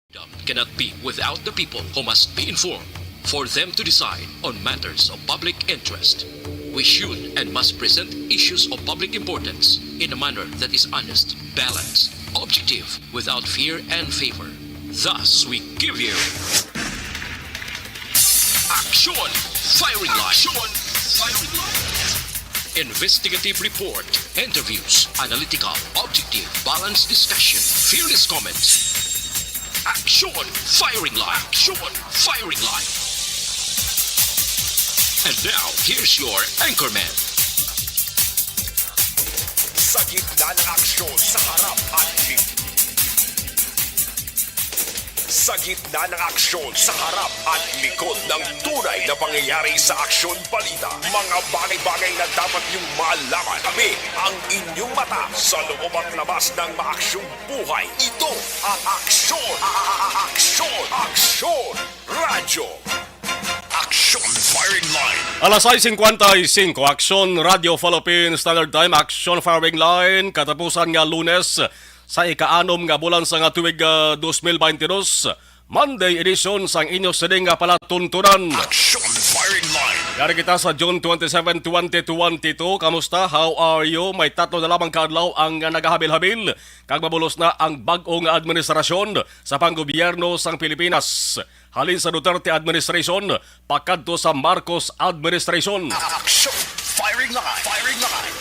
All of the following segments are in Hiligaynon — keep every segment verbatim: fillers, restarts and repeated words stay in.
Cannot be without the people who must be informed for them to decide on matters of public interest. We should and must present issues of public importance in a manner that is honest, balanced, objective, without fear and favor. Thus, we give you Action Firing Line. Action Firing Line. Investigative report, interviews, analytical, objective, balanced discussion, fearless comments. Action Firing Line. Action Firing Line. And now, here's your anchorman. Sa gitna ng aksyon, sa harap at li- Sa gitna ng aksyon, sa harap at likod ng tunay na pangyayari sa aksyon balita, mga bagay-bagay na dapat niyong malaman. Kami ang inyong mata sa loob at labas ng maaksyong buhay. Ito ang aksyon, a- a- a- aksyon, aksyon, radyo. Action Firing Line. Alas sais singkwenta y singko, Action Radio Philippines Standard Time, Action Firing Line, katapusan nga Lunes sa ika-anom nga bulan sa nga tuig, ah, dos mil baynte dos, Monday edition sang inyo sining nga palatuntunan. Action Firing Line. Yari kita sa June twenty-seven, twenty twenty-two. Kamusta? How are you? May tatlo na lamang ka adlaw ang nagahabil-habil, kag mabulos na ang bag-o nga administrasyon sa panggobyerno sang Pilipinas. Halin sa Duterte administration pakadto sa Marcos administration. Action Firing Line. Firing Line.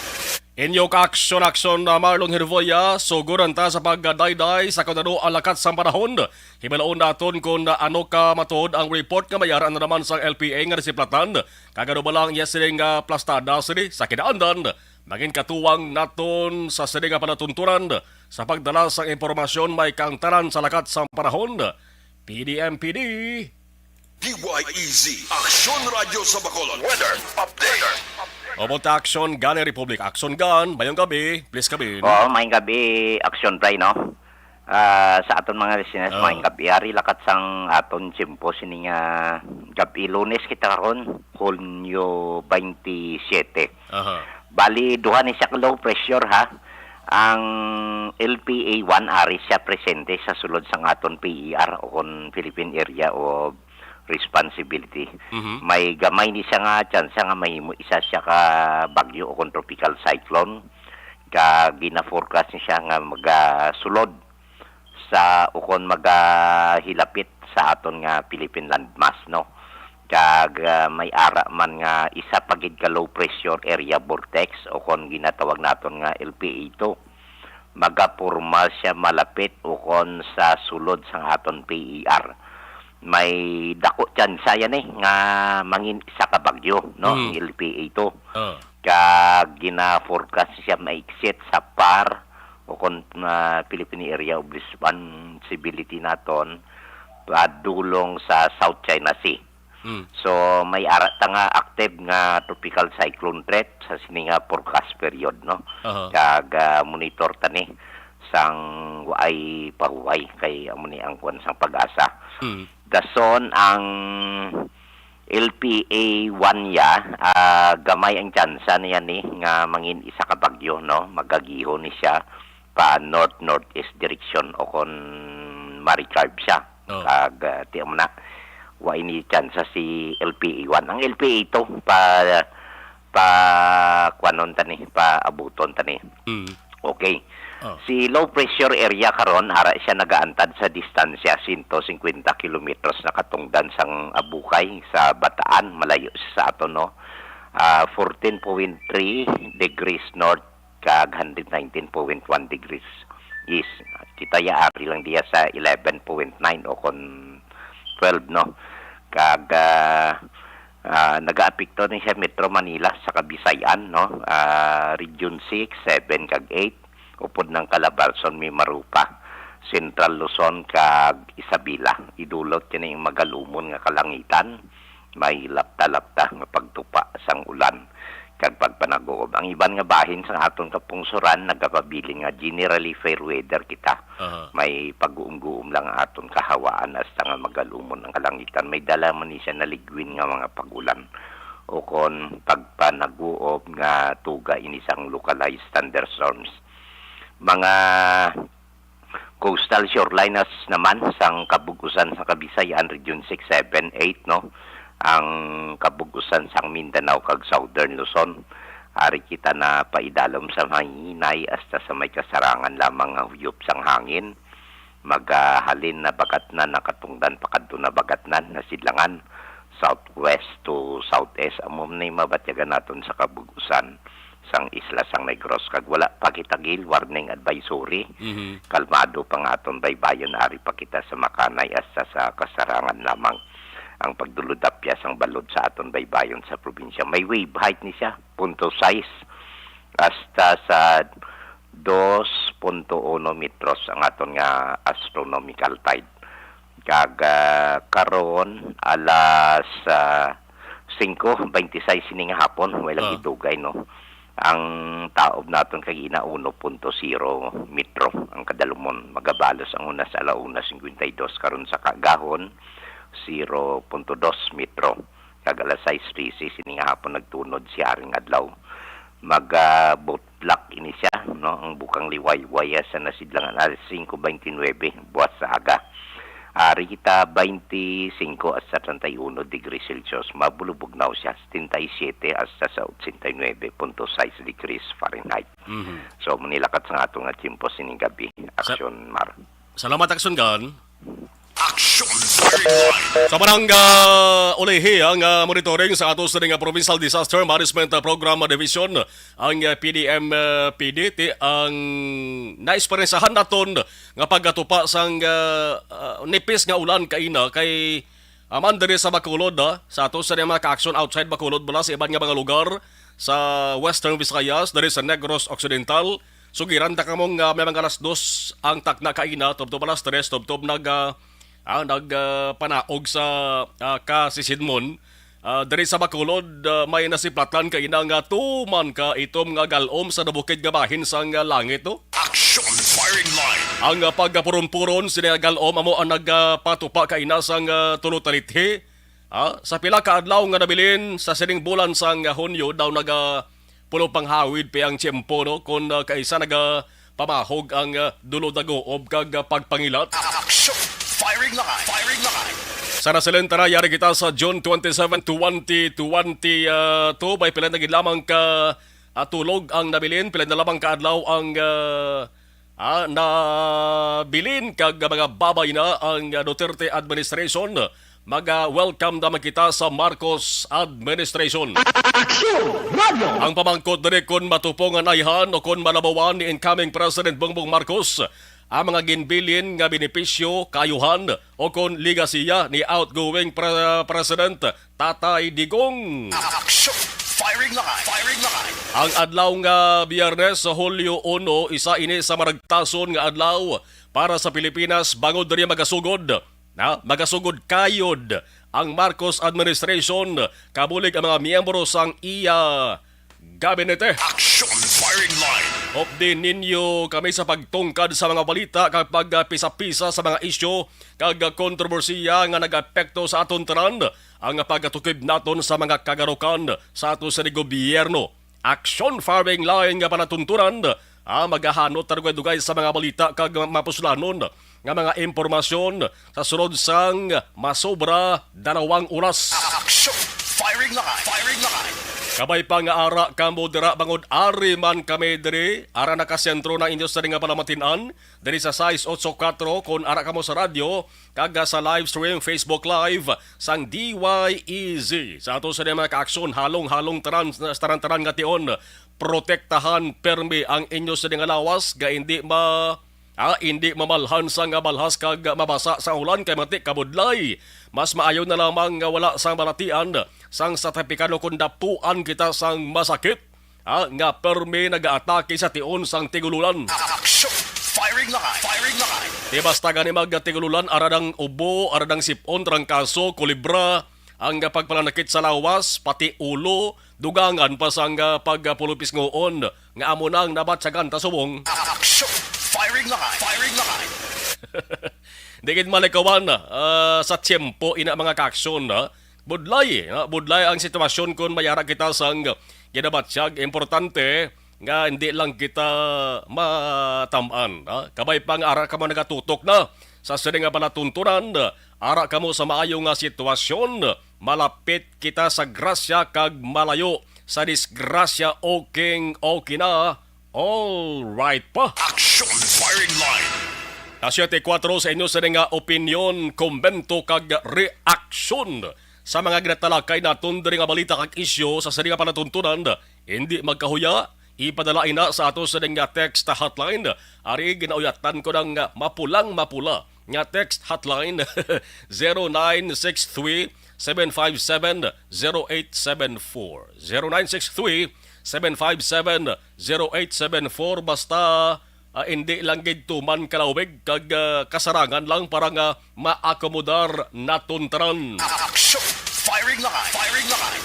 Inyo ka aksyon-aksyon na Marlon Hervoya, suguran ta sa pagdayday sa kung ano ang lakat sang panahon. Hibaloon naton kung ano ka matuod ang report nga may ara na naman sang L P A nga nasiplatan. Kag ano ba lang iya sini nga plastada sini sa kinaandan? Mangin katuwang naton sa sini nga palatuntunan sa pagdala sang impormasyon may kaangtanan sa lakat sang panahon. P D M P D. D Y E Z, Aksyon Radyo sa Bacolod. Weather update. Ubot Action Gun, Republic Action Gun, mayong gabi, please, Kabin. Oo, mayong gabi, Action Bray, no? Ah, sa aton mga listeners, Oo. Mayong gabi. Ari lakat sang aton tiyempo sini nga gabi, Lunes kita karon, Hunyo twenty-seven. Aha. Bali, duha ni siya ka low pressure, ha. Ang L P A one ari siya presente sa sulod sang aton P E R o kon Philippine Area of Responsibility. Mhm. May gamay ni siya nga tsansa nga mahimo isa siya ka bagyo o kon tropical cyclone ka gina-forecast ni siya nga magasulod sa ukon magahilapit sa aton nga Philippine landmass, no? Kag, ah, may ara man nga isa pa gid ka low pressure area vortex ukon ginatawag naton nga L P A two. Magaporma siya malapit ukon sa sulod sang aton P E R. May dako tsansa yan eh nga mangin isa ka bagyo, no? Mm. Ang L P A two. Oh. Kag gina-forecast siya ma-exit sa PAR o kon, ah, Philippine Area of Responsibility naton, padulong sa South China Sea. Mm. So, may ara ta nga active nga tropical cyclone threat sa sini nga forecast period, no? Aha. Kag, ah, monitor ta ni sang waay pahuway kay amo ni ang kuwan sang PAGASA. Mm. Dason ang L P A one ya, ah, gamay ang tsansa niya ni nga mangin isa ka bagyo, no? Magagihon ni siya pa north-northeast direction o kon ma-recharge siya. Oh. Kag, ah, ti mo na, wa ini tsansa si L P A one. Ang L P A two, pa, pa, kuanon ta ni, paabuton ta ni. Mm. Okay. Oh. Si low pressure area karon, ara siya nagaantad sa distansya sento singkwenta kilometros na katungdan sang Abukay sa Bataan, malayo siya sa aton, no? Ah, fourteen point three degrees north kag hundred nineteen point one degrees east. Kita ya ari lang diya sa eleven point nine o kon twelve, no? Kag, ah, ah, nagaapekto ni siya Metro Manila sa Kabisayan, no? Ah, Region six, seven kag eight, upod ng Calabarzon, Mimaropa, Central Luzon kag Isabela. Idulot kini ang magalumon nga kalangitan, may lapta-lapta nga pagtupa sang ulan kag pagpanaguob. Ang iban nga bahin sang aton kapungsoran nagapabilin nga generally fair weather kita. Aha. May pag-uum-guom lang ang aton kahawaan hasta nga magalumon ang kalangitan. May dala man ni siya naligwin nga mga pag-ulan o kon pagpanaguob nga tuga ini sang localized thunderstorms. Mga Coastal shoreline as naman sang kabug-usan sa Kabisayan, Region six, seven, eight, no? Ang kabug-usan sang Mindanao kag Southern Luzon. Ari kita na paidalom sa mahinay hasta sa may kasarangan lamang nga huyop sang hangin. Magahalin na bagatnan, nakatungdan pakadto na bagatnan, nasidlangan, southwest to southeast, amo ni mabatyagan naton sa kabug-usan sang isla sang Negros, kag wala pa kita gil warning advisory. Mhm. Kalmado pa nga aton baybayon, ari pa kita sa makanay hasta sa kasarangan lamang. Ang pagdulod-apyas sang balod sa aton baybayon sa probinsya, may wave height ni siya, punto sais hasta sa dos punto uno metros ang aton nga astronomical tide. Kag, ah, karon, alas, ah, singko beintisais sini nga hapon, way lang Ah. gidugay, no? Ang taob naton kag ina, uno punto zero metro ang kadalumon. Magabalos ang una sa ala una singkwenta y dos karon sa kaagahon, zero punto dos metro. Kag alas sais trese sini nga hapon nagtunod si Haring Adlaw. Mag, ah, butlak ini siya, no? Ang bukang liwayway sa nasidlangan alas singko beintinuebe buwas sa aga. Ari kita beintisinko hasta treinta y uno degrees Celsius. Mabulubugnaw siya, setenta y siete hasta sa ochenta y nuebe punto sais degrees Fahrenheit. Mhm. So, manilakat sa ato nga tiyempo sining gabi, Sa- Action Mar. Salamat, Action Gun. Action Firing Line. Sa barang, ah, ulihi ang, ah, monitoring sa ato sa nga Provincial Disaster Management, ah, Program Division, ang, ah, P D M, ah, P D, ti ang naisperensahan naton nga pagkatupa sang, ah, ah, nipis nga ulan kaina kay, ah, man diri sa Bacolod, ah, sa ato sa mga ka-action outside Bacolod, bala sa iban nga mga lugar sa Western Visayas, diri sa Negros Occidental. Sugiran ta kamo nga may mga alas dos ang takna kaina, tubtob alas tres, tubtob nag, ah, ah, nag, ah, panaog sa, ah, kasisidmon. Ah, diri sa Bacolod, ah, may nasiplatan kaina nga tuman ka itom nga gal-om sa nabukid nga bahin sang, ah, langit, no? Action Firing Line. Ang, ah, pagkapurong-puron sini nga gal-om amo ang nagpatupa kaina sang, ah, tulo talithi, ah, sa pila ka adlaw nga nabilin sa sining bulan sang, ah, Hunyo daw naga pulo panghawid pa ang tiyempo, no? Kon, ah, kaisa nagapamahog ang, ah, dulod-daguob kag, ah, pagpangilat. Action! Firing line! Firing line! Sa nasilin, tara, yari kita sa June twenty-seven, twenty twenty-two. May pila na gid lamang ka, ah, tulog ang nabilin, pila na lamang ka adlaw ang, ah, ah, nabilin kag mga babay na ang, ah, Duterte administration. Maga-welcome naman kita sa Marcos administration. Action Radio! Ang pamangkot diri kon matupong ang ayhan o kon malabawan ni incoming President Bongbong Marcos ang mga ginbilin nga benepisyo, kaayuhan, o kon legasiya ni outgoing pre-, President Tatay Digong. Action! Firing line! Firing line! Ang adlaw nga Biyernes sa Hulyo uno, isa ini sa maragtason nga adlaw para sa Pilipinas bangod diri magasugod, na magasugod kayod ang Marcos administration, kabulig ang mga miyembro sang iya gabinete. Action Firing Line! Updi ninyo kami sa pagtungkad sa mga balita kag pagpisa-pisa sa mga isyu kag kontrobersiya nga nag-apekto sa aton tanan, ang pagkatukib naton sa mga kagarukan sa ato sa gobyerno. Action Firing Line nga palatuntunan, ah, magahanot ta dugay-dugay sa mga balita kag mapuslanon nga mga impormasyon sa sulod sang masobra dalawang oras. Action! Firing line! Firing line! Kabay pa nga ara kamo dira, bangod ari man kami diri, ara nakasentro na inyo sa nga palamatin-an, diri sa sais otso kuwatro, kon ara kamo sa radyo, kag sa live stream, Facebook Live, sang D Y E Z. Sa ato sa mga kaaksyon, halong-halong tanan, tanan-tanan nga tion, protektahan permi ang inyo sa nga lawas, nga hindi ma-, ah, hindi mamalhan sa nga balhas kag mabasa sa ulan, kay mati kabudlay. Mas maayo na lamang nga wala sang balatian sang sertifikado kon dapuan kita sang masakit, ah, nga permi nagaatake sa tion sang tigululan. Action! Firing line! Firing line! Di basta gani magtigululan, ara dang ubo, ara dang sipon, trangkaso, kulibra, ang pagpalanakit sa lawas, pati ulo, dugangan pa sang, ah, pagpulupisngoon nga amo na ang nabatyagan ta subong. Action! Firing line! Firing line! Di gid malikawan, ah, sa tiyempo ina, mga kaaksyon, ah. Budlay, ah, budlay ang sitwasyon kon may ara kita sang ginabatyag. Importante, nga hindi lang kita matam-an, ha? Kabay pa nga ara kamo nagatutok na sa sini nga palatuntunan, ara kamo sa maayo nga sitwasyon, malapit kita sa grasya kag malayo sa disgrasya. Okay, okay na, all right pa. Action Firing Line. Alas siyete kuwatro sa inyo sini nga opinyon, komento kag reaksyon sa mga ginatalakay naton diri nga balita kag isyu sa sini nga palatuntunan. Hindi magkahuya, ipadala ina sa ato sini nga text hotline. Ari ginauyatan ko ng mapulang-mapula nga text hotline, zero nine six three, seven five seven, zero eight seven four. Zero nine six three, seven five seven, zero eight seven four. Basta, ah, hindi lang gid tuman kalawig kag, ah, kasarangan lang para nga maakomodar naton tanan. Action! Firing line! Firing line!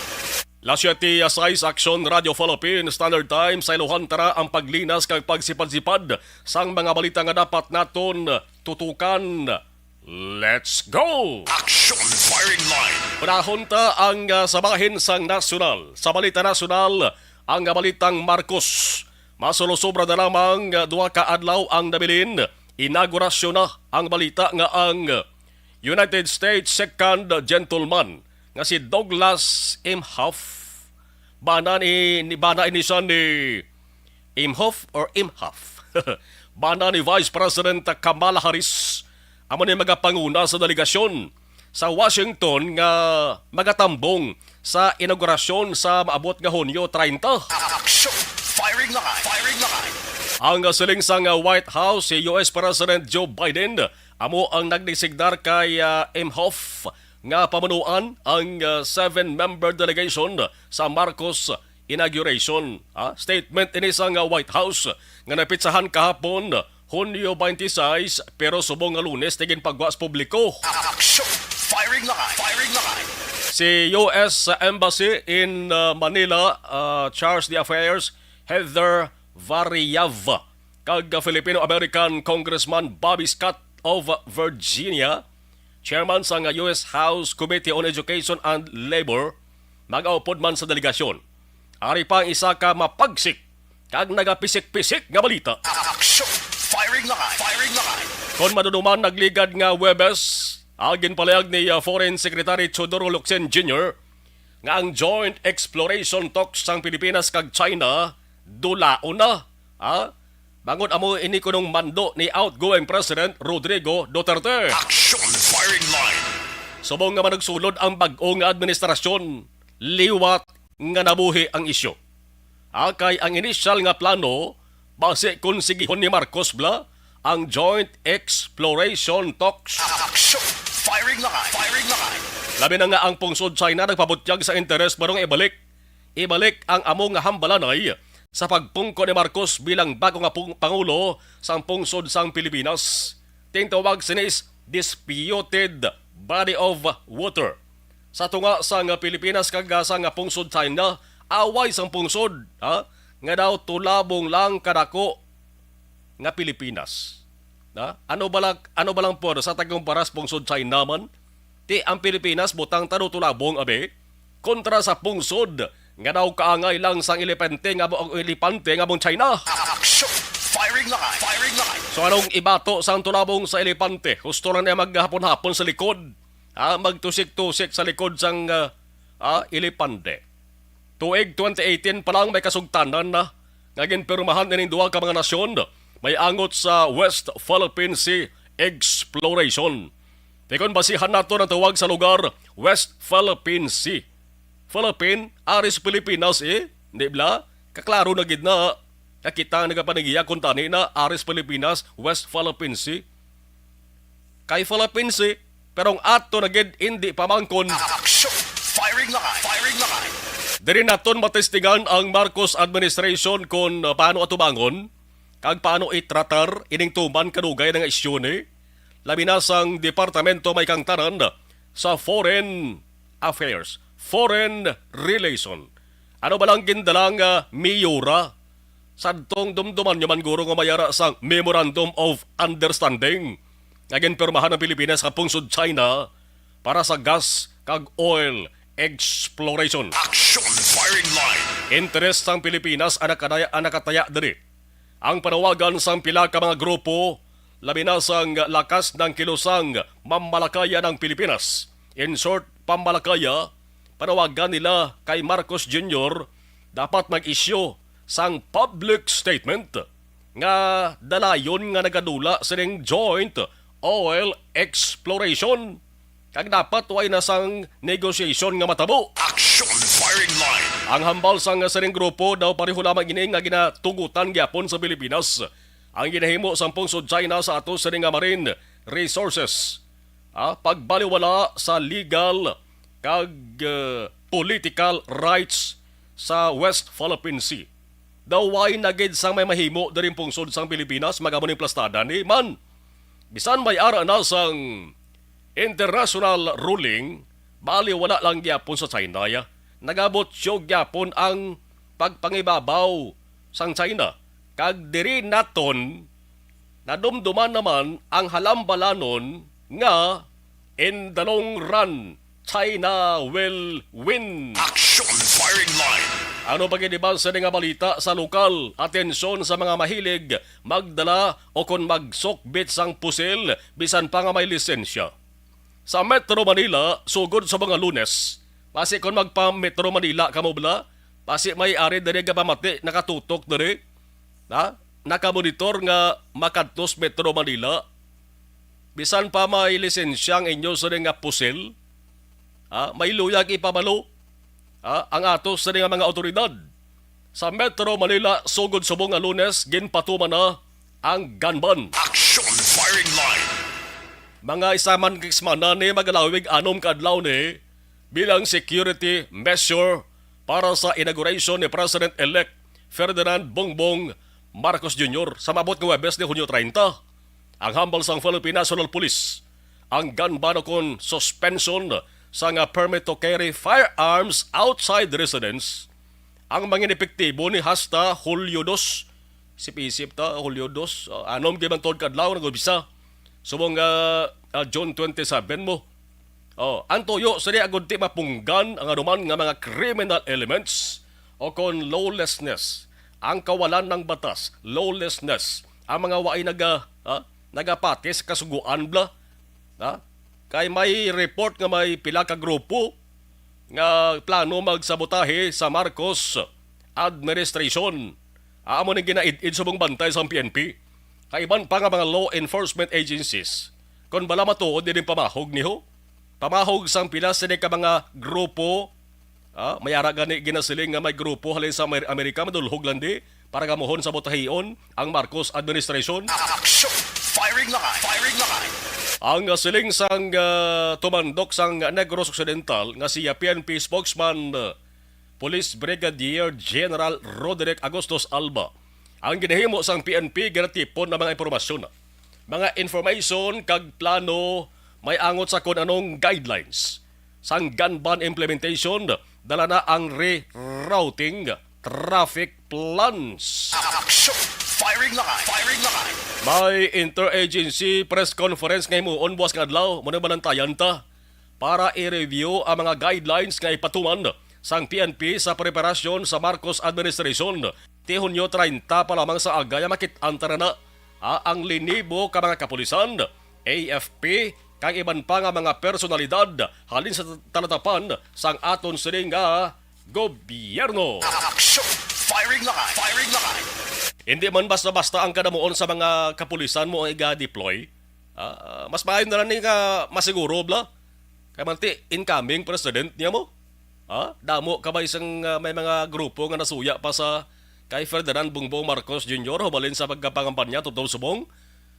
Las siete a seis, Action Radio Philippine Standard Time, sa iluhan tara ang paglinas kag pagsipad-sipad sang mga balita nga dapat naton tutukan. Let's go! Action Firing Line! Panahon ta ang, ah, sa bahin sang nasyonal. Sa balita nasyonal, ang, ah, balitang Marcos. Masulosobra na lamang, ah, duha ka adlaw ang nabilin. Inaugurasyon na ang balita nga ang United States Second Gentleman nga si Douglas Emhoff, bana ni, ni bana ini siya ni Imhoff or Imhoff. Bana ni Vice President Kamala Harris, amo ni magapanguna sa delegasyon sa Washington nga magatambong sa inaugurasyon sa maabot nga Hunyo treinta. Action! Firing line! Firing line! Ang siling sang White House, si U S President Joe Biden amo ang nagdesignar kay, ah, Imhoff nga pamunuan ang, ah, seven-member delegation sa Marcos inauguration. Ah, statement ini sang White House nga napitsahan kahapon, Hunyo twenty-six, pero subong nga Lunes, di ginpagwa sa publiko. Action! Firing line! Firing line! Si U S Embassy in, uh, Manila, uh, Charge d'Affaires Heather Variav kag Filipino-American Congressman Bobby Scott of Virginia, chairman sang U S House Committee on Education and Labor, mag-aupod man sa delegasyon. Ari pa ang isa ka mapagsik kag nagapisik-pisik nga balita. Action! Firing line! Firing line! Kon maduduman, nagligad nga Huwebes, ang ginpalayag ni, uh, Foreign Secretary Teodoro Locsin Junior nga ang joint exploration talks sang Pilipinas kag China dulaon na, ha? Bangod amo ini kunong mando ni outgoing President Rodrigo Duterte. Action Firing Line! Subong nga manugsulod ang bag-o nga administrasyon, liwat nga nabuhi ang isyu. Ah, kay ang inisyal nga plano, basi kon sigihon ni Marcos bala ang joint exploration talks. Action! Firing line! Firing line! Labi na nga ang pungsod China nagpabutyag sa interes para nga ibalik, ibalik ang amo nga hambalanay sa pagpungko ni Marcos bilang bago nga pung-, pangulo sang pungsod sang Pilipinas. Tingtawag sini is disputed body of water. Sa tunga sang Pilipinas kag sang pungsod China, away sang pungsod, ha, nga daw tulabong lang kadako nga Pilipinas. Na? Ano ba lang, ano ba lang pwersa ta kumpara sa pungsod China man? Ti ang Pilipinas butang ta daw tulabong, abi, kontra sa pungsod nga daw kaangay lang sang elepante nga mo, elepante nga mong China. Action! Firing line! Firing line! So, anong ibato sang tulabong sa elepante? Husto lang niya maghapon-hapon sa likod. Ah, magtusik-tusik sa likod sang, ah, ah, elepante. Tuig twenty eighteen pa lang may kasugtanan na nga ginpirmahan ining duha ka mga nasyon may angot sa West Philippine Sea Exploration. Ti kon basihan nato ang tawag sa lugar, West Philippine Sea. Philippine, ari sa Pilipinas, eh. Di bala? Kaklaro na gid na. Nga kita nagapanagihap kuntani na ari sa Pilipinas, West Philippine Sea. Kay Philippine Sea, pero ang ato na gid hindi pamangkon. Action! Firing line! Firing line! Diri naton matestingan ang Marcos administration kon paano atubangon kag paano itratar ining tuman kadugay na nga isyu ni, labi na sang departamento may kangtanan sa Foreign Affairs, Foreign Relation. Ano ba lang gindala nga miyura? Sadtong dumduman nyo man guro nga may ara sang Memorandum of Understanding nga ginpirmahan ang Pilipinas sa pungsod China para sa gas kag oil Exploration. Action firing line. Interes sang Pilipinas ang nakataya, ang nakataya diri. Ang panawagan sang pila ka mga grupo, labi na sang lakas ng kilusang mamalakaya ng Pilipinas. In short, pamalakaya, panawagan nila kay Marcos Junior dapat mag-issue sang public statement nga dalayon nga nagadula sining joint oil exploration. Kag dapat way na sang negosasyon nga matabo. Action firing line. Ang hambal sang sining grupo daw pareho lamang ini nga ginatugutan gyapon sa Pilipinas ang ginahimo sang pungsod China sa ato sini nga marine resources. Ah, pagbaliwala sa legal kag, eh, political rights sa West Philippine Sea. Daw way na gid sang may mahimo diri pungsod sang Pilipinas, magamo ning plastada ni man. Bisan may ara na sang international ruling, bali wala lang gyapon sa China, ya. Nagabutyo gyapon ang pagpangibabaw sang China. Kag diri naton, nadumduman naman ang halambalanon nga in the long run, China will win. Action firing line. Ano pa gid iban sa nga balita sa lokal? Atensyon sa mga mahilig magdala o kon magsukbit sang pusil bisan pa nga may lisensya. Sa Metro Manila, sugod sa mga Lunes, basi kon magpa Metro Manila kamo bala, basi may ari diri nga pamati nakatutok diri, ha? Nakamonitor nga makadtos Metro Manila. Bisan pa may lisensya ang inyo sa nga pusil, ha? May luyag ipabalo, ha? Ang ato sa nga mga awtoridad. Sa Metro Manila, sugod subong nga Lunes, ginpatuman na ang gun ban. Action firing line. Mga isa man ka semana ni, magalawig anom ka adlaw ni bilang security measure para sa inauguration ni President-elect Ferdinand Bongbong Marcos Junior sa maabot nga Huwebes ni Hunyo treinta. Ang hambal sang Philippine National Police, ang gun ban o kon suspension sa nga permit to carry firearms outside residence, ang mangin epektibo ni hasta Hulyo dos. Isip-isip ta, Hulyo dos, ah, anom gid man tuod ka adlaw nag-umpisa. Subong nga, ah, June twenty-seven mo. Oh, ang tuyo sini agud ti mapunggan ang anuman nga mga criminal elements o kon lawlessness, ang kawalan ng batas, lawlessness, ang mga waay naga, ah, nagapati sa kasugoan bala. Ha? Kay may report nga may pila ka grupo nga plano magsabotahe sa Marcos administration. Amo ning ginaid-id subong bantay sang P N P. Kay iban pa nga mga law enforcement agencies, kon bala matuod ining pamahog niho, pamahog sang pila sini ka mga grupo, ah, may ara gani ginasiling nga may grupo halin sa Amer-, Amerika madulhog lang di para gamuhon sa botahion ang Marcos administration. Action! Firing line! Firing line! Ang, ah, siling sang, ah, tumandok sang Negros Occidental nga si, ah, P N P spokesman, ah, Police Brigadier General Roderick Agustus Alba, ang ginahimo sang P N P ginatipon ang mga impormasyon, mga information kag plano may angot sa kon anong guidelines sang gun ban implementation, dala na ang rerouting traffic plans. Action! Firing line! Firing line! May interagency press conference nga himuon buwas nga adlaw, mao na banantayan ta para i-review ang mga guidelines nga ipatuman sang P N P sa preparasyon sa Marcos administration. Ti Hunyo treinta pa lamang sa aga ya makit-an ta na, ah, ang linibo ka mga kapulisan, A F P, kag iban pa nga mga personalidad halin sa talatapan sang aton sini nga gobyerno. Action! Firing line! Firing line! Hindi man basta-basta ang kadamuon sa mga kapulisan mo ang iga-deploy. Ah, mas maayo na lang ni nga masiguro, bala. Kay manti, incoming president niya mo. Ha? Damo ka ba isang, ah, may mga grupo nga nasuya pa sa kay Ferdinand Bongbong Marcos Junior hubalin sa pagkapangampanya tubtob subong?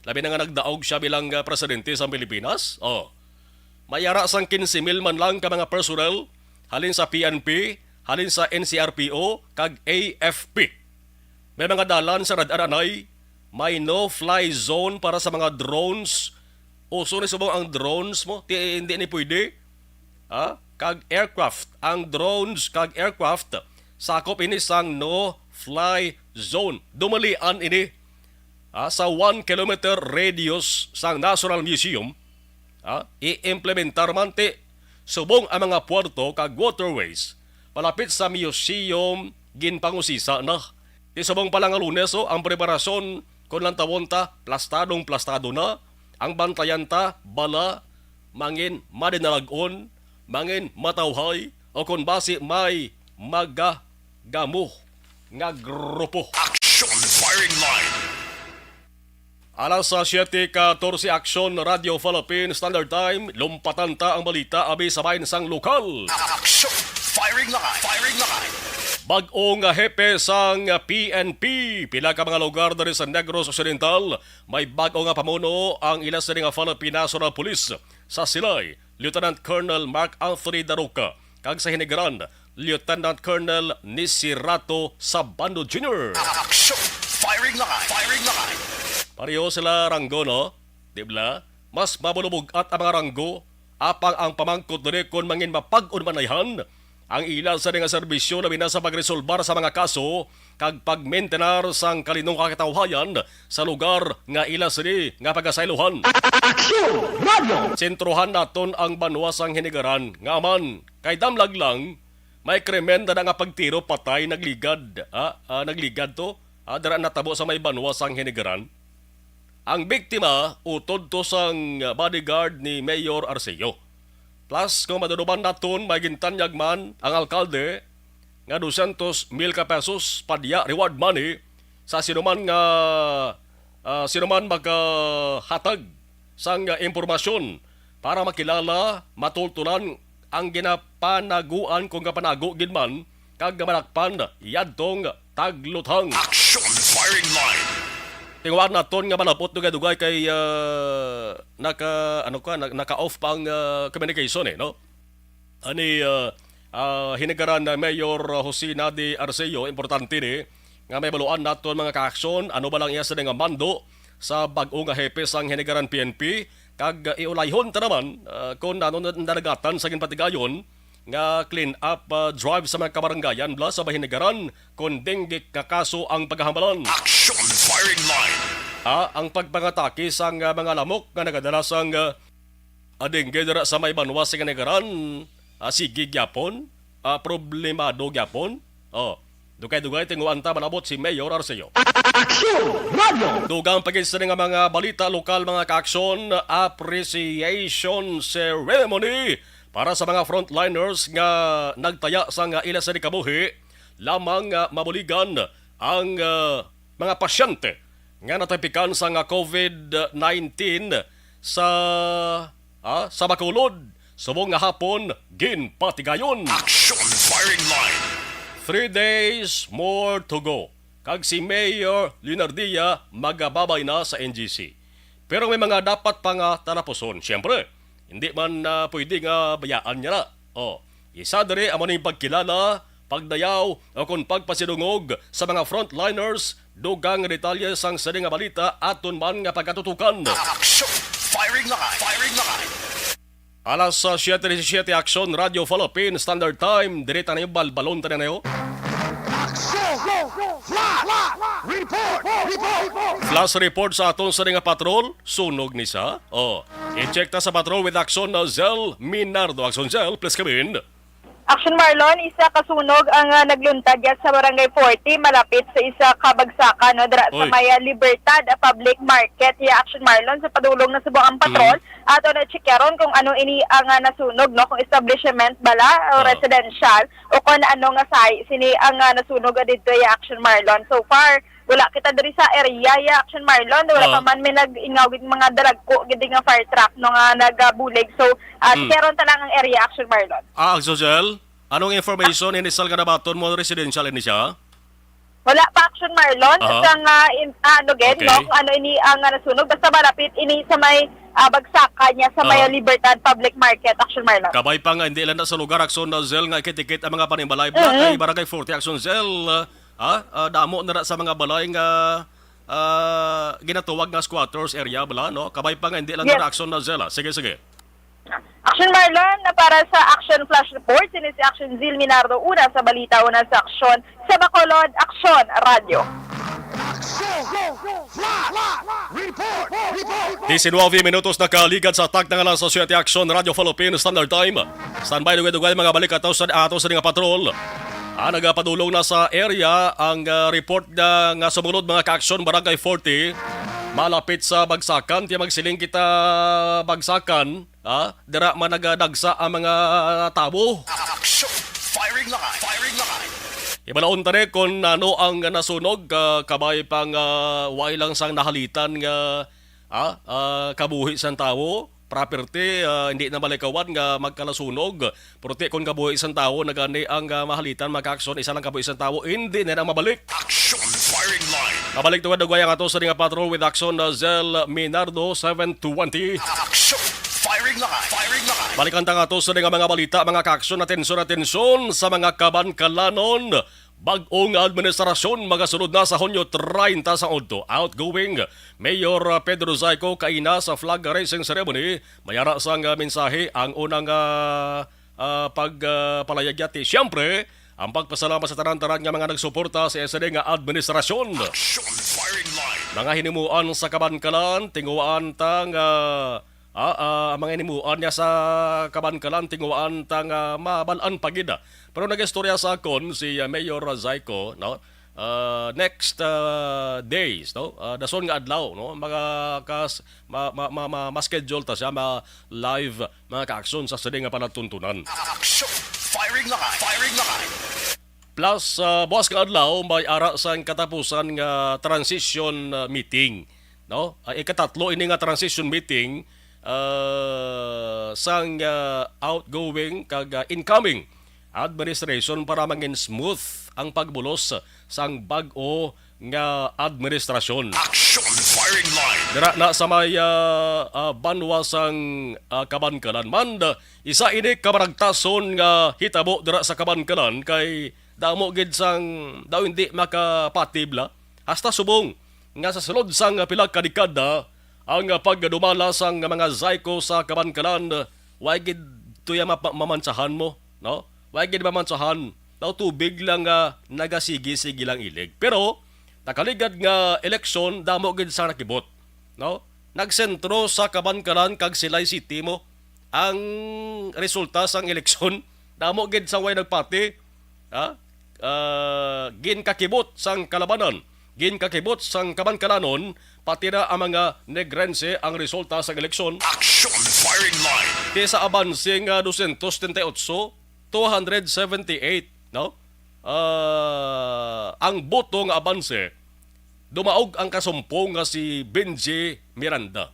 Labi na nga nagdaog siya bilang, ah, presidente sa Pilipinas. Oh. May ara sang quince mil man lang ka mga personnel halin sa P N P, halin sa N C R P O, kag A F P. May mga dalan sa Rad-, Aranay, may no-fly zone para sa mga drones. Uso ni subong ang drones mo, ti, hindi ni pwede. Ha? Kag aircraft, ang drones kag aircraft, sakop ini sang no-fly zone. Dumalian ini, ha, sa one kilometer radius sang National Museum. Ha? I-implementar man ti Subong ang mga puerto kag waterways palapit sa museum ginpangusisa na. Ti subong pa lang nga Lunes, oh, ang preparasyon kon lantawon ta, plastadong plastado na. Ang bantayan ta, bala, mangin madinalag-on, mangin matawhay, o kon basi may magagamo nga grupo. Action Firing Line. Alas sa siyete katorse, Aksyon, Radyo Philippine Standard Time. Lumpatan ta ang balita abi sa bahin sang lokal. Action Firing Line. Firing Line. Bag-o nga hepe sang P N P. Pila ka mga lugar diri sa Negros Occidental, may bag-o nga pamuno ang ila sini nga Philippine National Police. Sa Silay, Lieutenant Colonel Mark Anthony Daroca, kag sa Hinigaran, Lieutenant Colonel Nisirato Sabando Junior. Action! Firing line! Firing line! Pareho sila ranggo, no? Di bala? Mas mabulubog-at ang mga ranggo, apang ang pamangkot diri kon mangin mapag-on man ayhan ang ila sini nga serbisyo, labi na sa pagresolbar sa mga kaso kag pagmentenar sang kalinong kakatawhayan sa lugar nga ila sini nga pagasaylohan. Aksyon! Radyo! Sentrohan naton ang banwa sang Hinigaran, nga man kay damlag lang, may krimen na nga pagtiro patay nagligad, ah, ah, nagligad to, ah, dira natabo sa may banwa sang Hinigaran. Ang biktima utod to sang bodyguard ni Mayor Arceo. Plus, kung maduduman naton, may gintanyag man ang alkalde nga dosyentos mil ka pesos padya reward money sa sinuman nga, ah, sinuman makahatag sang impormasyon para makilala, matultulan ang ginapanaguan kung gapanago gid man kag malakpan yadtong tagluthang. Action Firing Line. Tinguhaan naton nga malabot dugay-dugay kay, ah, naka, ano ka, na-, naka-off pa ang, ah, communication, eh, no? Ani, ah, ah, Hinigaran na Mayor Jose Nadi Arceo, importante ni nga may baluan naton mga kaaksyon, ano ba lang iya sini nga mando sa bag-o nga hepe sang Hinigaran P N P, kag, ah, iulayhon ta naman, ah, kung ano na nadagatan sa ginpatigayon nga clean up, ah, drive sa mga kabaranggayan bala sa Bahinigaran, kung dengue nga kaso ang paghahambalan. Action Firing Line. Ah, ang pagpangatake sang, ah, mga lamok nga nagadala sang, ah, dengue dira sa may banwa sa Hinigaran, ah, sige gyapon, ah, problemado gyapon. Oh, dugay-dugay tinguhaan ta malabot si Mayor Arceo. Aksyon! Radyo! Dugang pa gid sini nga mga balita lokal, mga kaaksyon, appreciation ceremony para sa mga frontliners nga nagtaya sang ila sini kabuhi lamang nga mabuligan ang, ah, mga pasyente nga natapikan sang covid nineteen sa, ah, sa Bacolod, subong nga hapon ginpatigayon. Action Firing Line. Three days more to go, kag si Mayor Leonardia magababay na sa N G C. Pero may mga dapat pa nga talapuson. Siyempre, hindi man, ah, pwede nga bayaan niya na. Oh, isa diri amo ning pagkilala, pagdayaw, o kon pagpasidungog sa mga frontliners. Dugang nga detalye sang sini nga balita aton man nga pagkatutukan. Action! Firing line! Firing line! Alas sa siyete disisiyete, Aksyon, Radyo Philippine Standard Time. Diri ta ninyo balbalon ta ninyo. Aksyon! Flash! Report! Report! Flash report sa aton sini nga patrol. Sunog ni sa. Oh, i-check ta sa patrol with Aksyon Nozzelle Minardo. Aksyon Nozzelle, please come in. Action Marlon, isa ka sunog ang, ah, nagluntad diya sa Barangay forty, malapit sa isa ka bagsakan, no, dira sa Oy. may, ah, Libertad, ah, Public Market. Ya, Action Marlon, sa padulong na subong ang patrol, Mm. ato na checkeron kung ano ini ang, ah, nasunog, no, kung establishment bala o Ah. residential o kung ano nga sahi sini ang, ah, nasunog, ah, didto, ya, Action Marlon. So far, wala kita diri sa area, ya, Action Marlon. Wala Ah. pa man may nag-ingaw gid mga dalagko gid nga fire truck, no, nga nagabulig. So, ah, Hmm. checkeron ta lang ang area, Action Marlon. Ah, Aksyon Nozzelle, anong information ini sa nga nabaton mo, residential ini siya? Wala pa, Action Marlon. Aha. Sa nga, in-, ano gid, Okay. no, kung ano ini ang, ah, nasunog. Basta malapit ini sa may, ah, bagsakan niya, sa may Aha. Libertad Public Market, Action Marlon. Kabay pa nga, hindi lang na sa lugar, Aksyon Nozzelle, nga ikitikit ang mga panimalay. Bala Mhm. kay Barangay forty, Aksyon Nozzelle, ah, ah, damo na ra sa mga balay nga, ah, ginatuwag nga squatters area, bala, no? Kabay pa nga, hindi lang Yes. na Aksyon Nozzelle, ah. Sige, sige. Action Marlon, na para sa Action Flash Report, sini si Action Zil Minardo, una sa balita, una sa aksyon, sa Bacolod, Aksyon Radyo. Action! Flash! Diecinueve minutos nakaligad sa takna nga alas siyete, Aksyon, Radyo Philippine Standard Time. Standby, dugay-dugay, mga balik ato sa, ato sa nga patrol. Ah, nagapadulong na sa area ang, ah, report nga, nga sumulod, mga ka-aksyon, Barangay forty. Malapit sa Bagsakan, tiya magsiling kita Bagsakan. Ah, dira man nagadagsa ang mga tawo. Action! Firing line! Firing line! Ibalaon ta ni kung ano ang nasunog, ah, kabay pang, ah, way lang sang nahalitan nga, ah, ah, kabuhi sang tawo, property, ah, hindi na malikawan nga magkalasunog. Pero ti kon kabuhi sang tawo, nagani ang, ah, mahalitan, mga ka-aksyon, isa lang kabuhi sang tawo, hindi na na mabalik. Action! Firing line! Mabalik tuwad dugay ang ato sa nga patrol with Action, ah, Zell Minardo, seven twenty. Action! Firing line! Firing line! Balikan ta nga ato sa nga mga balita, mga ka-aksyon. Atensyon, atensyon sa mga kabankalanon. Bag-ong administrasyon magasunod na sa Hunyo treinta sa udto. Outgoing Mayor, ah, Pedro Zayco kaina sa flag raising ceremony. May ara sang, ah, mensahe ang unang, ah, ah, pag, ah, palayag yati. Siyempre, ang pagpasalamat sa tanan-tanan nga mga nagsuporta sa S D nga administrasyon. Action! Firing line! Mga hinimuan sa kabankalan, tinguhaan ta nga, ah, ah, ang mga hinimuan niya sa kabankalan, tinguhaan ta nga mabal-an pa gid. Pero nag-istorya sa akon si, ah, Mayor Zayco, no? Ah, next, ah, days, no? Ah, dason nga adlaw, no? Mga kas-, ma, ma, ma, ma, ma-schedule ta siya, ma-live, mga ka-aksyon, sa sini nga palatuntunan. Action! Firing line! Firing line! Plus, ah, buwas nga adlaw, may ara sang katapusan nga transition, ah, meeting, no? Ah, ikatatlo ini nga transition meeting, ah, sang, ah, outgoing kag, ah, incoming administration para mangin smooth ang pagbulos sang bag-o nga administrasyon. Action! Firing line! Dira na sa may, ah, ah, banwa sang, ah, Kabankalan man, isa ini ka maragtason nga hitabo dira sa Kabankalan kay damo gid sang daw hindi makapatibla. Hasta subong nga sa sulod sang pila ka dekada ang pagdumala sang mga Zayco sa Kabankalan, way gid tuya mapa-, mamantsahan mo, no? Way gid mamantsahan. Daw tubig lang nga nagasigi-sige lang ilig. Pero nakaligad nga eleksyon, damo gid sang nakibot, no? Nagsentro sa Kabankalan kag Silay City mo ang resulta sang eleksyon. Damo gid sang way nagpati, ha? Ah, ginkakibot sang kalabanan, ginkakibot sang Kabankalanon, pati na ang mga Negrense ang resulta sang eleksyon. Action! Firing line! Ti sa abanse nga dosyentos setenta y ocho, two hundred seventy-eight, no? Ah, ang boto nga abanse, dumaog ang kasumpong nga si Benji Miranda.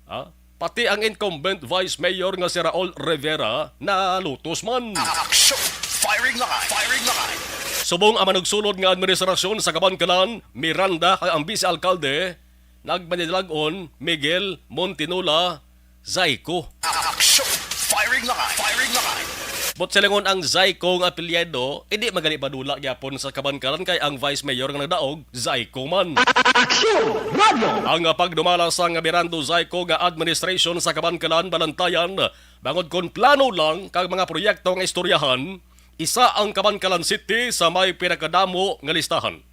Ha? Pati ang incumbent vice mayor nga si Raul Rivera nalutos man. Action! Firing line! Firing line! Subong ang manugsulod nga administrasyon sa Kabankalan, Miranda kag ang vice alkalde, nagmanilag-on, Miguel Montinola, Zayco. Action! Firing line! Firing line! But silingon ang Zayco nga apelyido, hindi magani padula gyapon sa Kabankalan kay ang vice mayor nga nagdaog, Zayco man. Action! Radyo! Ang, ah, pagdumala sang Miranda Zayco nga administration sa Kabankalan, balantayan, bangod kon plano lang kag mga proyekto nga istoryahan, isa ang Kabankalan City sa may pinakadamo nga listahan.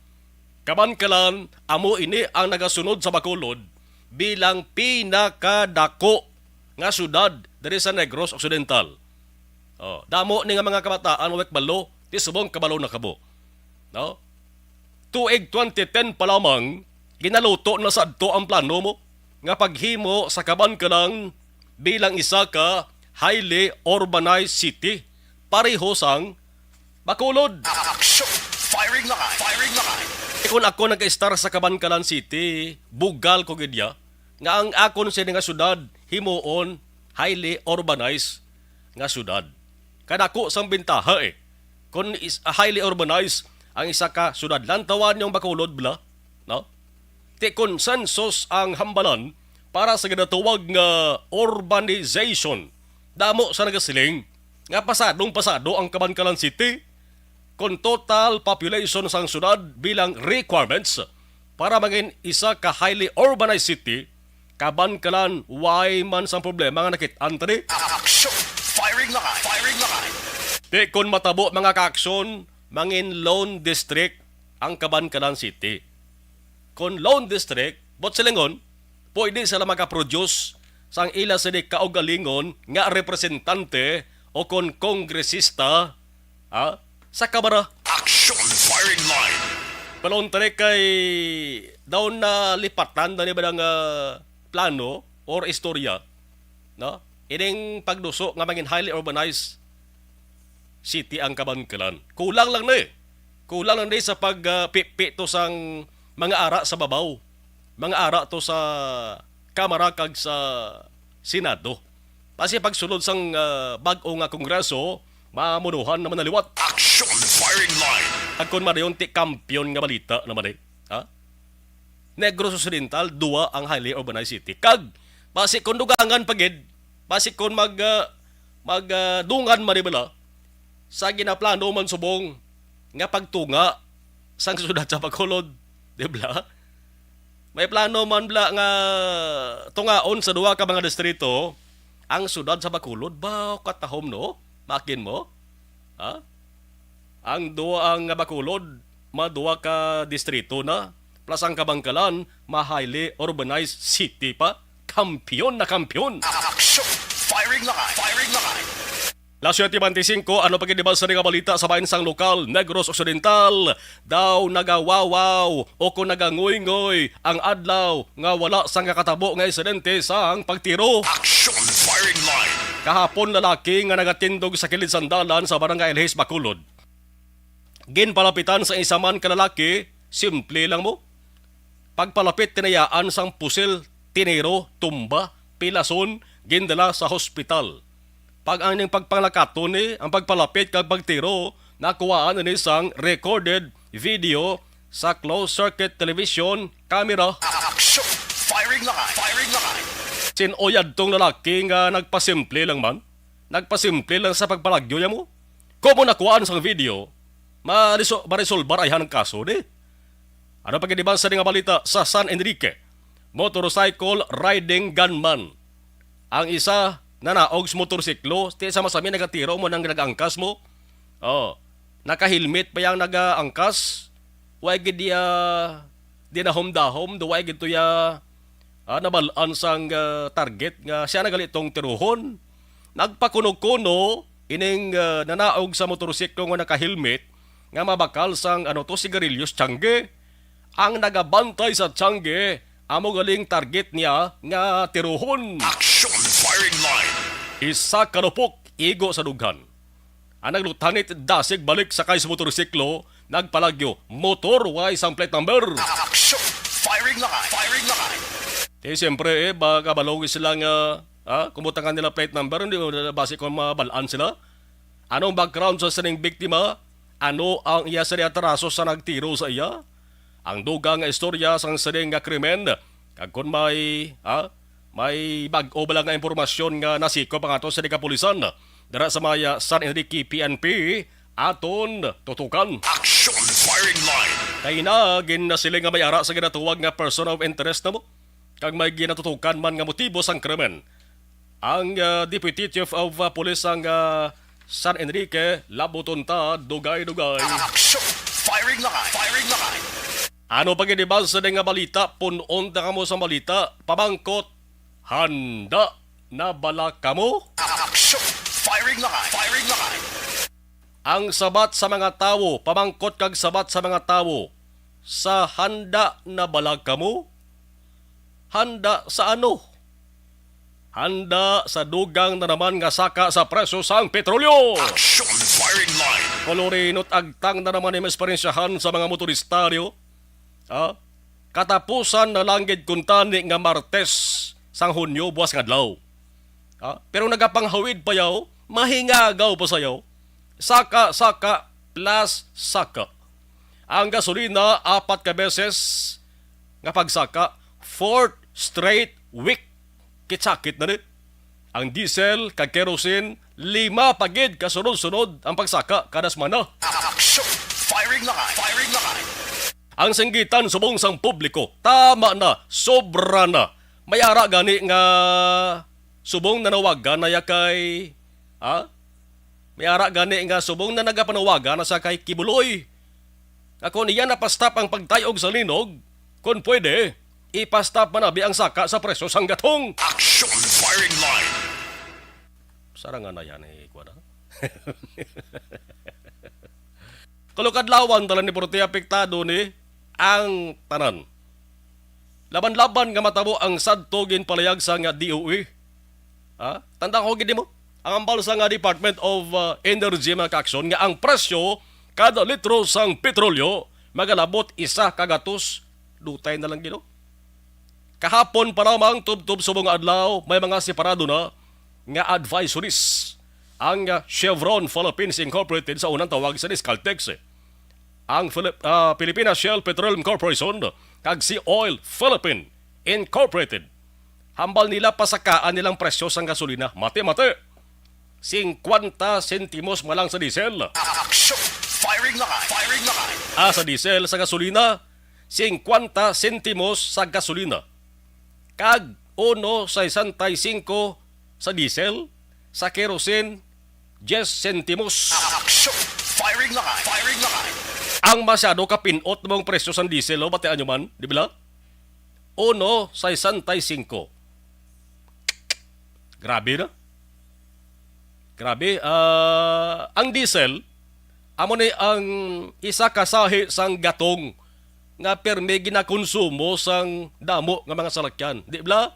Kabankalan, amo ini ang nagasunod sa Bacolod bilang pinakadako nga syudad diri sa Negros Occidental. Oh, damo ni nga mga kabataan, wa kabalo, ti subong kabalo na kamo. No? Tuig twenty ten pa lamang, ginaluto na sadto ang plano mo nga paghimo sa Kabankalan bilang isa ka highly urbanized city, pareho sang Bacolod. Action! Firing line! Firing line! Kung ako nag-istar sa Kabankalan City, bugal ko gid ya nga ang akon sini nga syudad himuon highly urbanized nga syudad. Kadako sang bintaha, eh. Kung is, highly urbanized ang isa ka syudad, lantawan yung Bacolod, bla, no? Ti consensus ang hambalan para sa ginatawag nga urbanization. Damo sa nagasiling nga pasadong-pasado ang Kabankalan City kon total population sang syudad bilang requirements para mangin isa ka highly urbanized city. Kabankalan, way man sang problema nga nakit-an ta di. Action! Firing line! Firing line! Ti kon matabo, mga ka-aksyon, mangin lone district ang Kabankalan City. Kon lone district, but silingon, pwede sila makaproduce sang ila sini kaugalingon nga representante o kon kongresista, ha, sa Kamara. Action firing line. Paluntre kay daw nalipatan na ni ba nga plano or istorya, no? Ining pagduso nga mangin highly urbanized city ang Kabankalan. Kulang lang ni. Kulang lang ni sa pag, ah, pipi to sang mga ara sa babaw. Mga ara to sa Kamara kag sa Senado. Basi pagsulod sang, ah, bag-o nga Kongreso, mamunuhan naman na liwat. Action firing line. Kag kon madayon ti kampiyon nga balita naman eh. Ha? Negros Occidental, duwa ang highly urbanized city. Kag, basi kon dugangan pa gid, basi kon mag, ah, mag, ah, dungan man bala sa ginaplano man subong nga pagtunga sang syudad sa Bacolod, di ba? May plano man bala nga tungaon sa duha ka mga distrito ang syudad sa Bacolod. Ba, katahom, no? Makin mo? Ha? Ang duha nga Bacolod, maduha ka distrito na, plus ang Kabankalan, ma-highly urbanized city pa. Kampiyon na kampiyon! Action! Firing line! Firing line! Las siete beinticinco, ano pa gid ba sa nga balita sa bahin sang lokal, Negros Occidental? Daw nagawawaw o kon naganguynggoy ang adlaw nga wala sang kakatabo nga insidente sang pagtiro. Action firing line. Kahapon, lalaki nga nagatindog sa kilid sang dalan sa Barangay Elhis, Bacolod, ginpalapitan sa isa man ka lalaki, simple lang mo. Pagpalapit, tinayaan sang pusil, tiniro, tumba, pilason, gindala sa hospital. Pag ang ning pagpanglakaton ni, ang pagpalapit kag pagtiro, nakuhaan ini sang recorded video sa closed circuit television camera. Action! Firing line! Firing line! Sin-o yadtong lalaki nga nagpasimple lang man? Nagpasimple lang sa pagpalagyo ya mo? Kung mo nakuhaan sang video, mariso-, marisolbar ayhan ang kaso, di? Ano pa gid ba sa nga balita sa San Enrique? Motorcycle riding gunman. Ang isa nanaog sa motorsiklo, ti sa masami nagatiro mo nang nag-angkas mo. Oh, naka-helmet pa yang nag-angkas. Wa gid iya dinahom-dahom, do wa gid to iya, ah, nabal-an sang, ah, target nga siya na gali tong tiruhon. Nagpakuno-kuno ining, ah, nanaog sa motorsiklo nga naka-helmet nga mabakal sang, ano to, sigarilyos, tiyangge. Ang nagabantay sa tiyangge, amo galing target niya nga tiruhon. Action firing line. Isa ka lupok, igo sa dughan. Ang naglutanit dasig balik sakay sa motorsiklo, nagpalagyo, motor, way sang plate number. Action! Firing line! Firing line! Di siyempre, eh, baka balong sila nga, ah, kumutangan nila plate number, hindi mo basi kung mabalaan sila. Anong background sa sining biktima? Ano ang iya sa atraso sa nagtiro sa iya? Ang dugang nga istorya sang sining nga krimen, kag kung may, ah, may bag-o ba lang nga impormasyon nga nasikop ang ato sa kapulisan, dira sa may San Enrique P N P, aton tutukan. Action firing line. Kay na, ginasiling nga may ara sa ginatuwag nga person of interest na mo, kag may ginatutukan man nga motibo sang krimen. Ang, ah, Deputy Chief of, ah, Police sang, ah, San Enrique, labuton ta, dugay-dugay. Action! Firing line! Firing line! Ano pa gid ba sa nga balita? Punon ta kamo sa balita. Pamangkot, handa na bala kamo? Action! Firing line! Firing line! Ang sabat sa mga tawo, pamangkot kag sabat sa mga tawo, sa handa na bala kamo? Handa sa ano? Handa sa dugang na naman nga saka sa presyo sang petrolyo. Action firing line. Kolorino't agtang na naman ang eksperyensyahan sa mga motorista, di ba? Ah, katapusan na lang gid kuntani nga Martes sang Hunyo, buwas nga adlaw. Ah, pero nagapanghawid pa yaw, mahingagaw pa sayaw. Saka, saka, plus saka. Ang gasolina, apat ka beses nga pagsaka, fourth straight week. Kitsakit na ni. Ang diesel kag kerosene, lima pa gid ka sunod-sunod ang pagsaka kada semana. Action! Firing line! Firing line! Ang singgitan subong sang publiko, tama na, sobra na. May ara gani nga subong nanawagan na ya kay, ha? May ara gani nga subong na nagapanawagan na sa kay Kibuloy. Nga kung iya napastap ang pagtayog sa linog, kung pwede, Ipastop man abi ang saka sa presyo sang gatong. Action Firing Line. Sarangan na yan, eh, kuwan, ah. Kalukadlawan, tanan ni Porte, apektado ni ang tanan. Laban-laban nga matabo ang sadto ginpalayag sa nga D O E. Ha? Tanda ko gid mo, ang hambal sa nga Department of, uh, Energy, mga kaaksyon, nga ang presyo kada litro sang petrolyo magalabot isa ka gatos. Dutay na lang gid, no? Kahapon pa lamang, tubtob subong nga adlaw, may mga separado na nga advisories ang, uh, Chevron Philippines Incorporated, sa unang tawag sa Caltex, ang Philip-, ah, Pilipinas Shell Petroleum Corporation, kag si Oil Philippine Incorporated. Hambal nila pasakaan nilang presyo sang gasolina. Mati-mati. Singkwenta sentimos man lang sa diesel. Action! Firing line! Firing line! Ah, sa diesel, sa gasolina, singkwenta sentimos sa gasolina. Kag uno sesenta y cinco sa diesel, sa kerosene, diyes sentimos. Action! Firing line! Firing line! Ang masyado kapinot mong presyo sang diesel, oh, batian nyo man, di ba? Uno sesenta y cinco. Grabe na. Grabe. Ah, ang diesel, amo ni ang isa ka sahi sang gatong nga permi ginakonsumo sang damo nga mga salakyan. Di bala?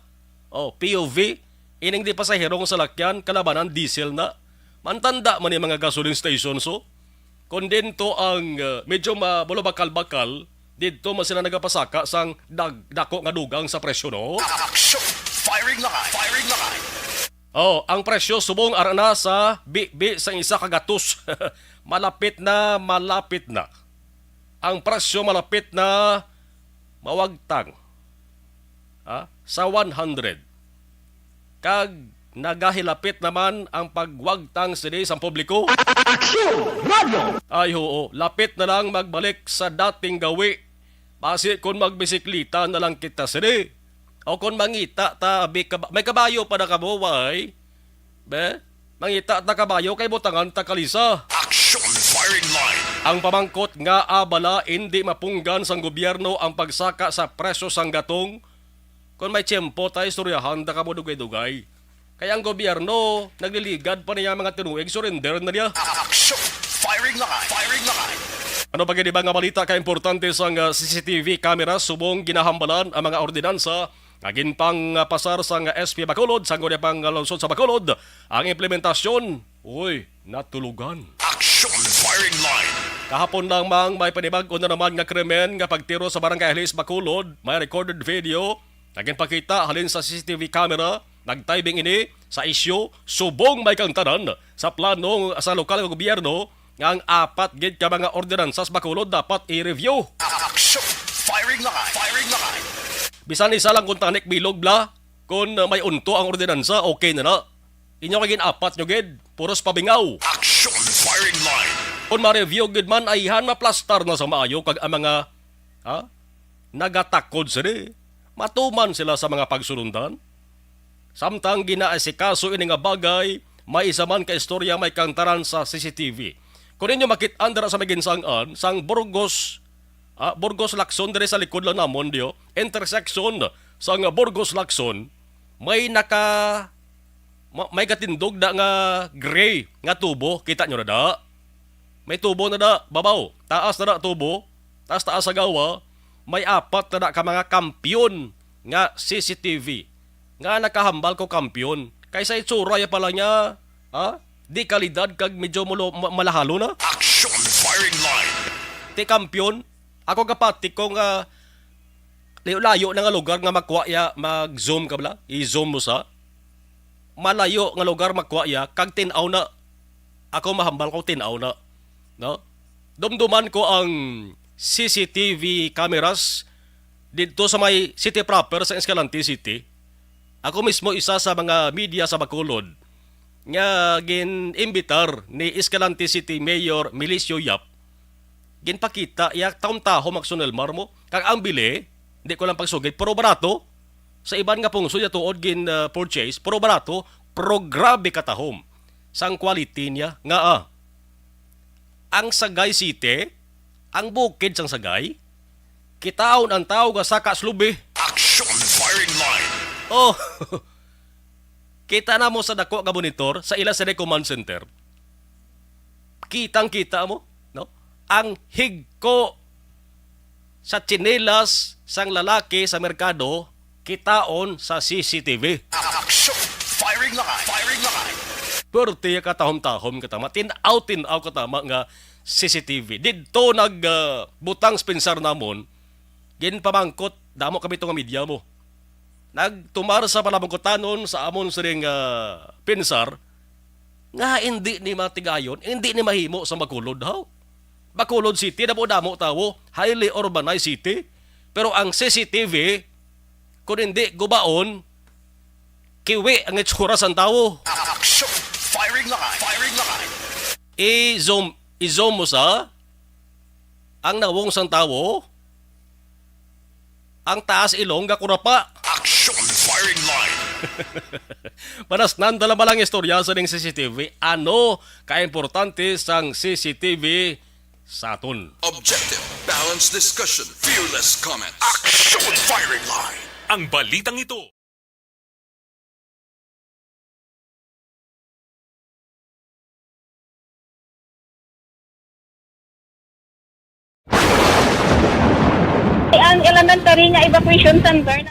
Oh, P U V, ining di pasahero nga salakyan, kalabanan diesel na. Mantanda man ni mga gasoline station, so. Kon didto ang, uh, medyo ma-, bulabakal-bakal, didto man sila nagapasaka sang dag-, dako nga dugang sa presyo, no? Action! Firing line! Firing line! Oh, ang presyo subong ara na sa bi-bi sang isa ka gatos. Malapit na, malapit na. Ang presyo malapit na mawagtang, ha, sa one hundred. Kag nagahilapit naman ang pagwagtang sini sang publiko. Action! Radyo! Ay, oo, lapit na lang magbalik sa dating gawi. Basi kon magbisiklita na lang kita sini. O kon mangita ta, abi, kab-, may kabayo pa na kamo, way? Be? Mangita ta kabayo kay butangan ta kalisa. Action Firing Line! Ang pamangkot nga, ah, bala indi mapunggan sang gobyerno ang pagsaka sa presyo sang gatong? Kon may tiyempo ta, istoryahan ta kamo dugay-dugay. Kay ang gobyerno, nagliligad pa niya mga tinuig, surrender na niya. Action! Firing line! Firing line! Ano pa gid ba nga balita ka importante sang, ah, C C T V camera subong ginahambalan ang mga ordinansa nga ginpangpasar sang S P Bacolod, sang Sangguniang Panlungsod sa Bacolod, ang implementasyon, uy, natulugan. Action Firing Line! Kahapon lamang, may panibag-o na naman nga krimen nga pagtiro sa Barangay Alis, Bacolod. May recorded video nga ginpakita halin sa C C T V camera. Nagtibing ini sa isyu subong may kaangtanan sa plano sa lokal nga gobyerno nga ang apat gid ka mga ordinansa sa Bacolod dapat i-review. Action! Firing line! Firing line! Bisan isa lang kon tanik bilog bala, kon, uh, may unto ang ordinansa, okay na na. Inyo kay gin-apat nyo gid, puros pabingaw. Action! Firing line! Kon ma-review gid man, ayhan maplastar na sa maayo kag ang mga, ha, nagatakod sini, matuman sila sa mga pagsulundan. Samtang ginaasikaso ini nga bagay, may isa man ka istorya may kaangtanan sa C C T V. Kung inyo makit-an dira sa may ginsang-an, sang Burgos, ah, Burgos Lacson, diri sa likod lang namon, diyo, intersection sang Burgos Lacson, may naka-, ma-, may katindog da nga gray nga tubo. Kita nyo na da? May tubo na da, babaw. Taas na da tubo. Taas-taas sa gawa. May apat na da ka mga kampiyon nga C C T V nga nakahambal ko kampiyon. Kay sa itsura ya pala niya, ha? Di kalidad kag medyo mulo-, ma-, malahalo na. Action Firing Line! Ti kampiyon, ako gapati ko nga layo-layo na nga lugar nga makuha ya, mag-zoom ka bala? I-zoom mo sa malayo nga lugar makuha ya, kag tin-aw na. Ako mahambal ko, tin-aw na. No? Dumduman ko ang C C T V cameras didto sa may city proper sa Escalante City. Ako mismo isa sa mga media sa Bacolod nga gin-imbitar ni Escalante City Mayor Milicio Yap. Ginpakita iya taom-taho, Maxon Elmar, mo. Kag ang bili, di ko lang pagsugid, pero barato. Sa iban nga pungsod ya tuod gin, ah, purchase, pero barato, pero grabe katahom sang quality niya. Nga, ah, ang Sagay City, ang bukid sang Sagay, kitaon ang tawo nga saka sa lubi. Action firing line. Oh, kita na mo sa dako nga monitor sa ila sa command center. Kitang-kita mo, no? Ang higko sa tsinelas sang lalaki sa merkado kitaon sa C C T V. Action firing line. Firing line. Pwerte katahom-tahom katama, tin-aw-tin-aw katama nga C C T V. Didto nag, ah, butang sa pinsar namon, ginpamangkot, damo kami to nga media mo. Nagtumar sa panamangkutanon sa amon sining, ah, pinsar, nga hindi ni matigayon, hindi ni mahimo sa Bacolod, haw? Bacolod City, damo-damo tawo, highly urbanized city. Pero ang C C T V, kung hindi gubaon, kiwi ang itsura sang tawo. Action! Firing line! Firing line! I-zoom, i-zoom mo sa ang nawong sang tawo, ang taas ilong gakurapa. Action! Firing line! Panasnan, dala ba lang istorya sa ning C C T V? Ano kaimportante sang C C T V sa aton? Objective, balanced discussion, fearless comment. Action! Firing line! Ang balitang ito. Ang elementary nga evacuation center na.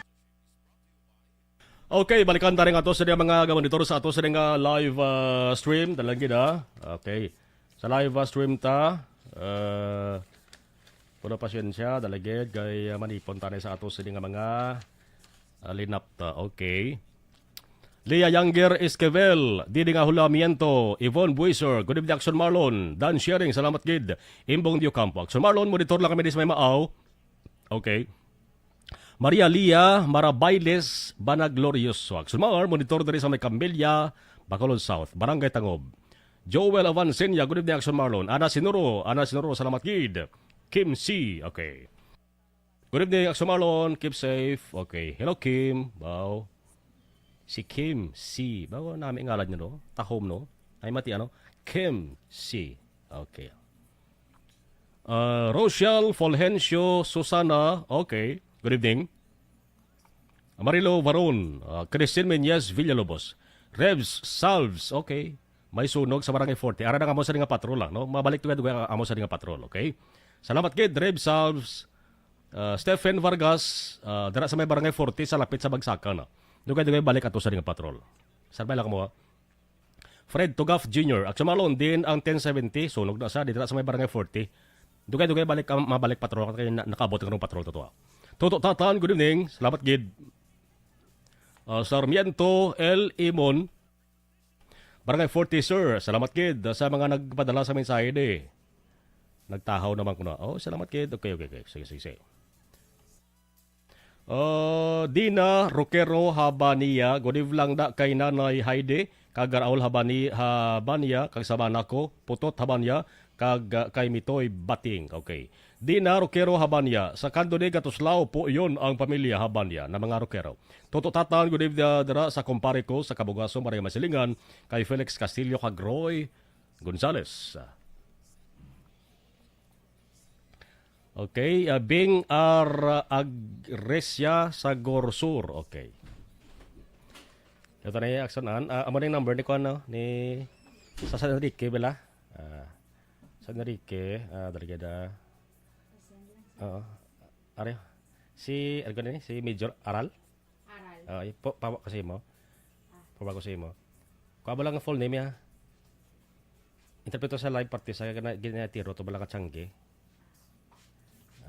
Okay, balikan ta rin ato sa mga monitor sa ato sa nga live, ah, stream. Dalang gid, ah. Okay. Sa live, ah, stream ta. Uh, Puno pasensya, dalagid, kay, ah, manipon ta ni sa ato sini nga mga, ah, linapta. Okay. Leah Younger Esquivel, Didi nga Hulamiento, Yvonne Buiser, good evening, Action Marlon. Dan Sharing, salamat gid. Imbong Diocampo, Action Marlon, monitor lang kami di sa may Maaw. Okay. Maria Lia Marabailes Banaglorioso, Action Mar, monitor diri sa may Camellia, Bacolod South, Barangay Tangob. Joel Avancenia, good evening, Action Marlon. Ana Sinuro, Ana Sinuro, salamat gid. Kim C, okay. Good evening, Action Marlon. Keep safe. Okay. Hello, Kim. Wow. Si Kim C. Bago namin ngalan niya, no? Tahom, no? Ay, mati, ano? Kim C. Okay. Uh, Rochelle Fulgencio Susana. Okay. Good evening. Marilo Varon, uh, Christine Meñez Villalobos. Revs Salves. Okay. May sunog sa Barangay forty. Ara na nga mo sa nga patrol, ah, no? Mabalik to nga amo sa nga patrol, okay? Salamat gid, Revs Salves. Ah, Stephen Vargas, ah, dira sa may Barangay forty, sa lapit sa Bagsakan, ah. Dugay-dugay balik ato sa ring patrol. Sarbay lang mo, ah. Fred Tugaf Junior, Action Marlon, din ang ten seventy, sunog na sa, dira sa may Barangay forty. Dugay-dugay balik, ah, mabalik patrol, kay na, nakaabot ang patrol to, to, ah. Toto Tatan, good evening. Salamat gid. Ah, Sarmiento L. Imon, Barangay forty, sir. Salamat gid sa mga nagpadala sa mensahe di. Nagtahaw naman ko na. Oh, salamat gid. Okay, okay, okay. Sige, sige, sige. Uh, Dina Roquero Habania, good evening da kay Nanay Heidi, kag Raul Habani, Habania, kag Sabana ko, Putot Habania, kag, uh, kay Mitoy Bating. Okay. Dina Roquero Habania, sa Candoni, Gatuslao po iyon ang pamilya Habania na mga Roquero. Toto Tatan, good evening, uh, dira sa kumpare ko sa Kabugaso, Maray Masilingan, kay Felix Castillo kag Roy Gonzales. Okay, uh, Bing R. Agresia sa Gorsur. Okay. Ito na yung aksanan. Ah, amo na yung number ni kuan, no? Ni sa San Enrique, bala? Ah, San Enrique, ah, Darigada. Oo. Are, si, ano ko na ni? Si Major Aral? Aral. Ah, po, pawa ko sa imo. Ah. Pawa ko sa imo. Kuha mo lang ang full name, ha? Interpreto sa live party sa gina-, ginatiro to, bala ka tiyangge.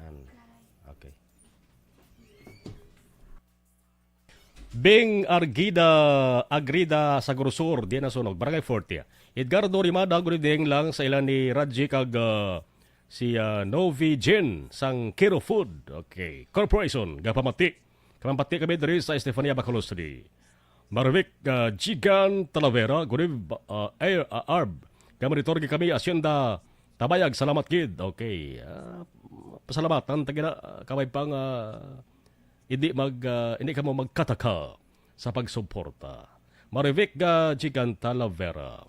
An. Okay. Bing Argida, Agrida sa Grosor, di nasunog, Barangay forty. Edgardo Rimada, good evening lang sa ilan ni Radji kag, ah, si, ah, Novi Jin sang Kiro Food. Okay. Corporation, gapamati. Kamamati kami diri sa Estefania, Bacolod City. Marvic, ah, Jigan Talavera, good eve-, ah, Air, ah, Arb. Kamonitor gid kami, Hacienda Tabayag, salamat gid. Okay. Ah, pasalamatan, tagina, kaway pang, ah, hindi mag, ah, hindi kamo magkataka sa pagsuporta. Marivic, ah, Giganta Lavera.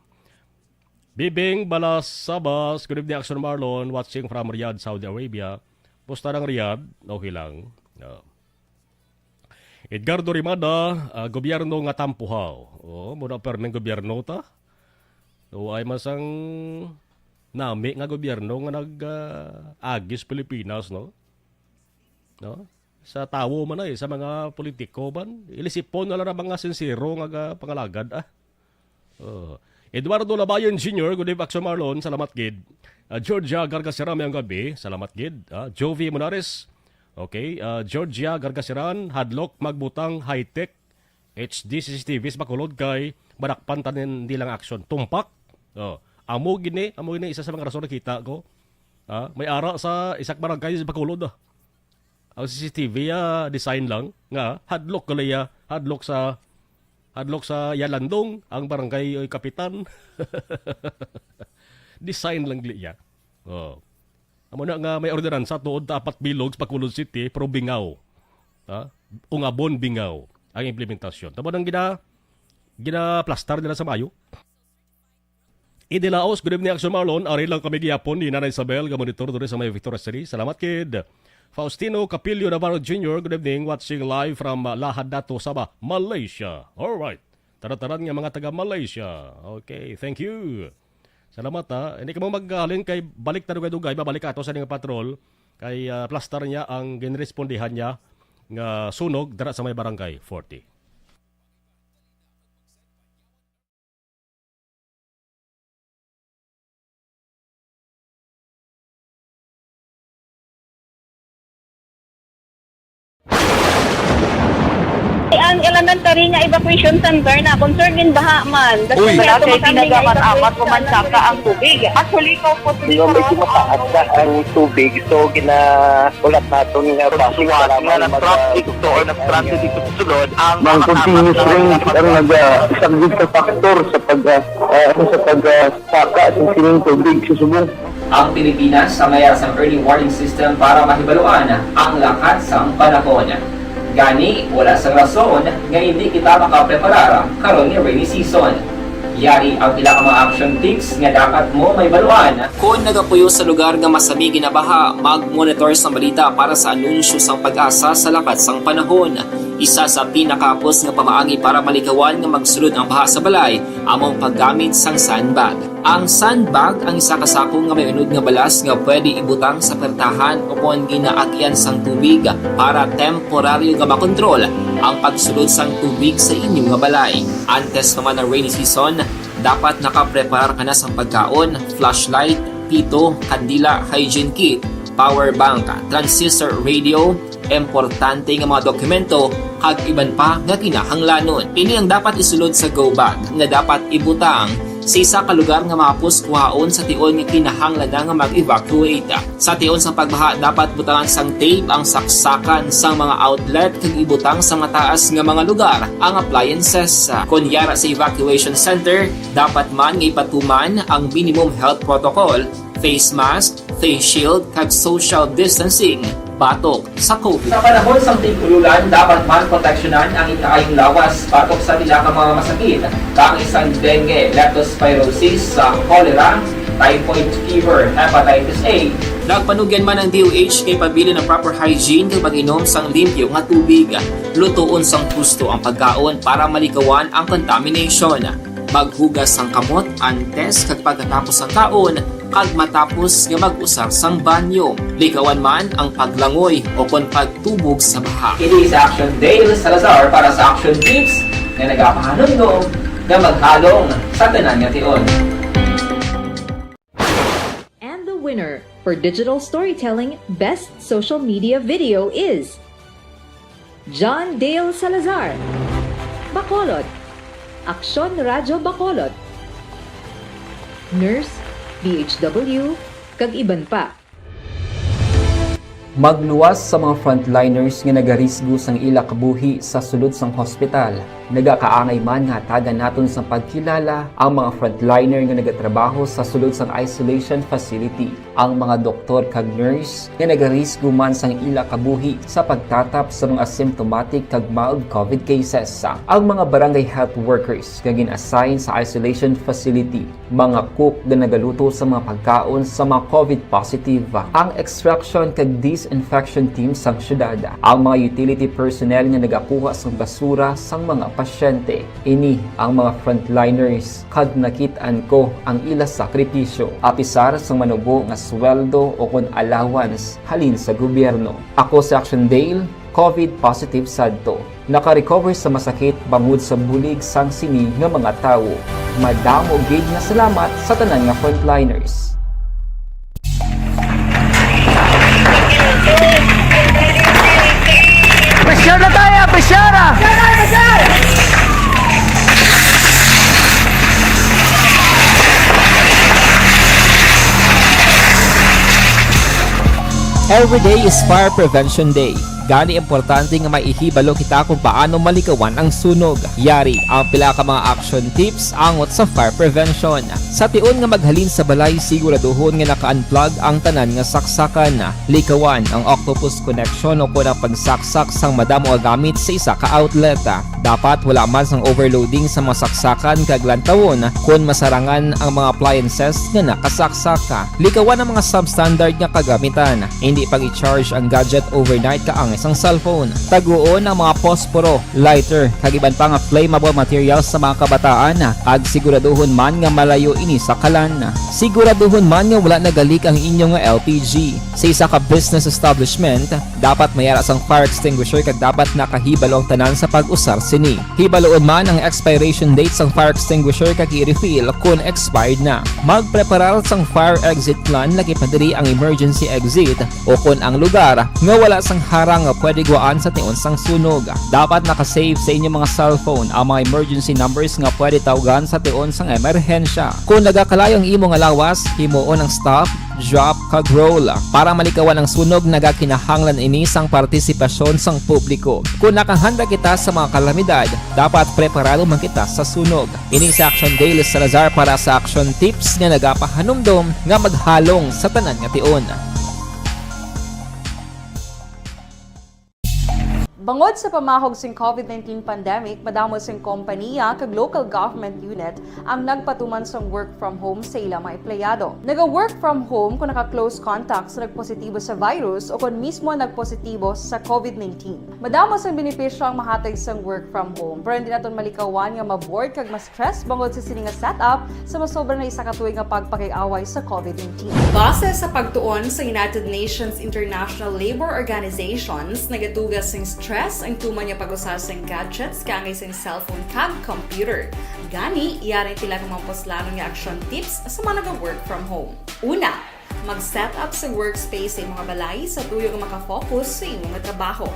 Bibing Balasabas, good evening, Action Marlon, watching from Riyadh, Saudi Arabia. Musta ng Riyadh? Okay lang. Ah. Edgardo Rimada, ah, gobyerno nga tampuhaw. Oo, muna perming gobyerno ta. O ay masang nami nga gobyerno nga nag, ah, agis Pilipinas, no? No? Sa tawo man ay, sa mga politiko man, ilisipon na lang ang mga sincero nga ga-, pangalagad, ah. Oh. Eduardo Labayan Junior, good evening, Action Marlon. Salamat gid. Ah, Georgia Gargasera, may ang gabi. Salamat gid. Ah, Jovi Monares. Okay. Ah, Georgia Gargaseran, hadlok magbutang high-tech H D C C T V sa Bacolod kay madakpan tanan nilang action. Tumpak. Oh. Amo gini, amo gini isa sa mga rason nakita ko. Ah, may ara sa isak barangay sa Bacolod, ah. Ang C C T V, ah, design lang nga hadlok gali, ah, hadlok sa, hadlok sa iya landong ang barangay, oy, kapitan. Design lang gali iya. Oh. Amo na nga may ordinansa tuod ta apat bilog sa Bacolod City, pero bingaw. Ha? Ungabon bingaw ang implementasyon. Tama nang gina-, ginaplastar nila sa Mayo. Idilaos, good evening, Action Marlon. Ari lang kami gihapon ni Nanay Isabel, nga monitor diri sa may Victoria City. Salamat, kid. Faustino Capillo Navarro Junior, good evening. Watching live from, uh, Lahad Datu, Sabah, Malaysia. Alright. Tanan-tanan nga mga taga Malaysia. Okay, thank you. Salamat, ha. Hindi ka mo maghalin kay balik ta dugay-dugay, babalik ka ato sa ning patrol. Kay, ah, plastar niya ang ginrespondihan niya nga sunog dira sa may Barangay forty. Ang elementary nga evacuation center na concern in baha man. Uy. Wala kay ginagamat-amat o mansaka ang tubig. Actually, ikaw po, medyo mataas na ang tubig. So, gina-, ulat naton nga base sa lamang mga traffic to or nag-transit dito sa sulod, ang mga continuous rain ang nag-, ah, isang big factor sa pag, ah, ah, sa pag, ah, saka sa sining tubig sa subong. Ang Pilipinas sa mayas sang early warning system para mahibaluan ang lakat sang panahon. Gani, wala sang rason nga hindi kita makapreparar karon nga rainy season. Yari ang pila ka mga action tips nga dapat mo mahibaluan. Kon nagapuyo sa lugar nga masami ginabaha, mag-monitor sang balita para sa anunsyo sang PAGASA sa lakat sang panahon. Isa sa pinakahapos nga pamaagi para malikawan nga magsulod ang baha sa balay amo ang paggamit sang sandbag. Ang sandbag ang isa ka sako nga may unod nga balas nga pwede ibutang sa pertahan ukon ginaagian sang tubig para temporaryo nga makontrol ang pagsulod sang tubig sa inyo nga balay. Antes pa man ang rainy season, dapat nakapreparar ka na sang pagkaon, flashlight, pito, kandila, hygiene kit, power bank, transistor radio, importante nga mga dokumento, kag iban pa nga kinahanglanon. Ini ang dapat isulod sa go bag nga dapat ibutang sa isa ka lugar nga mahapos kuhaon sa tion nga kinahanglan na nga mag-evacuate. Sa tion sa pagbaha, dapat butangan sang tape ang saksakan sang mga outlet kag ibutang sa mataas nga mga lugar ang appliances. Kon yara sa evacuation center, dapat man nga ipatuman ang minimum health protocol, face mask, face shield, kag social distancing batok sa COVID. Sa panahon sang tig-ululan, dapat man proteksyonan ang ikaayong lawas batok sa pila ka mga masakit, kaangay sang dengue, leptospirosis, sa cholera, typhoid fever, hepatitis A. Nagpanugyan man ang D O H kay pabilin ang proper hygiene kag pag-inom sang limpyo nga tubig. Lutoon sang husto ang pagkaon para malikawan ang contamination. Maghugas sang kamot antes kag pagkatapos sang kaon, kag matapos nga mag-usar sang banyo. Likawan man ang paglangoy o kon pagtubog sa baha. Ini si Action Dale Salazar para sa Action Tips nga nagapahanumdom nga maghalong sa tanan nga tion. And the winner for Digital Storytelling Best Social Media Video is John Dale Salazar, Bacolod, Aksyon Radyo Bacolod, Nurse, D H W, kag iban pa. Magluwas sa mga frontliners nga nagarisgo sang ila kabuhi sa sulod sang hospital. Nagakaangay man nga hatagan naton sang pagkilala ang mga frontliner nga nagatrabaho sa sulod sang isolation facility, ang mga doktor kag nurse nga nagarisgo man sang ila kabuhi sa pagtatap sa mga symptomatic kag mild covid cases, ang mga barangay health workers nga gin-assign sa isolation facility, mga cook nga nagaluto sa mga pagkaon sa mga covid positive, ang extraction kag disinfection team sang syudad, ang mga utility personnel nga nagakuha sang basura sang mga pasyente. Ini ang mga frontliners, kag nakit-an ko ang ila sakripisyo, apisar sang manubo nga sweldo o kon allowance halin sa gobyerno. Ako si Action Dale, covid positive sadto. Naka-recover sa masakit bangod sa bulig sang sini nga mga tawo. Madamo gid nga salamat sa tanan nga frontliners. Pressure na tayo! Pressure! Every day is Fire Prevention Day. Gani, importante nga may ihibalo kita kung paano malikawan ang sunog. Yari ang pila ka mga action tips angot sa fire prevention. Sa tion nga maghalin sa balay, siguraduhon nga naka-unplug ang tanan nga saksakan. Likawan ang octopus connection o kon ang pagsaksak sang madamo nga gamit sa isa ka outlet. Dapat wala man sang overloading sa mga saksakan kag lantawon kon masarangan ang mga appliances nga nakasaksak. Likawan ang mga substandard nga kagamitan. Hindi pag-i-charge ang gadget overnight kaangay sang cellphone. Taguon ang mga posporo, lighter, kag iban pa nga flammable materials sa mga kabataan, kag siguraduhon man nga malayo ini sa kalan. Siguraduhon man nga wala nagalik ang inyo nga L P G. Sa isa ka business establishment, dapat may ara sang fire extinguisher kag dapat nakahibalo ang tanan sa pag-usar sini. Hibaloon man ang expiration date sang fire extinguisher kag i-refill kon expired na. Magpreparar sang fire exit plan, lakip na diri ang emergency exit o kon ang lugar nga wala sang harang nga pwede gwaan sa tion sang sunog. Dapat naka-save sa inyo mga cellphone ang mga emergency numbers nga pwede tawgan sa tion sang emerhensya. Kon nagakalayo ang imo nga lawas, himuon ang stop, drop, kag roll. Para malikawan ang sunog, nagakinahanglan ini sang partisipasyon sang publiko. Kon nakahanda kita sa mga kalamidad, dapat preparado man kita sa sunog. Ini si Action Dale Salazar para sa Action Tips nga nagapahanumdom nga maghalong sa tanan nga tion. Bangod sa pamahog sing covid nineteen pandemic, madamo sing kompaniya kag local government unit ang nagpatuman sang work from home sa ila mga empleyado. Naga-work from home kung naka-close contact sa nagpositibo sa virus o kon mismo nagpositibo sa covid nineteen. Madamo sang benepisyo ang mahatag sang work from home, pero hindi naton malikawan nga ma-bored kag ma-stress bangod sa sini nga setup sa masobra na isa ka tuig nga pagpakig-away sa covid nineteen. Base sa pagtuon sa United Nations International Labor Organizations, nagatuga sing stress ang tuman nga pag-usa sing gadgets kaangay sing cellphone kag computer. Gani, yari pila ka mga puslanon nga action tips sa mga naga-work from home. Una, mag-set up sa workspace sa imong balay sa tuyo nga maka-focus sa imo nga trabaho.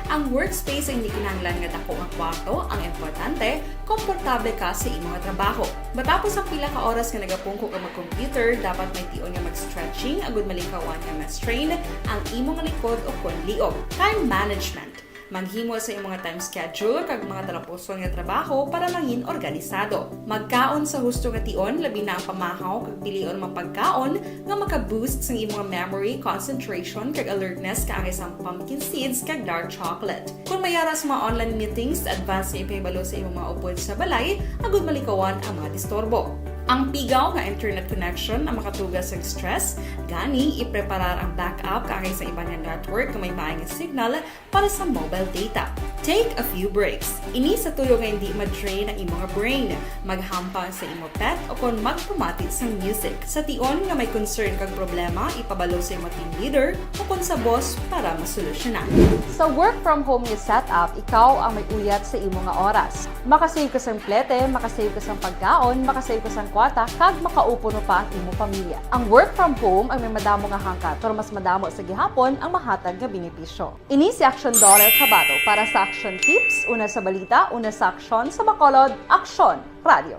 Ang workspace ay hindi kinahanglan nga dako nga kwarto, ang importante, komportable ka sa imo nga trabaho. Matapos ang pila ka oras nga nagapungko ka mag-computer, dapat may tion nga mag-stretching agud malikawan nga ma-strain ang imo nga likod o kon liog. Time management. Maghimo sa imo nga time schedule kag mga talapuson nga trabaho para mangin organisado. Magkaon sa husto nga tion, labi na ang pamahaw kag pilion ang mga pagkaon nga maka-boost sang imo nga memory, concentration, kag alertness kaangay sang pumpkin seeds kag dark chocolate. Kung may ara sa mga online meetings, advance nga ipahibalo sa imo mga upod sa balay agud malikawan ang mga disturbo. Ang pigaw nga internet connection ang makatuga sang stress, gani ipreparar ang backup kaangay sa iban nga network nga may maay nga signal para sa mobile data. Take a few breaks. Ini sa tuyo nga hindi ma-drain ang imo nga brain. Maghampang sa imo pet o kon magpamati sang music. Sa tion nga may concern kag problema, ipabalo sa imo team leader o kon sa boss para masolusyonan. Sa work from home nga setup, ikaw ang may uyat sa imo nga oras. Makasave ka sang plete, makasave ka sang pagkaon, makasave ka sang kwarta, kag makaupo no pa ang imo pamilya. Ang work from home ang may madamo nga hangkat, pero mas madamo sa gihapon ang mahatag nga benepisyo. Ini si Action Daughter Kabato para sa Action Tips, una sa balita, una sa aksyon, sa Bacolod, Aksyon Radio.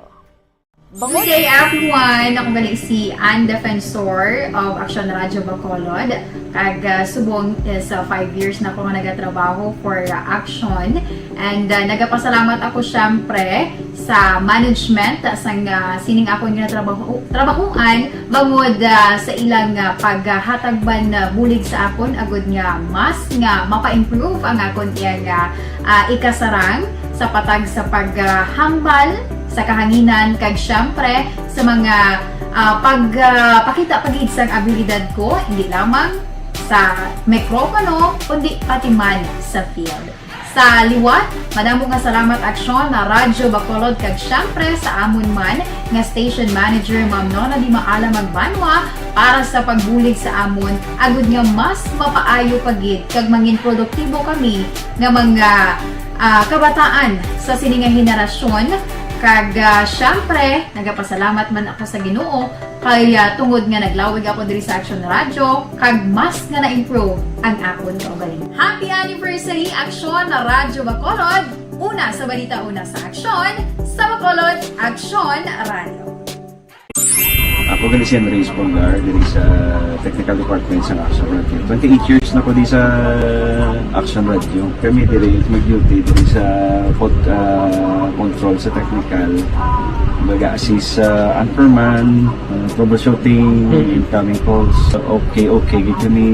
Good day, everyone! Ako gali si Ann Defensor of Action Radio Bacolod. Kag, ah, subong is, ah, five years na ako nga nagatrabaho for, ah, Action. And, ah, nagapasalamat ako, syempre, sa management, ah, sang, ah, sining akon nga trabaho, trabahoan, bangod, ah, sa ilang, ah, paghatag man, ah, bulig sa akon, agud nga mas nga mapa-improve ang akon iyang, ah, ah, ikasarang sa patag sa paghambal sa kahanginan, kag syempre sa mga, ah, pag, ah, pakita pa gid sang abilidad ko, hindi lamang sa mikropono, kundi pati man sa field. Sa liwat, madamo nga salamat, Aksyon na Radyo Bacolod, kag syempre sa amon man nga station manager, Ma'am Nona Di Maala Magbanwa, para sa pagbulig sa amon, agud nga mas mapaayo pa gid kag mangin produktibo kami nga mga, ah, kabataan sa sini nga henerasyon. Kag, ah, syempre, nagapasalamat man ako sa Ginoo kay, ah, tungod nga naglawig ako diri sa Action Radio, kag mas nga na-improve ang akon kaugalingon. Happy anniversary, Action na Radyo Bacolod! Una sa balita, una sa aksyon, sa Bacolod, Action Radio. Ako gali si Andres Polgar, diri sa Technical Department sa Action Radio. Twenty-eight years na ko di sa Action Radio. Kami diri mag-duty diri sa pod, ah, control sa technical. Baga assist sa anchorman, ah, troubleshooting, incoming calls. Okay, okay, gid kami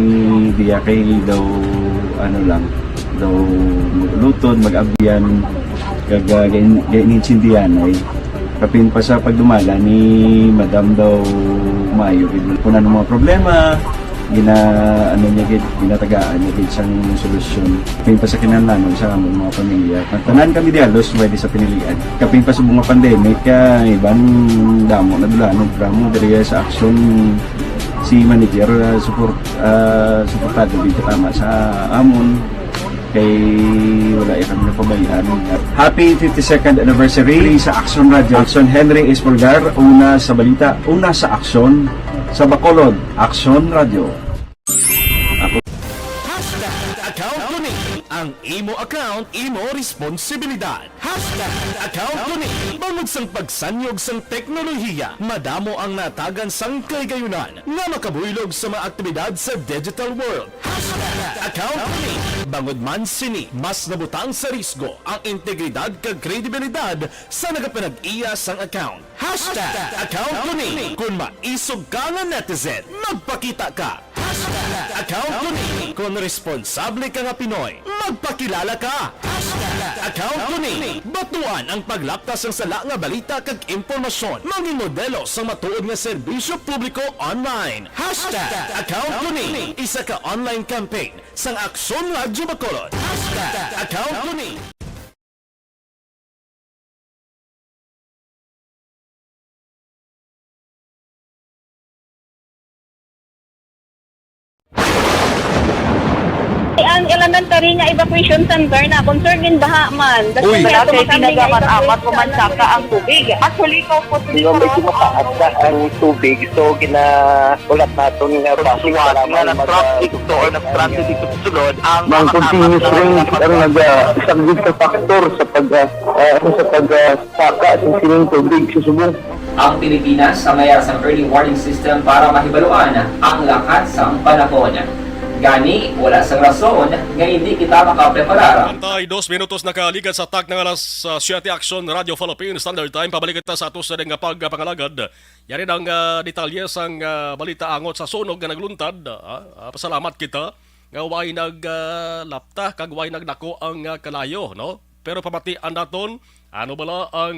diya kay daw, ano lang, daw luton, mag-abyan, kag, ah, gain-, gain-, insindihan ay. Kapin pa sa pagdumala ni Madam daw maayo gid. Kung ano mga problema, gina-, ano niya gid, ginatagaan niya gid sang solusyon. Kapin pa sa kinahanglanon sa amon mga pamilya. Ang tanan kami di halos pwede sa pinilian. Kapin pa sa mga pandemic, ah, iban damo na dulanon, drama diri sa aksyon si manager, ah, support, ah, suportado gid tama sa amon. Kay wala ya kami napabayaan. Happy fifty-second anniversary sa Action Radio. Action Henry Espolgar, una sa balita, una sa aksyon, sa Bacolod, Action Radio. Ako. Hashtag account ko ni. Ang imo account, imo responsibilidad. Hashtag account ko ni. Bangod sang pagsanyog sang teknolohiya, madamo ang natagan sang kahigayonan nga makabuylog sa mga aktibidad sa digital world. Hashtag account ko ni. Bangod man sini mas nabutang sa risgo ang integridad kag kredibilidad sa nagapanag-iya sang account. Hashtag account ko ni. Kon maisog ka nga netizen, magpakita ka. Hashtag account ko ni. Kon responsable ka nga Pinoy, magpakilala ka. Hashtag account ko ni. Batuan ang paglapta sang sala nga balita kag impormasyon. Mangin modelo sang matuod nga serbisyo publiko online. Hashtag account ko ni. Isa ka online campaign sang Aksyon Radyo Bacolod. Hashtag account ko ni. Ang elementary nga evacuation center na concern gid baha man. Uy. Wala kay pinagamat-amat, umansaka ang tubig. Actually, ko po, medyo mataas na ang tubig. So, gina-, ulat naton nga basi nga nag-traffic to or nag-transit dito sa sulod ang mga continuous rains ang nagasaglit sa faktor sa pag, ah, ah, sa pag, ah, saka sa sining tubig sa subong. Ang Pilipinas ang mayara sang early warning system para mahibaluan ang lakat sang panahon. Gani, wala sang rason nga hindi kita makapreparar. Antay dos minutos nakaligad sa takna nga alas, ah, siyete, Action Radio Philippines Standard Time. Pabalik kita sa ato sa nga pagpangalagad. Yari ang, ah, detalye sang, ah, balita angot sa sunog nga nagluntad. Ah, ah, pasalamat kita nga way nag, ah, lapta kag way nagdako ang, ah, kalayo, no? Pero pamatian naton, ano bala ang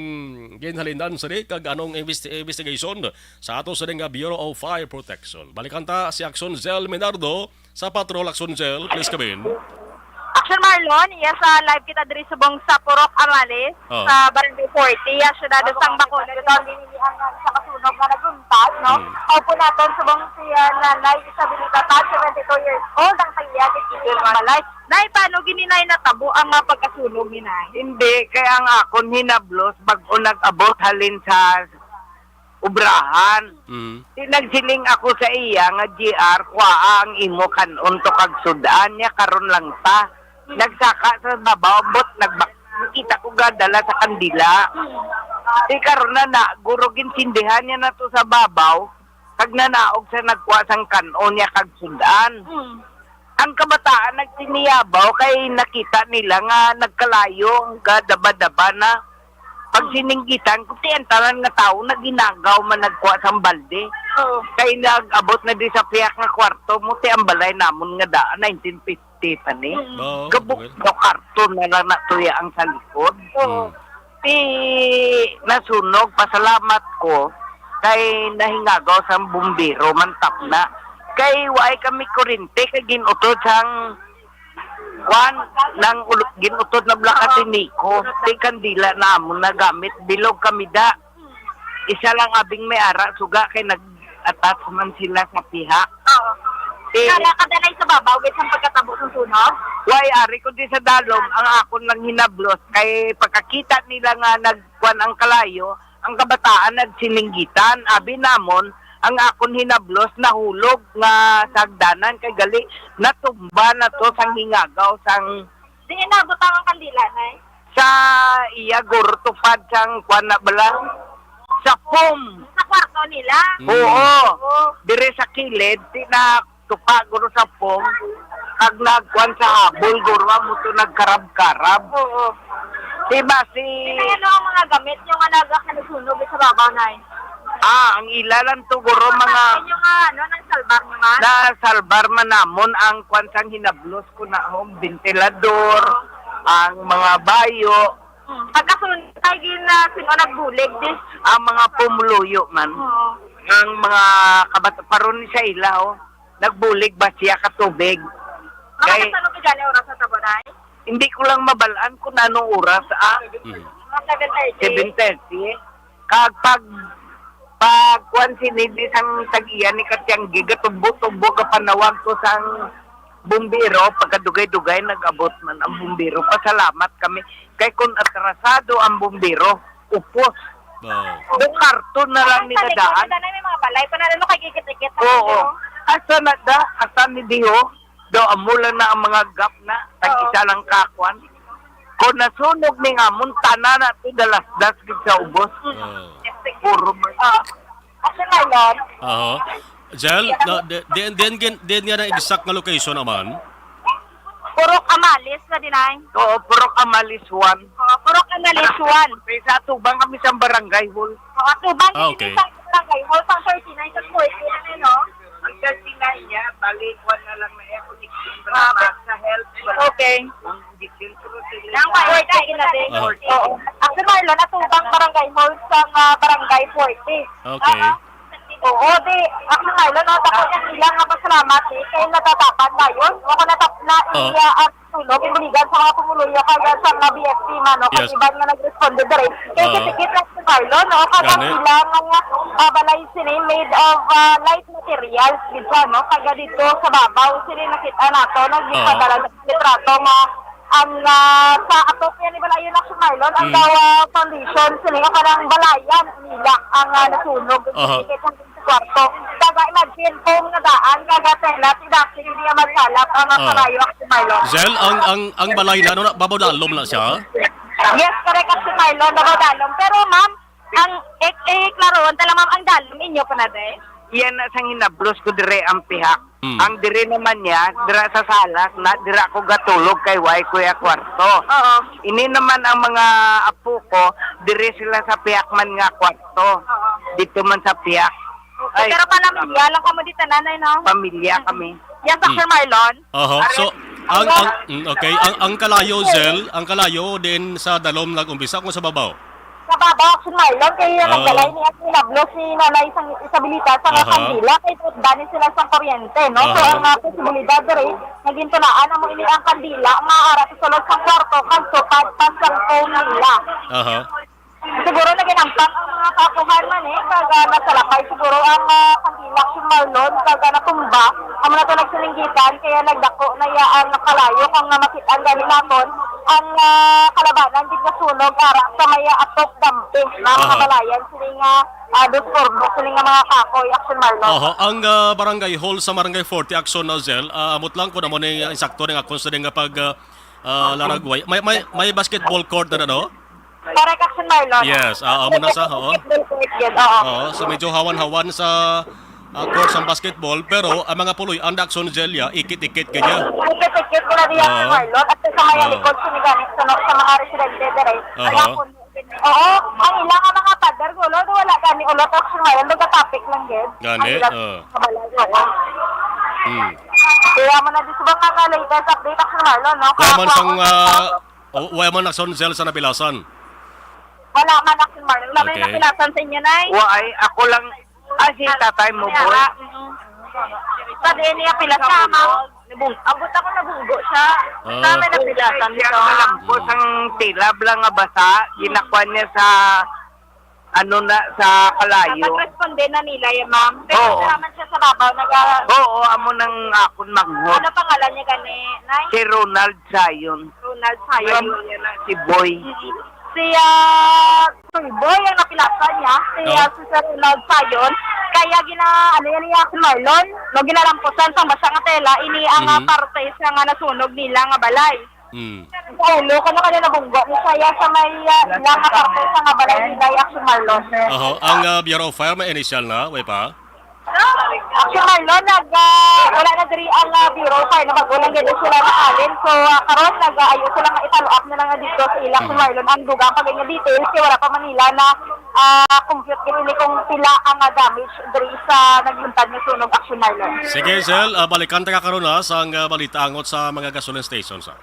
ginhalinan sini kag anong investi-, investigation sa ato sini nga Bureau of Fire Protection? Balikan ta si Action Zell Minardo sa Patrol. Action Zell, please come in. Action Marlon, yes, ah, live kita diri subong sa Purok Amalis, Oh. sa Barangay forty, ah, siyudad sang Bacolod. Ito ang dinili ang, ah, sa kasunog nga nagluntad, no? Hmm. Opo naton subong si, ah, Nanay Isabelita Tan, seventy-two years old, ang tag-iya gid sa balay. Nay, paano gid ni, Nay, natabo ang, ah, pagkasunog ni, Nay? Hindi, kay ang akon hinablos, bag-o nag-abot halin sa obrahan. Mm. Di nagsiling ako sa iya nga, "G R, kuhaa ang imo kan-on to kag sud-an niya, karon lang ta." Nagsaka sa babaw, but nagbak-, nakita ko gadala sa kandila. Di karon na na, guro, ginsindihan niya na to sa babaw, kag nanaog sa nagkuha sang kan-on niya kag sud-an. Mm. Ang kabataan nagtiniyabaw kay nakita nila nga nagkalayo, gadaba-daba na. Pag sininggitan ko, ti ang tanan nga tawo naghinagaw man nagkuha sang balde. Oo. Kay nag-abot na di sa pihak nga kwarto mo, ti ang balay namon nga daan, nineteen fifty pa ni. Mm. Oo, Kabuk okay. Daw karton na lang natuya ang sa likod. Oo. Mm. Ti nasunog, pasalamat ko kay nahingagaw sang bumbero man tapna. Kay waay kami kurente, kay ginutod sang kwan, nang ulo-, ginutod na bala ka Oo. Tiniko. Ti kandila namon nagamit, bilog kami da. Isa lang abing may ara, suga kay nag-attach man sila sa pihak. Oo. Ti Kaya kadalay sa babaw, gid sang pagkatabo sang sunog? Why, ari ko di sa dalom, ang akon lang hinablos, kay pagkakita nila nga nagkuan ang kalayo, ang kabataan nagsininggitan. Abi namon, ang akon hinablos nahulog nga sa hagdanan, kay gali natumba na to sang hingagaw sang Diin nabutang ang kandila, Nay? Sa iya, guro, tupad sang kuan na bala. Sa pom. Sa kwarto nila? Mm. Oo. Oo. Dire sa kilid, ti na tupa, guro, sa pom. Kag nagkuan sa habol, guro, amo to nagkarab-karab. Oo. Di ba si Kaya ano ang mga gamit nyo nga nagakanusunog sa babaw, Nay? Ah, ang ila lang to, guro, mga Inyo nga, ano, nang salbar nyo nga? Nasalbar man namon ang kuan sang hinablos ko na home, ventilador, ang mga bayo. Hmm. Pagkasunod, ay gin, ah, sino nagbulig, di? Ang mga pumuluyo man. Oo. Ang mga kabat-, paron ni sa ila, oh. Nagbulig ba siya ka tubig? Mga Kay kasano ka dyan, oras sa Tabanay? Hindi ko lang mabalaan kung anong oras, ah. Mhm. Mga seven thirty. Seven thirty. Kag pag, pag kuwan sini di sang tag-iya ni Katianggi, gatubo-tubo ka panawag ko sang bumbiro, pagkadugay-dugay nag-abot man ang bumbiro. Pasalamat kami. Kay kung atrasado ang bumbiro, upos. Oh. Do karton na lang Ang nila talikod, daan. Dito na may mga balay. Kung ano, kagikit-ikit na Oo. Asa na da? Asa ni Diho? Do amo lang na ang mga gap na. Tag Oo. Isa lang kakwan. Kung nasunog ning amon, tanan na to dalasdas gid sa ubos. Oh. Puro man. Ah, Action Marlon. Aho. Jel, na, di, di, di, di, di nga na exact nga location naman? Purok Amalis na dinay. Oo, Purok Amalis one. Oo, Purok Amalis one. May sa atubang kami sa barangay hall. Oo, atubang Ah, kami okay. Sa barangay hall, sa thirty-nine, sa forty na, no? Ang thirty-nine niya, bali, one na lang na air condition. Ah, sa health. Okay. Ang Ang Forte, kinabi. Aha. Oo. Action Marlon, atubang barangay hall sa, ah, barangay Forte. Okay. Aha. Oo, di, Action Marlon, no, dako niyang ilang nga pasalamat, eh, kay natatapan dayon, o kung natapna, Oo. Iya ang tulog, ibuligan sa mga pumuluyo, kag sa mga B F P man, no, kag Yes. Iban nga nag-responde diri. Kay Oo. Kitikit lang si Marlon, no, kag ang Gani. Ilang nga, ah, balay sini made of, ah, light materials, gid siya, no, kag dito sa babaw, sini nakita nato, no, Oo. Gipadala Litrato nga ang, ah, sa ato kaya ni Balayon Action Marlon, ang Mm. daw, ah, foundation, sini nga kanang balayan nila ang, ah, nasunog. Aha. Sa kwarto. Taga imagine, kung nadaan, kaga tela, ti dati hindi niya magsalap ang, ah, Ah. Kalayo Action Marlon. Zel, ang, ang, ang balay na, ano na, babaw dalom na siya? Yes, correct, Action Marlon, babaw dalom. Pero, ma'am, Ang ik-, iklaroon ta lang, ma'am, ang dalom inyo pa na, day? Yan na sang hinablos ko dire ang pihak. Mm. Ang dire naman niya, dira sa salas na, dira ko gatulog kay way kuya kwarto. Oo. Ini naman ang mga apo ko, dire sila sa pihak man nga kwarto. Oo. Dito man sa pihak. Okay, Ay, pero pamilya lang kamo dito, nanay, no? Pamilya Mm. kami. Yes, Doctor Mm. Marlon? Oho. Are, So, ang, ang, ang, mm, okay. Ang, ang kalayo, Zel, ang kalayo din sa dalom nag-umpisa kung sa babaw? Sa babaw, Action Marlon, kay Ah. nagdalay niya ang hinablo si Nanay sang Isabelita sa mga Aha. kandila, kay dani sila sang kuryente, no? So, Aha. ang, ah, posibilidad diri, nagintunaan amo ini ang kandila nga ara sa sulod sang kwarto, kag tupad pa sang phone nila. Aha. Siguro naginampak ang mga kakuhan man, eh, kag, ah, nasalakay siguro ang, ah, kandila, Action Marlon, kag, ah, natumba. Amo na to nagsininggitan, kaya nagdako na iya ang kalayo kung nga makit-an gani naton ang, ah, kalabanan gid nga sunog ara sa may, ah, atop dampi nga mga Aha. balayan sini nga, ah, dos por dos sini nga mga kahoy, Action Marlon. Oho, ang, ah, barangay hall sa Barangay Forty, Action, Nozel, ah, amot lang kung amo ni insakto ning akon sa nga pag, ah, ah, laragway. May, may, may basketball court na, no? Correct, Action Marlon. Yes, ah, amo na sa, oo. Basketball court yun, oo. Oo, so medyo hawan-hawan sa, ah, court sang basketball, pero ang mga puloy-an, Action Zelia, ikit-ikit kanya. Ikit-ikit ko na diya, Oo. Marlon. At sa mga Oo. likod, siniganit sa, sa mga residente, dire. Aha. Kaya kung Oo, ang ila nga mga pader, gulod, wala gani ulot, Action Marlon, nagka-topic lang gid. Gani, Ang ila oo. nga balay, oo. Hmm. Kaya mo na di subang nga latest update, Action Marlon, no? Wala man Kakuha sang, ko ah, o, wala man Action Zell sa napilasan. Wala man, Action Marlon. Wala man Okay. napilasan sa inyo, Nay. Wa ay, ako lang, ah, si tatay mo, boy. Sa D N A, pila siya, ma'am? Nabung-, abot ako, nabunggo siya. Ah. Sa may napilasan Siya nito. Nalampos ang tilab lang nga basa, ginakuha niya sa, ano na, sa kalayo. Pag-responde na nila yan, ma'am. Pero Oo. Salamat siya sa babaw. Nag- Oo, amo nang akon manghod. Ano pangalan niya gani, Nay? Si Ronald Sayon. Ronald Sayon. Ano niya na, si Boy. Si, ah, Boy ang napilasan niya. Si, Oh. ah, si Sir Ronald Sayon. Kaya gina-, ano yan niya, si Marlon, no, ginalampusan sa basa nga tela. Ini ang, ah, Mhm. parte sa nga nasunog nila nga balay. Mm. Sa ulo, kano kaya nabunggo ni saya sa may, ah, ilang nga parte sa nga balay nila, Action Marlon. Oho, ang, ah, Bureau of Fire may initial na, way pa? Action Marlon, nag, ah, wala na diri ang, ah, Bureau of Fire, na bago lang gid sila nakalin. So, ah, karon, nag, ah, ayo sila nga i-follow up na lang nga dito sa ila, Action Mhm. Marlon, ang dugang pa gid nga details, kay wala pa man nila na, ah, compute gid ini kung pila ang, ah, damage diri sa nagluntad nga sunog, Action Marlon. Sige, Sel, ah, balikan ta ka karon, ha, sang, ah, balita angot sa mga gasoline stations, ha.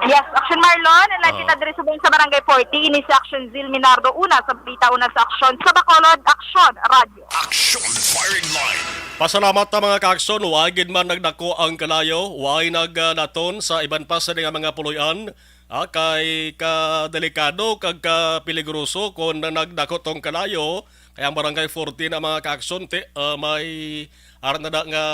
Yes, Action Marlon, and live Oo. kita diri subong sa Barangay forty, ini si Action Zil Minardo, una sa balita, una sa aksyon, sa Bacolod, Action Radio. Action Firing Line. Pasalamat ta, mga ka-aksyon, wa gid man nagdako ang kalayo, wa naglaton sa iban pa sa nga mga puloy-an, ah, kay ka delikado kag ka peligroso kon nagdako tong kalayo, kay ang Barangay forty na, mga ka-aksyon, ti, ah, may ara na da nga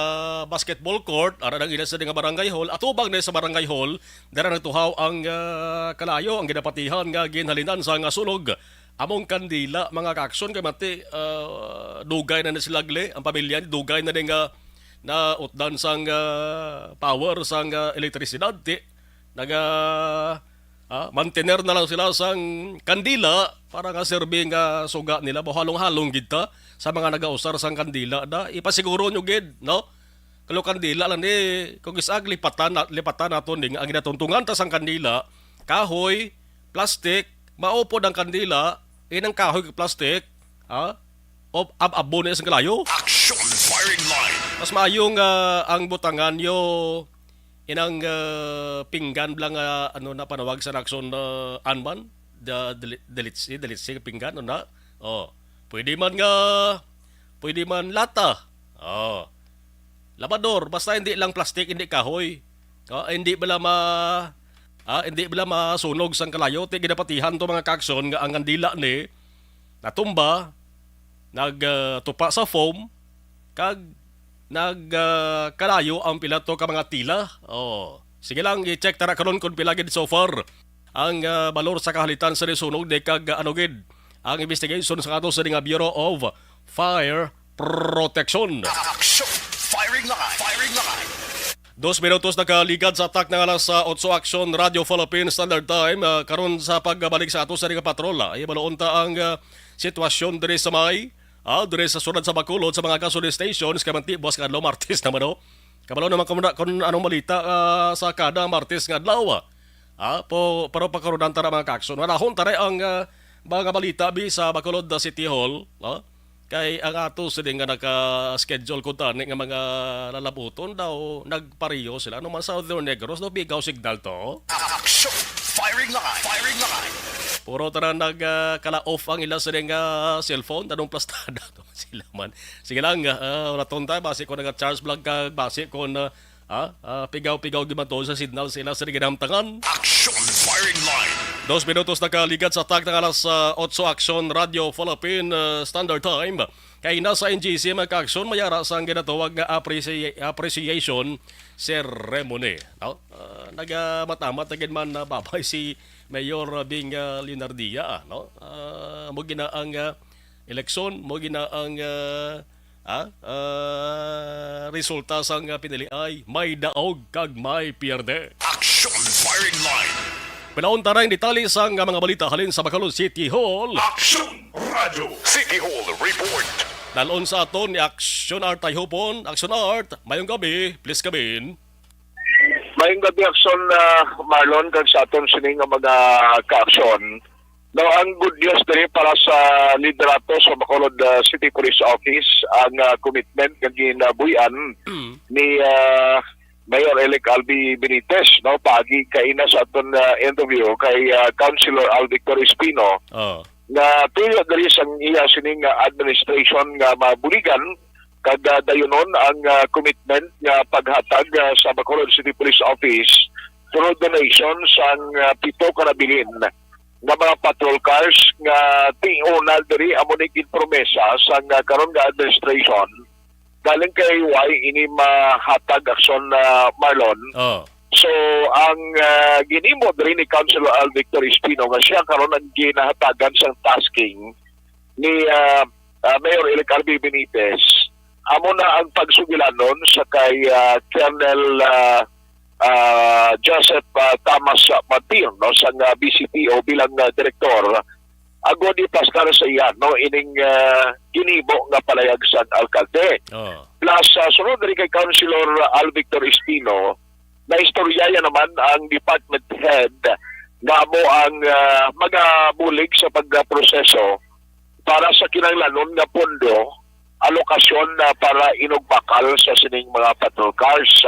basketball court, ara na ina sa nga barangay hall, atubang na sa barangay hall, dira nagtuhaw ang, ah, kalayo, ang ginapatihan nga ginhalinan sa nga sunog. Among kandila, mga ka-aksyon, kay mati, ah, dugay na ni sila, gle, ang pamilya, dugay na ni nga nautdan sang, ah, power, sang, ah, elektrisidad, ti, naga, ah, mantener na lang sila sang kandila para nga serbi nga suga nila. Mahalong-halong gid ta sa mga nagausar sang kandila. Da, ipasiguro nyo gid, no? Kalo kandila lang ni, kung isag lipatan na, lipatan naton ni nga ang ginatuntungan ta sang kandila, kahoy, plastic, maupod ang kandila, inang kahoy kag plastic, ha? O ab-abo na sa kalayo. Action Firing Line. Mas maayo nga ang butangan nyo inang, ah, pinggan bala nga, ano na panawag sa Nakson, ah, Anman? The, the, the litsi, the litsi nga pinggan, ano na? Oh, pwede man nga, pwede man lata. Oh. Labador, basta hindi lang plastic, hindi kahoy. Oh, hindi bala ma-, ah, hindi bala masunog sang kalayo. Ti ginapatihan to, mga kakson, nga ang kandila ni natumba, nag, ah, tupa sa foam, kag nag, ah, kalayo ang pila to ka mga tila. Oh. Sige lang, i-check tara karon kung pila gid so far ang, ah, balor sa kahalitan sa nisunog, di kag, ah, ano gid ang investigation sa ato sa nga Bureau of Fire Protection. Action! Firing line! Firing line! Dos minutos nakaligad sa atak ng alas, ah, otso Action Radio Philippine Standard Time. Ah, karon sa pagbalik sa ato sa nga patrol, ah, ibaluon ta ang, ah, sitwasyon diri sa may, ah, diri sa sulod sa Bacolod sa mga gasoline stations, kay manti, buwas nga adlaw, Martes naman, oh. Kabalo naman kung, kung anong balita, ah, sa kada Martes nga adlaw, ah. Ah, po, pero pagkaroon ta na mga kakson. Manahon ta na ang, ah, mga balita bi sa Bacolod, ah, City Hall, no? Kay ang ato sila nga naka-schedule ko tani nga mga lalabuton daw, nagpareho sila. Ano man sa Other Negros, no? Bigaw signal to. Action! Firing line! Firing line! Puro tanan nag, ah, kala-off ang ila sila nga cellphone. Tanong plastada to sila man. Sige lang, ah, raton tayo. Basi ko nag-charge vlog ka, basi ko na, ah, ah, pigaw-pigaw di man to sa signal sila sa ginamtangan. Action Firing Line. Dos minutos nakaligat sa tag ng alas, ah, otso Action Radio Philippine, ah, Standard Time. Kay nasa N G C, mga ka-aksyon, may ara sang ginatawag nga appreci-, appreciation ceremony, no? Ah, nagamamat-amat na gid man na babay si Mayor Bing, ah, Leonardia, ah, no? Ah, mo gina ang, ah, eleksyon, mo gina ang, ah, ah, ah, resulta sang, ah, piniliay, may daog kag may pierde. Action Firing Line. Panahon ta rin detalye sa nga mga balita halin sa Bacolod City Hall. Aksyon Radio City Hall Report. Dalon sa aton ni Action Art Tayhupon. Action Art, mayong gabi. Please come in. Mayong gabi, Action, ah, Marlon, kag sa aton sini nga mga kaaksyon. No, ang good news diri para sa liderato sa Bacolod, ah, City Police Office, ang, ah, commitment nga ginabuhian Mm. ni, ah, Mayor-elect Albi Benitez, no, paagi kaina sa aton, ah, interview kay, ah, Councilor Al Victor Espino, Oh. nga tuyo diri sang iya sining, ah, administration nga mabuligan kag, ah, dayunon ang, ah, commitment nga paghatag, ah, sa Bacolod City Police Office through donation sang, ah, pito ka nabilin nga mga patrol cars nga tiuna diri amo ni ginpromesa sang, ah, karon nga administration. Galing kay why ini mahatag, Action, ah, Marlon. Oh. So, ang, ah, ginimo diri ni Councilor Al Victor Espino nga siya karon ang ginahatagan sang tasking ni, ah, ah, Mayor-elect Albi Benitez, amo na ang pagsugilanon sa kay, ah, Colonel, ah, ah, Joseph, ah, Thomas Martir, no, sang, ah, B C P O bilang, ah, direktor, agod ipastar sa iya, no, ining, ah, ginhimo nga palayag sang alkalde. Oh. Plus, ah, sunod diri kay Councilor Al Victor Espino, naistorya ya naman ang department head nga amo ang, ah, magabulig sa pagproseso para sa kinahanglanon nga pondo, alokasyon na para inugbakal sa sining mga patrol cars.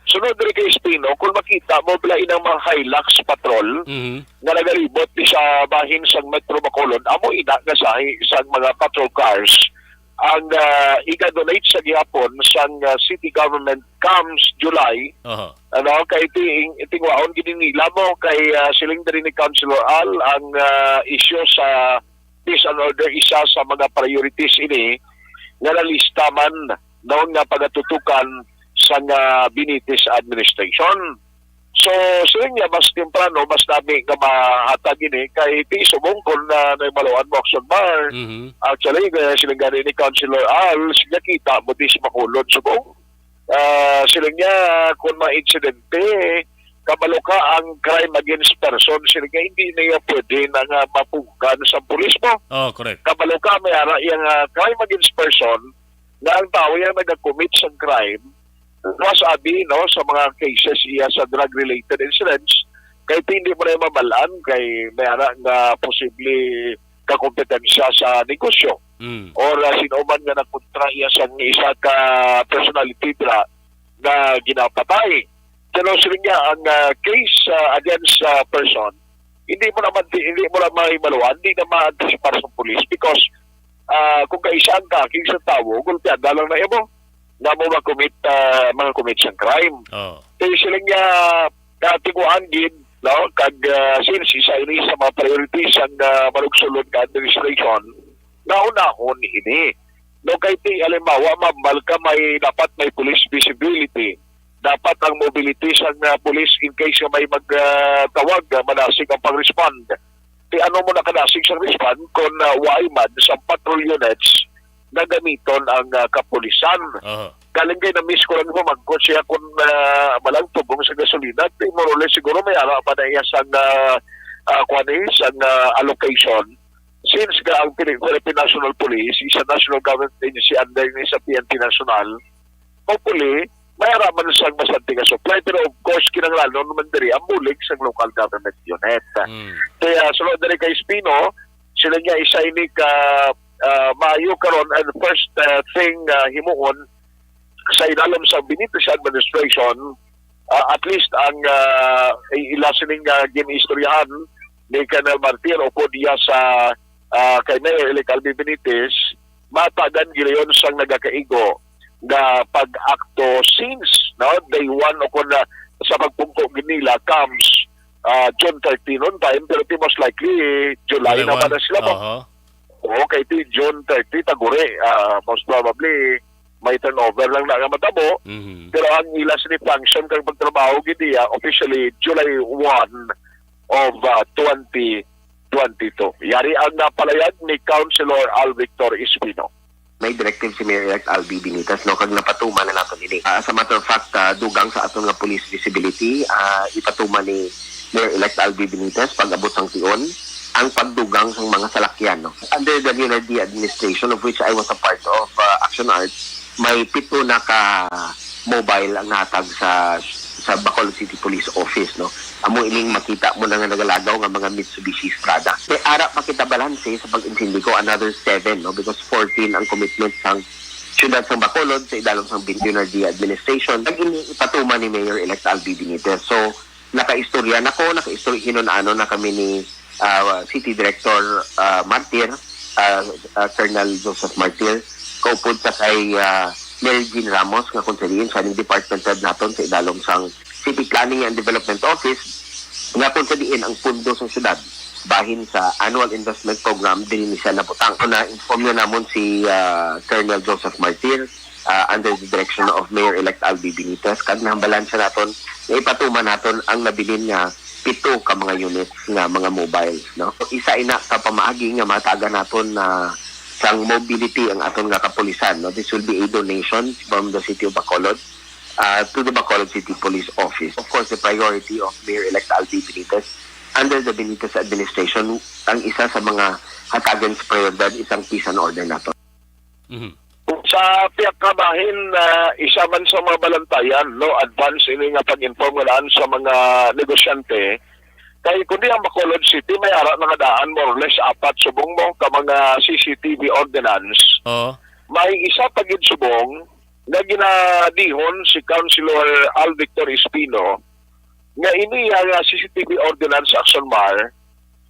Sunod diri kay Espino, kung makita mo, bala inang mga Hilux patrol Mhm. nga nagalibot di sa bahin sang Metro Bacolod, amo ina nga sahi sang mga patrol cars ang, ah, iga-donate sa gihapon sang, ah, city government comes July. Aha. Ano, kay ti-, tingwaon gid nila mo kay, ah, siling diri ni Councilor Al ang, ah, issue sa peace and order isa sa mga priorities ini nga nalista man noon nga pagatutukan sa nga Benitez administration. So, siling niya, mas temprano, mas nami nga mahatag ini kay ti subong kon, ah, nahibaluan mo, Action Mar. Mhm. Actually, kaya siling gani ni Councilor Al, siya kita mo di si Bacolod subong. Ah, siling niya, kung ma-insidente, kabalo ka ang crime against person, siling niya, hindi na iya pwede na nga mapugan sa pulis mo. Oh, correct. Kabalo ka, may ara iyang, ah, crime against person, nga ang tao yang nagakommit sang crime, mas abi, no, sa mga cases iya sa drug-related incidents, kay hindi mo na mabal-an, kay may ara nga posible kakompetensya sa negosyo Mm. or, ah, sino man nga nakontra iya sa isa ka personality dira nga ginapatay. Pero siling niya, ang, ah, case, ah, against, ah, person, hindi mo naman, hindi mo lang mahibaluan, hindi na ma-anticipar sa police because, ah, kung kaisa ang kaking sa tawo, gulpian na lang na imo nga mo ma-commit, ah, mga commit sang crime. Oh. Kaya siling niya, katiguan gid, no? Kag, ah, since isa ini sa mga priorities ang, ah, malugsulod nga administration, naunahon ini. No, kay ti, halimbawa, ma'am, mal ka may, dapat may police visibility. Dapat ang mobility sang, ah, police in case nga may mag, ah, tawag, ah, manasig ang pag-respond. Ti ano mo nakadasig sa respond kung, ah, waay man sa patrol units nga gamiton ang, ah, kapulisan? Aha. Galing kay na-miss ko lang pamangkot siya kung, ah, malang tubong sa gasolina. Ti more or less siguro may ara pa na iya sang, ah, ah, kuwan eh, sang, ah, allocation. Since ga ang Pili-, Philippine National Police, isa national government agency under ni sa P N P National, hopefully, may ara man sang masanti nga supply. Pero of course, kinahanglanon naman diri ang bulig sang local government unit. Mm. Kaya sulod diri kay Espino, sila niya isa ini ka, ah, maayo karon and first, ah, thing, ah, himuon sa ilalom sa Benitez administration, ah, at least ang, ah, i-, ila sining, ah, gin-istoryahan ni Colonel Martir o po diya sa, ah, kay Mayor Elect Albi Benitez, matagan gilayon sang nagakaigo nga pag-akto since, no, day one o kung, ah, sa pagpungko gid nila comes, ah, June thirty noon time, pero ti most likely July July na ba one. Na sila mo? Aha. Oo, kay ti June thirty, taguri, ah, most probably, may turnover lang na nga matabo. Mhm. Pero ang ila sini function kag pagtrabaho gid iya, officially, July one of, ah, twenty twenty-two. Yari ang napalayag ni Councilor Al Victor Espino. May directive si Mayor-elect Albi Benitez, no, kag napatuman na naton ini. Ah, as a matter of fact, ah, dugang sa aton nga police visibility, ah, ipatuman ni Mayor-elect Albi Benitez, pag-abot sang tion, ang pagdugang sang mga salakyan, no? Under the Mayor D administration, of which I was a part of, uh, Action Arts, may pito na ka mobile ang nahatag sa sa Bacolod City Police Office, no? Amo ining makita mo na nga nagalagaw nga mga Mitsubishi Strada. May ara pa kita balanse sa pag-insindi ko, another seven, no? Because fourteen ang commitment sang siyudad sang Bacolod sa idalom sang Mayor D administration. Nag-ini ipatuman ni Mayor-elect Albi Benitez. So, nakaistorya na ko, nakaistorya, hinun-anon na kami ni, ah, City Director, ah, Martir, ah, ah, Colonel Joseph Martir, kaupod sa kay, ah, Mary Jean Ramos, nga kung sa diin siya ning department head naton sa idalom sang City Planning and Development Office, nga kung sa diin ang pundo sa syudad bahin sa annual investment program diri ni siya nabutang. Na-inform na namon si, ah, Colonel Joseph Martir, ah, under the direction of Mayor-elect Albi Benitez, kag nahambalan siya naton nga ipatuman naton ang nabilin nga pito ka mga units nga mga mobiles, no? Isa ina ka pamaagi nga matagan naton na sang mobility ang aton nga kapulisan, no? This will be a donation from the City of Bacolod, ah, to the Bacolod City Police Office. Of course, the priority of Mayor-elect Albi Benitez under the Benitez administration, ang isa sa mga hatagan sa prioridad isang peace and order naton. Mhm. Sa pihak ka bahin, ah, isa man sa mga balantayan, no, advance ini nga pag-inform nga daan sa mga negosyante. Kay kundi ang Bacolod City may ara na nga daan, more or less apat subong mo ka mga C C T V ordinance. Oo. May isa pa gid subong nga ginadihon si Councilor Al Victor Espino nga ini nga C C T V ordinance sa Action Mar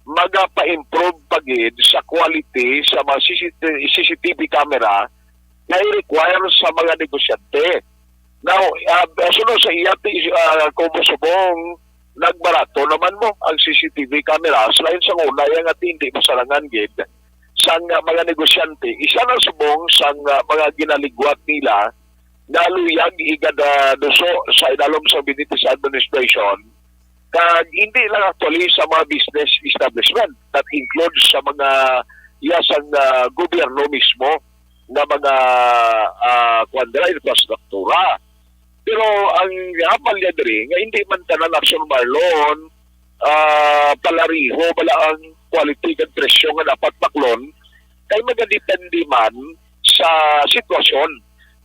magapa-improve pa gid sa quality sa mga C C T V, C C T V camera nga i-require sa mga negosyante. Now, ah, sunod sa iya, ti-, ah, kumo subong, nagbarato naman mo ang C C T V cameras, lain sa una, iya nga ti-, hindi masarangan gid sang, ah, mga negosyante. Isa na subong sang, ah, mga ginaligwat nila nga luyag igadaduso sa idalom sa Benitez administration, kag hindi lang actually sa mga business establishment, that includes sa mga iya sang, ah, gobyerno mismo nga mga, ah, kuwan dira, infrastruktura. Pero ang hambal niya diri nga hindi man tanan Action Mar loan, ah, palariho bala ang quality kag presyo nga dapat baklon, kay magadepende man sa sitwasyon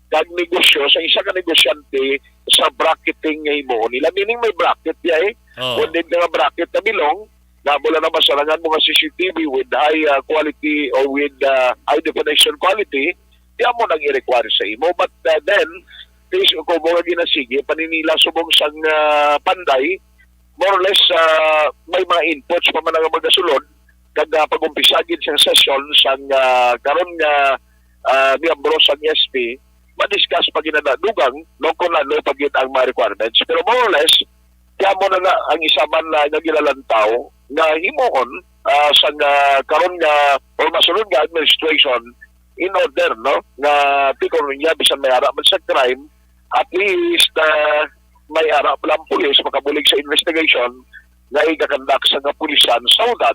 kag negosyo sa isa ka negosyante sa bracketing nga himuon nila. Meaning may bracket diay, eh. Oo. Kung din nga bracket na bilong, na wala na masarangan mga C C T V with high, ah, quality or with, ah, high definition quality, di amo nang i-require sa imo. But, ah, then, is, kung mo nga ginasigi, paninila subong sang, ah, panday, more or less, ah, may mga inputs pa man ang magasulod, kag, ah, pag-umpisa gid sang session sang, ah, karon nga, ah, miyembro sang S P, ma-discuss pa gid na dugang, no, kung ano pa gid ang mga requirements. Pero more or less, kaya mo na nga ang isa man na nga ginalantaw nga himuon, ah, sang, ah, karon nga or masunod nga administration in order, no, nga tikon niya bisan may ara man sa crime, at least, ah, may ara pala ang pulis makabulig sa investigation nga igakandak sa kapulisan so that,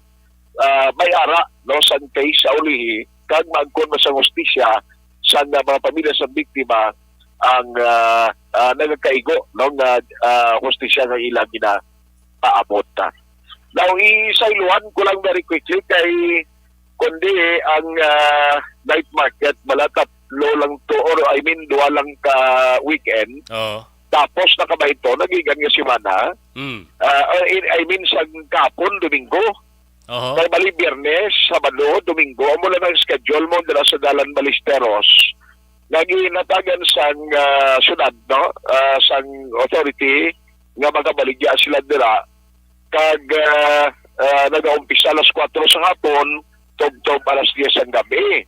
ah, may ara, no, sang case sa ulihi kag maagkon man sang hustisya sang, ah, mga pamilya sa biktima ang, ah, ah, nagakaigo, no, nga, ah, hustisya nga ila ginapaabot. Now, isaylohan ko lang very quickly kay kundi ang, ah, night market, bala tatlo lang to, or I mean, duha lang ka weekend. Oo. Tapos nakabahin to, nagikan nga semana. Mm. Ah, or in, I mean, sa kahapon, Domingo. Oho. Kay bali, Biyernes, Sabado, Domingo, amo lang ang schedule mo dira sa Dalan Ballesteros. Nga ginhatagan sang, ah, syudad, no? Ah, sang authority nga makabaligya sila dira. Kag, ah, ah, nagaumpisa alas kuwatro sa hapon, tubtob alas diyes sang gabi.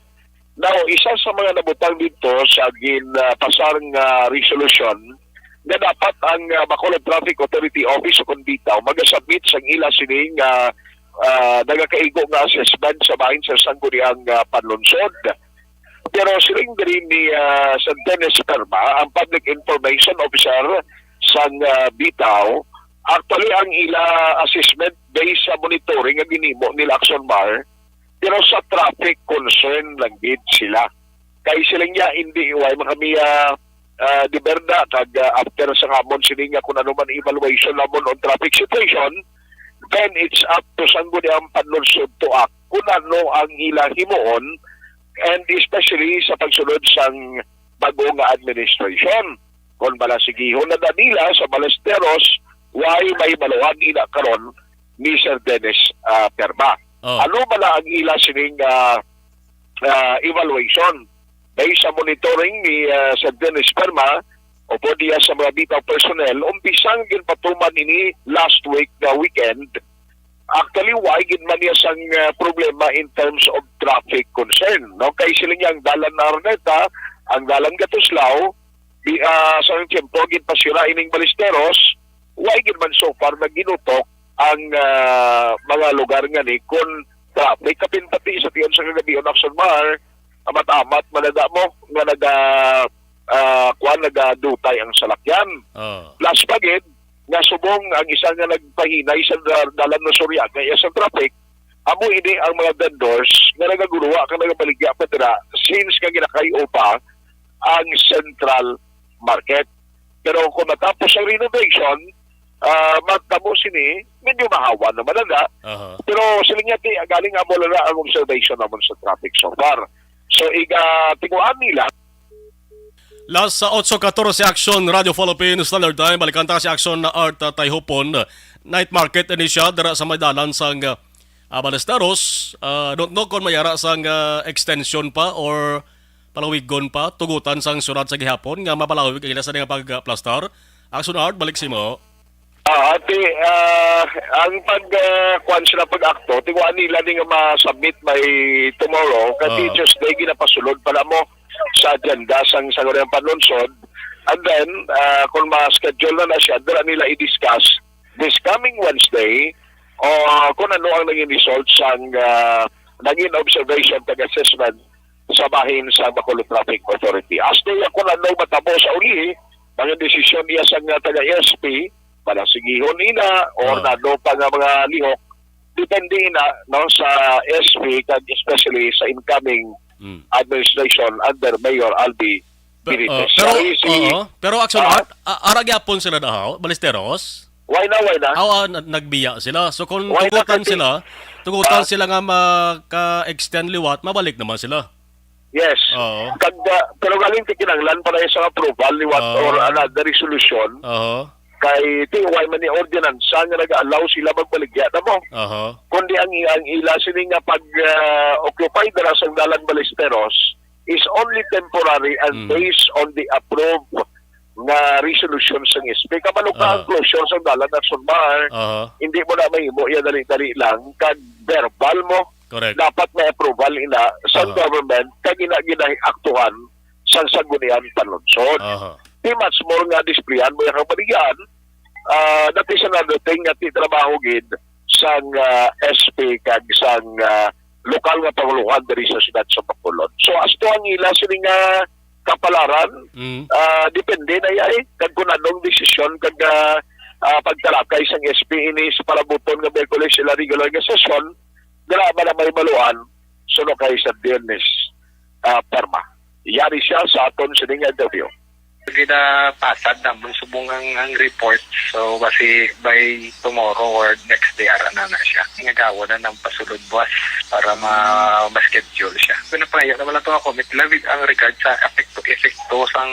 Now, isa sa mga nabutang dito sa gin, ah, pasar nga resolution nga dapat ang, ah, Bacolod Traffic Authority Office o kon BTAO magasubmit sang ila sining, ah, ah, nagakaigo nga assessment sa bahin sa sangguniang, ah, panlunsod. Pero siling diri ni, ah, Santones Perma, ang Public Information Officer sang, ah, BTAO, actually ang ila assessment based sa monitoring nga ginhimo nila Action Mar, pero sa traffic concern lang gid sila. Kay siling niya, hindi, why man kami, ah, ah, di berda, kag, ah, after sa ngamon sini nga kung ano man evaluation namon on traffic situation, Then it's up to Sangguniang Panlungsod to act kung ano ang ila himuon, and especially sa pagsunod sang bago nga administration. Kung balasigihon na na nila sa Ballesteros, why may maluhan ina karon ni Sir Dennis, ah, Perma? Oh. Ano bala ang ila sining, ah, ah, evaluation? Based sa monitoring ni, ah, Sir Dennis Perma, upod diya sa mga bitaw personnel, umpisang ginpatuman ini last week nga weekend. Actually, why gid man niya sang, ah, problema in terms of traffic concern, no? Kay sila niya ang dalan na Araneta, ang dalan Gatuslao, di, ah, sa tiyempo ginpasira ining Ballesteros, why gid man so far naginutok ang, ah, mga lugar nga ni kon traffic, kapin pati sa tion sa kagabi on Action Mar, amat-amat malada mo nga naga, ah, kuan, nagadutay ang salakyan. Oh. Plus pa gid, nga subong ang isa nga nagpahinay sa da-, dalan nga Suryaga iya sa traffic, amo ini ang mga vendors nga nagaguruwa kag nagabaligya pa dira since nga ginakay-o pa ang Central Market. Pero kung matapos ang renovation, ah, matabo sini, medyo mahawa naman na. Aha. Pero siling niya, ti, galing amo lang na ang observation naman sa traffic so far. So, iga, tinguhan nila, Las otso katorse, Action Radio Philippines Standard Time. Balikan ta si Action na Art, uh, Tayhupon. Night market ini siya dira sa may dalan sang, uh, Ballesteros. Uh, don't know kung may ara sang, uh, extension pa or palawigon pa, tugutan sang syudad sa gihapon nga mapalawig ang ila sa nga pagplastar. Action Art, balik simo. Ah, ati, ah, ang pag, ah, kuwan sila pag-akto, tinguhaan nila ni nga ma-submit by tomorrow, kasi Ah. Tuesday ginapasulod pala mo sa agenda sang Sangguniang Panlungsod. And then, ah, kung ma-schedule na na siya, dira nila i-discuss this coming Wednesday, o kung ano ang naging result sang, ah, naging observation kag assessment sa bahin sa Bacolod Traffic Authority. As to ya kung ano matabo sa uli, mga desisyon niya sa nga taga S P, palasigihon ina, or Ah. nano pa nga mga lihok, depende ina, no, sa S P, kag especially sa incoming Mm. administration under Mayor Albi Pe-, Benitez. uh, pero, Siya si oo, pero Action Ah. Art, a-, ara gyapon sila dahaw, Ballesteros? Why na, why na? Aw, ah, na-, nagbiya sila. So, kung Why na, tugutan kasi sila, tugutan Ah. sila nga maka-extend liwat, mabalik naman sila. Yes. Oo. Kag, ah, pero galing ti kinahanglan pa na isang approval liwat Oo. or another resolution. Oo. Kay ti why man ni ordinansa nga nag-allow sila magbaligya na mo. Oo. Kundi ang, ang ila sini nga pag, ah, occupy dira sa dalan Ballesteros is only temporary and Mm. based on the approved nga resolution sang S P. Kabalo ka ang Aha. closure sa dalan na Sunmar, Aha. hindi mo na mahimo iya dali-dali lang, kag verbal mo, Correct. dapat may approval ina sa Aha. government, kag ina ginaaktuhan sang Sangguniang Panlungsod. Aha. Di much more nga displayan mo yung kabalian, ah, that is another thing nga ti trabaho gid sang, ah, S P kag sang, ah, lokal nga panguluhan diri sa siyudad sa Bacolod. So, as to ang ila sini nga kapalaran, Mm. ah, depende na iya, eh, kag kung anong desisyon kag, ah, ah, pagtalakay sang S P ini sa palabuton nga Miyerkules sila regular nga sesyon, dira man ang may baluan, suno kay sa Dennis, ah, Perma. Yari siya sa aton sining interview. Ginapasad namon subong ang, ang report. So, basi by tomorrow or next day, ara na na siya. Nga gawa na ng pasulod buwas para ma-, ma-schedule siya. Pinapayo naman lang ito ako, may labig ang regard sa epekto, epekto sang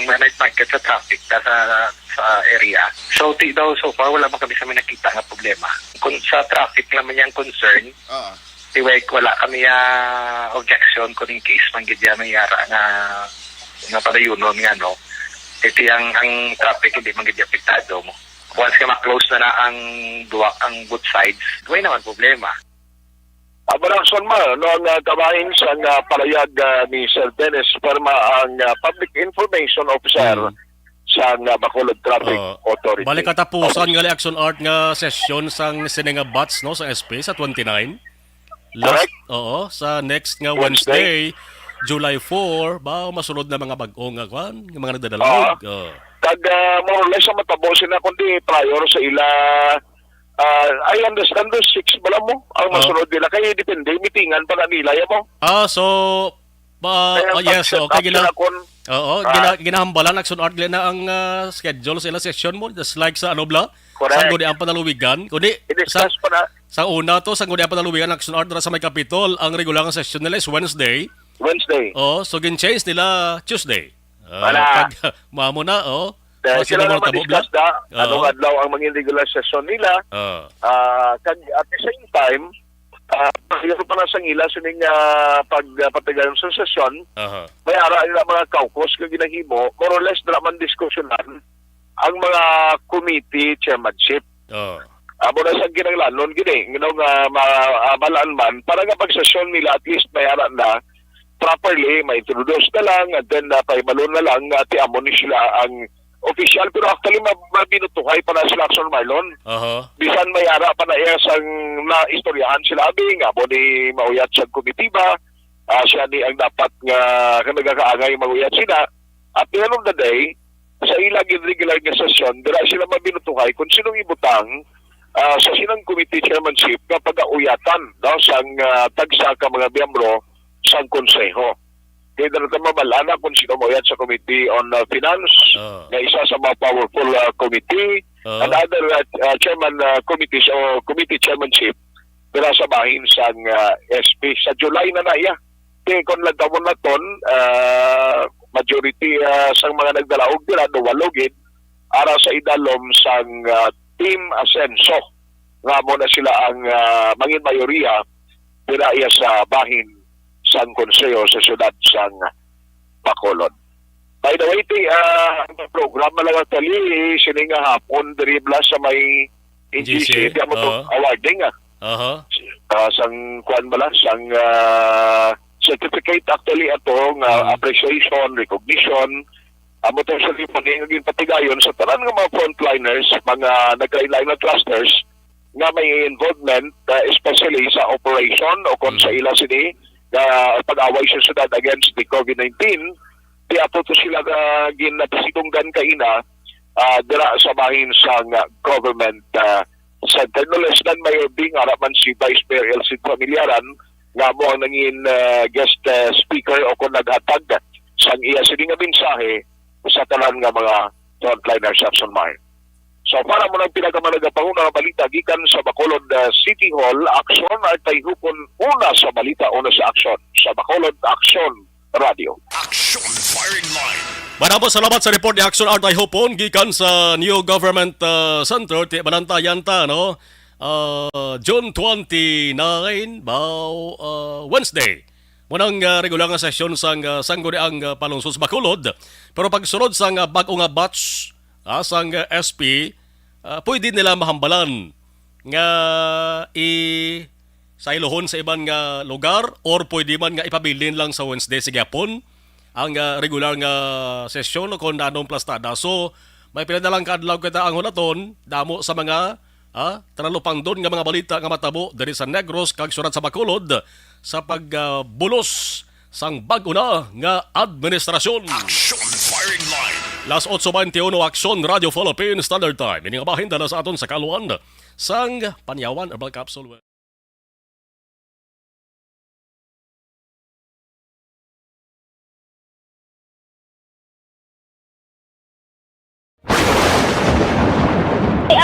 night market sa traffic sa, sa, sa area. So, ti daw, so far, wala man kami sa may nakita nga problema. Kung sa traffic naman yung concern, Ah. Ti, wala, wala kami, ah, objection kung in case man gid ya may ara nga, nga padayunon nga, no. Iti ang, ang traffic hindi man gid apektado mo. Once nga ma-close na na ang duwa, ang both sides, way naman problema. Abarason man, no, ang, ah, kabahin sa nga palayag, ah, ni Sir Dennis Perma, ang, ah, public information officer Mm. sa nga Bacolod Traffic Oh, Authority. Balik katapusan nga Action Art nga sesyon sang sini nga batch, no, sa S P sa twenty-nine. Last, Correct. oo, sa next nga Wednesday. Wednesday, July four, ba, masulod na mga bag-o nga kwan, nga mga nagdadalag. Oo. Oh. Kag, ah, more or less, ang matabo sila, kundi prior sa ila, ah, I understand those six bala mo, ang Oo. masunod nila. Kaya depende, mitingan pa na nila, ya mo? Ah, so, Ba, Kaya oh, yes, pag-set okay, up gina-, sila kun, oo, ah, gina-, ginahambalan, Action Art, gina ang, ah, schedule sa ilang session mo, just like sa, ano, bla? Correct. Sa Sangguniang Panaluwigan. Kundi, sa, I-discuss pa na. Sa una to, sa Sangguniang Panaluwigan, Action Art, dira sa may Capitol, ang regular nga session nila is Wednesday. Wednesday. Oh, so gin-change nila Tuesday. Ah, Wala. Pag, mamo na, oh. Dahil Mas sila sila na mahitabo, bla? madiscuss na, Oo. anong adlaw ang mangin regular session nila. Oo. Ah, kag at the same time, ah, mayroon pa na sang ila sining, ah, pag, ah, patigayon sa session. Aha. May ara nila mga caucus nga ginahimo, more or less, dira man diskusyonan ang mga committee chairmanship. Oo. Amo na sang kinahanglanon gini, you know, nga ma-, ah, balaan man, para nga pag-session nila, at least may ara na properly, ma-introduce na lang, and then, ah, pahibalo na lang nga ti amo ni sila ang official, pero actually, ma-, mabinutuhay pa na sila, Action, Marlon. Aha. Bisan may ara pa na iya sang naistoryahan sila, abi, nga amo ni mauyat sa komitiba, ah, siya ni ang dapat nga, nga nagakaangay mauyat sila. At the end of the day, sa ila gid regular nga session, dira sila mabinutuhay kung sinong ibutang, ah, sa sinang committee chairmanship nga pagauyatan, no, sang, ah, tagsa ka mga miyembro sang konseho. Kaya dira ta mabal-an na kung sino mauyat sa Committee on, ah, Finance, Oo. nga isa sa mga powerful, ah, committee, Oo. and other, ah, ah, chairman, ah, committees o committee chairmanship dira sa bahin sang, ah, S P. Sa July na na iya. Kay kung lantawon naton, ah, majority, ah, sang mga nagdalaog dira, duwalo gid, ara sa idalom sang, ah, Team Asenso, nga amo na sila ang, ah, mangin mayoriya dira iya sa bahin sang konseho sa siyudad sang Bacolod. By the way, ti, ah, ang programa lang actually, sini nga hapon, diri bala sa may N G C, N G C, di amo to oo. awarding, ah. Aha. Ah, sang, kuwan bala, sang, ah, certificate actually ato nga Mm. appreciation, recognition, amo to ceremony nga ginpatigayon sa tanan nga mga frontliners, mga nagkalain-lain nga clusters nga may involvement, ah, especially sa operation o kung Mm. sa ila sini nga pag-away sa syudad against the COVID nineteen. Di ato to sila nga ginapasidunggan kaina, ah, dira sa bahin sang, ah, government, ah, center. No less than Mayor Bing, ara man si Vice Mayor Elcid Familiaran, nga amo ang nangin, ah, guest, ah, speaker o kung naghatag sang iya sini nga mensahe sa tanan nga mga frontliners, Action, Marlon. So, para mo ng pinakamanagapanguna nga balita gikan sa Bacolod, ah, City Hall, Action, Artay Hupon, una sa balita, una sa aksyon. Sa Bacolod, Action Radio. Action Firing Line. Maramo salamat sa report ni Action Artay Hupon gikan sa New Government, ah, Center. Ti-, manantayan ta, no? Ah, June twenty-nine, bao, ah, Wednesday. Munang, ah, regular nga sesyon sang, ah, Sangguniang, ah, Panlungsod sa Bacolod. Pero pagsulod sang, ah, bag-o nga batch, ah, sang, ah, S P, ah, pwede nila mahambalan nga i-, saylohon sa iban nga lugar or pwede man nga ipabilin lang sa Wednesday sa gihapon ang, ah, regular nga sesyon o kung anong plastada. So, may pila na lang ka adlaw kita ang hulaton, damo sa mga, ah, talupangdon nga mga balita nga matabo diri sa Negros kag siyudad sa Bacolod sa pag, ah, bulos sang bag-o na nga administrasyon. Action Firing Line. Las otso beintiuno, Action Radio Philippine Standard Time. Ini nga bahin dala sa aton sa kaluan sang Panyawan Herbal Capsule.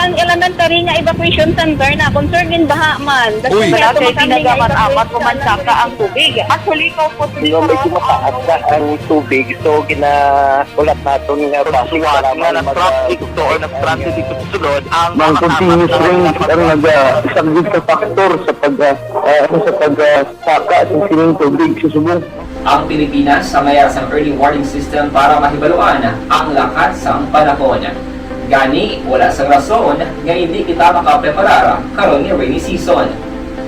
Ang elementary nga evacuation center na concern in baha man. Uy. Wala kay ginagamat-amat o mansaka ang tubig. Actually, ikaw po, Hindi mo medyo mataas na ang tubig. So, ginahulat naton nga base nga para na mag- nag-traffic to or nag-traffic dito sa sulod ang Ang continuous rain ang nag-saglit sa factor sa pag, ah, ah, sa pag, ah, saka sa sining tubig sa subong. Ang Pilipinas ang may sang early warning system para mahibaluan ang lakat sang panahon. Gani, wala sang rason nga indi kita makapreparar karon nga rainy season.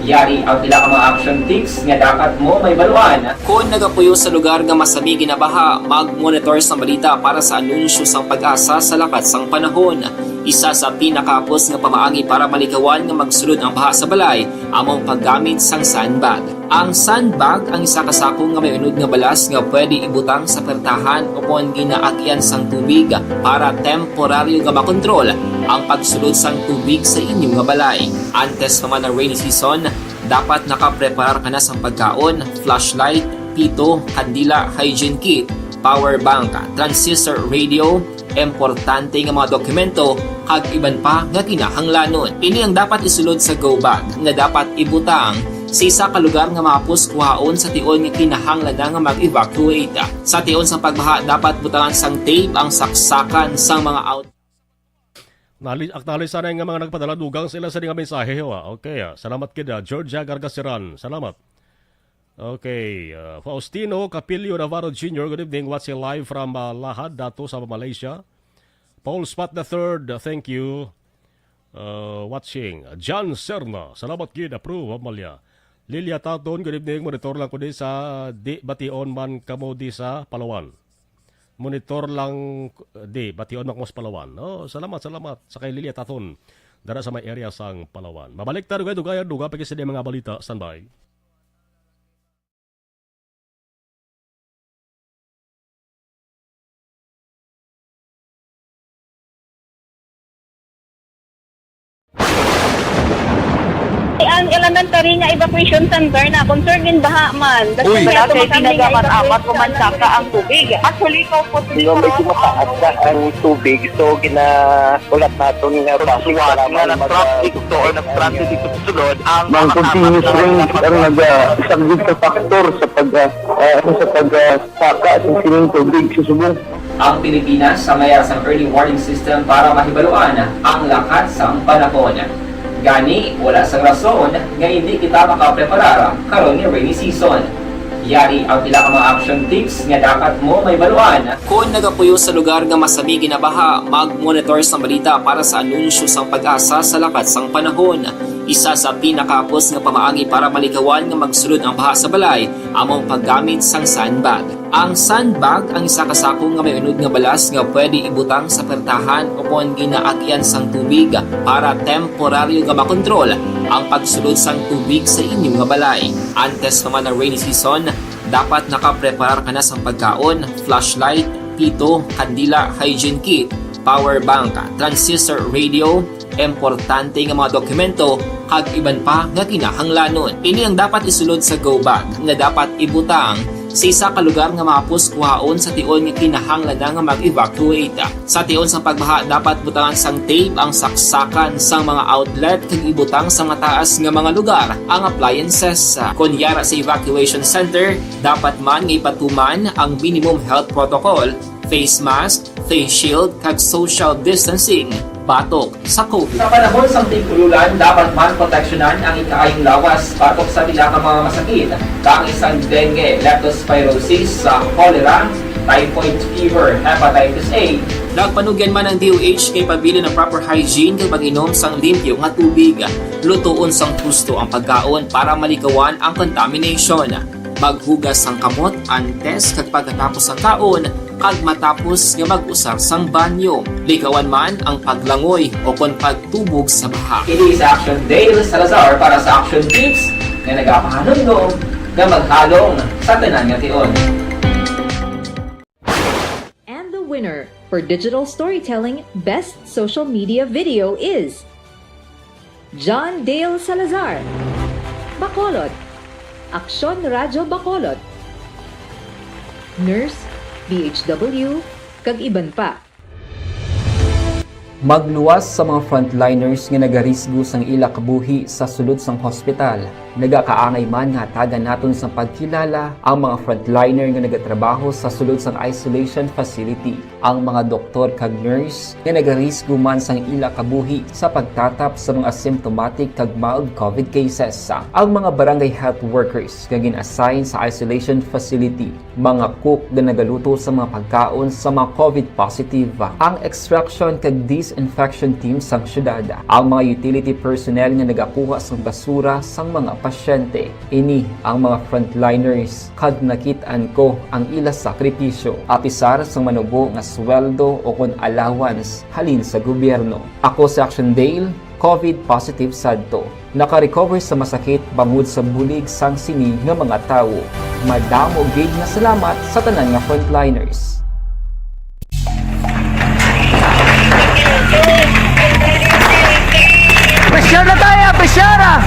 Yari ang pila ka mga action tips nga dapat mo mahibaluan. Kon nagapuyo sa lugar nga masami ginabaha, mag-monitor sang balita para sa anunsyo sang PAGASA sa lakat sang panahon. Isa sa pinakahapos nga pamaagi para malikawan nga magsulod ang baha sa balay amo ang paggamit sang sandbag. Ang sandbag ang isa ka sako nga may unod nga balas nga pwede ibutang sa pertahan o kon ginaagyan sang tubig para temporaryo nga makontrol ang pagsulod sang tubig sa inyo nga balay. Antes pa man ang rainy season, dapat nakapreparar ka na sang pagkaon, flashlight, pito, kandila, hygiene kit, power bank, transistor radio, importante nga mga dokumento, kag iban pa nga kinahanglanon. Ini ang dapat isulod sa go bag nga dapat ibutang sa isa ka lugar nga mahapos kuhaon sa tion nga kinahanglan na nga mag-evacuate. Sa tion sang pagbaha, dapat butangan sang tape ang saksakan sang mga out- Nali-, acknowledge sana nga mga nagpadala dugang sila sa nga mensahe, ho, ah. Okay, ah. Salamat gid, ah, Georgia Gargasiran. Salamat. Okay, ah, Faustino Capillo Navarro Junior, good evening. Watching live from, ah, Lahad, Datu sa Malaysia. Paul Spot the third, thank you. Uh, watching. John Serna, salamat gid, approve, Amalia. Lilia Taton, good evening. Monitor lang ko di sa, di bation man kamo di sa Palawan. Monitor lang, di, bation man kamo sa Palawan. Oh, salamat, salamat sa kay Lilia Taton. Dara sa may area sang Palawan. Mabalik ta, dugay-dugay, duga pa gid sa mga balita. Standby. Ang elementary nga evacuation center na concern din baha man. Uy. Wala kay tinaga man amat o mansaka ang tubig. Actually, ko po Pero medyo mataas na ang tubig, so ginaulat naton nga basi Pagsuwat para nga man mag- nag-traffic to or nag-transit dito sa sulod, ang Mang mga continuous tama rain na ang naga-, isa gid ka factor sa pag, ah, ah, sa pag, ah, saka sa sining tubig sa subong. Ang Pilipinas sa mayara sang early warning system para mahibaluan ang lakat sang panahon. Gani, wala sang rason nga hindi kita makapreparar karon nga rainy season. Yari ang pila ka mga action tips nga dapat mo mahibaluan. Kon nagapuyo sa lugar nga masami ginabaha, mag-monitor sang balita para sa anunsyo sang PAGASA sa lakat sang panahon. Isa sa pinakahapos nga pamaagi para malikawan nga magsulod ang baha sa balay amo ang paggamit sang sandbag. Ang sandbag ang isa ka sako nga may unod nga balas nga pwede ibutang sa pertahan o kon ginaagyan sang tubig para temporaryo nga makontrol ang pagsulod sang tubig sa inyo nga balay. Antes pa man ang rainy season, dapat nakapreparar ka na sang pagkaon, flashlight, pito, kandila, hygiene kit, power bank, transistor radio, importante nga mga dokumento, kag iban pa nga kinahanglanon. Ini ang dapat isulod sa go bag nga dapat ibutang sa isa ka lugar nga mahapos kuhaon sa tion nga kinahanglan na nga mag-evacuate. Sa tion sang pagbaha, dapat butangan sang tape ang saksakan sang mga outlet kag ibutang sa mataas nga mga lugar ang appliances. Kon yara sa evacuation center, dapat man nga ipatuman ang minimum health protocol, face mask, face shield, kag social distancing batok sa COVID. Sa panahon sang tig-ululan, dapat man proteksyonan ang ikaayong lawas batok sa pila ka mga masakit, kaangay sang dengue, leptospirosis, sa cholera, typhoid fever, hepatitis A. Nagpanugyan man ang D O H kay pabilin ang proper hygiene kag pag-inom sang limpyo nga tubig. Lutoon sang husto ang pagkaon para malikawan ang contamination. Maghugas sang kamot antes kag pagkatapos sang kaon, kag matapos nga mag-usar sang banyo. Likawan man ang paglangoy o kon pagtubog sa baha. Ini si Action Dale Salazar para sa Action Tips nga nagapahanumdom nga maghalong sa tanan nga tion. And the winner for digital storytelling best social media video is John Dale Salazar, Bacolod, Aksyon Radyo Bacolod, Nurse, D H W, kag iban pa. Magluwas sa mga frontliners nga nagarisgo sang ila kabuhi sa sulod sang hospital. Nagakaangay man nga hatagan naton sang pagkilala ang mga frontliner nga nagatrabaho sa sulod sang isolation facility. Ang mga doktor kag nurse nga nagarisgo man sang ila kabuhi sa pagtatap sa mga asymptomatic kag mild COVID cases. Ang mga barangay health workers nga gin-assign sa isolation facility, mga cook nga nagaluto sa mga pagkaon sa mga COVID positive, ang extraction kag disinfection team sang syudad, ang mga utility personnel nga nagakuha sang basura sang mga pasyente. Ini ang mga frontliners kag nakit-an ko ang ila sakripisyo, apisar sang manubo nga sweldo o kon allowance halin sa gobyerno. Ako si Action Dale, COVID positive sadto. Naka-recover sa masakit bangod sa bulig sang sini nga mga tawo. Madamo gid nga salamat sa tanan nga frontliners. Pressure na tayo! Pressure, ah!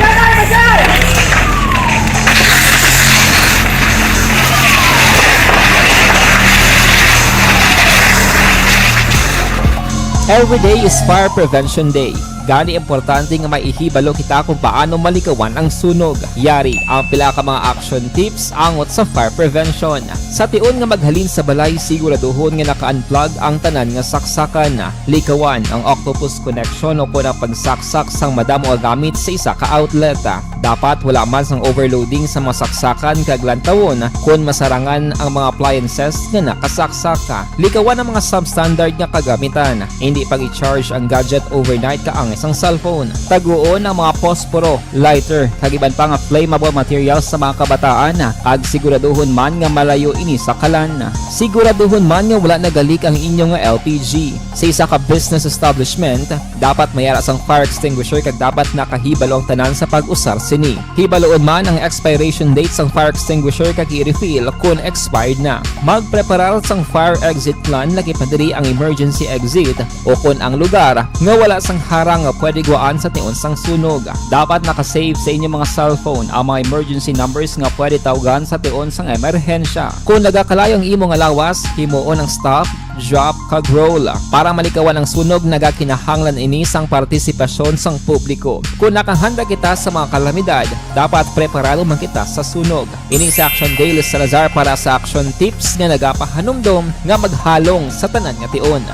Every day is Fire Prevention Day. Gani, importante nga may ihibalo kita kung paano malikawan ang sunog. Yari ang pila ka mga action tips angot sa fire prevention. Sa tion nga maghalin sa balay, siguraduhon nga naka-unplug ang tanan nga saksakan. Likawan ang octopus connection o kon ang pagsaksak sang madamo nga gamit sa isa ka outlet. Dapat wala man sang overloading sa mga saksakan kag lantawon kon masarangan ang mga appliances nga nakasaksak. Likawan ang mga substandard nga kagamitan. Hindi pag-i-charge ang gadget overnight kaangay sang cellphone. Taguon ang mga posporo, lighter, kag iban pa nga flammable materials sa mga kabataan, kag siguraduhon man nga malayo ini sa kalan. Siguraduhon man nga wala nagalik ang inyo nga L P G. Sa isa ka business establishment, dapat may ara sang fire extinguisher kag dapat nakahibalo ang tanan sa pag-usar sini. Hibaloon man ang expiration date sang fire extinguisher kag i-refill kon expired na. Magpreparar sang fire exit plan, lakip na diri ang emergency exit, o kon ang lugar nga wala sang harang nga pwede guwaan sa tion sang sunog. Dapat naka-save sa inyong mga cellphone ang mga emergency numbers nga pwede tawgan sa tion sang emerhensya. Kung nagakalayo ang imo nga lawas, himuon ang stop, drop, kag roll. Para malikawan ang sunog, nagakinahanglan ini sang partisipasyon sang publiko. Kung nakahanda kita sa mga kalamidad, dapat preparado man kita sa sunog. Ini si Action Daily Salazar para sa Action Tips nga nagapahanumdom nga maghalong sa tanan nga tion.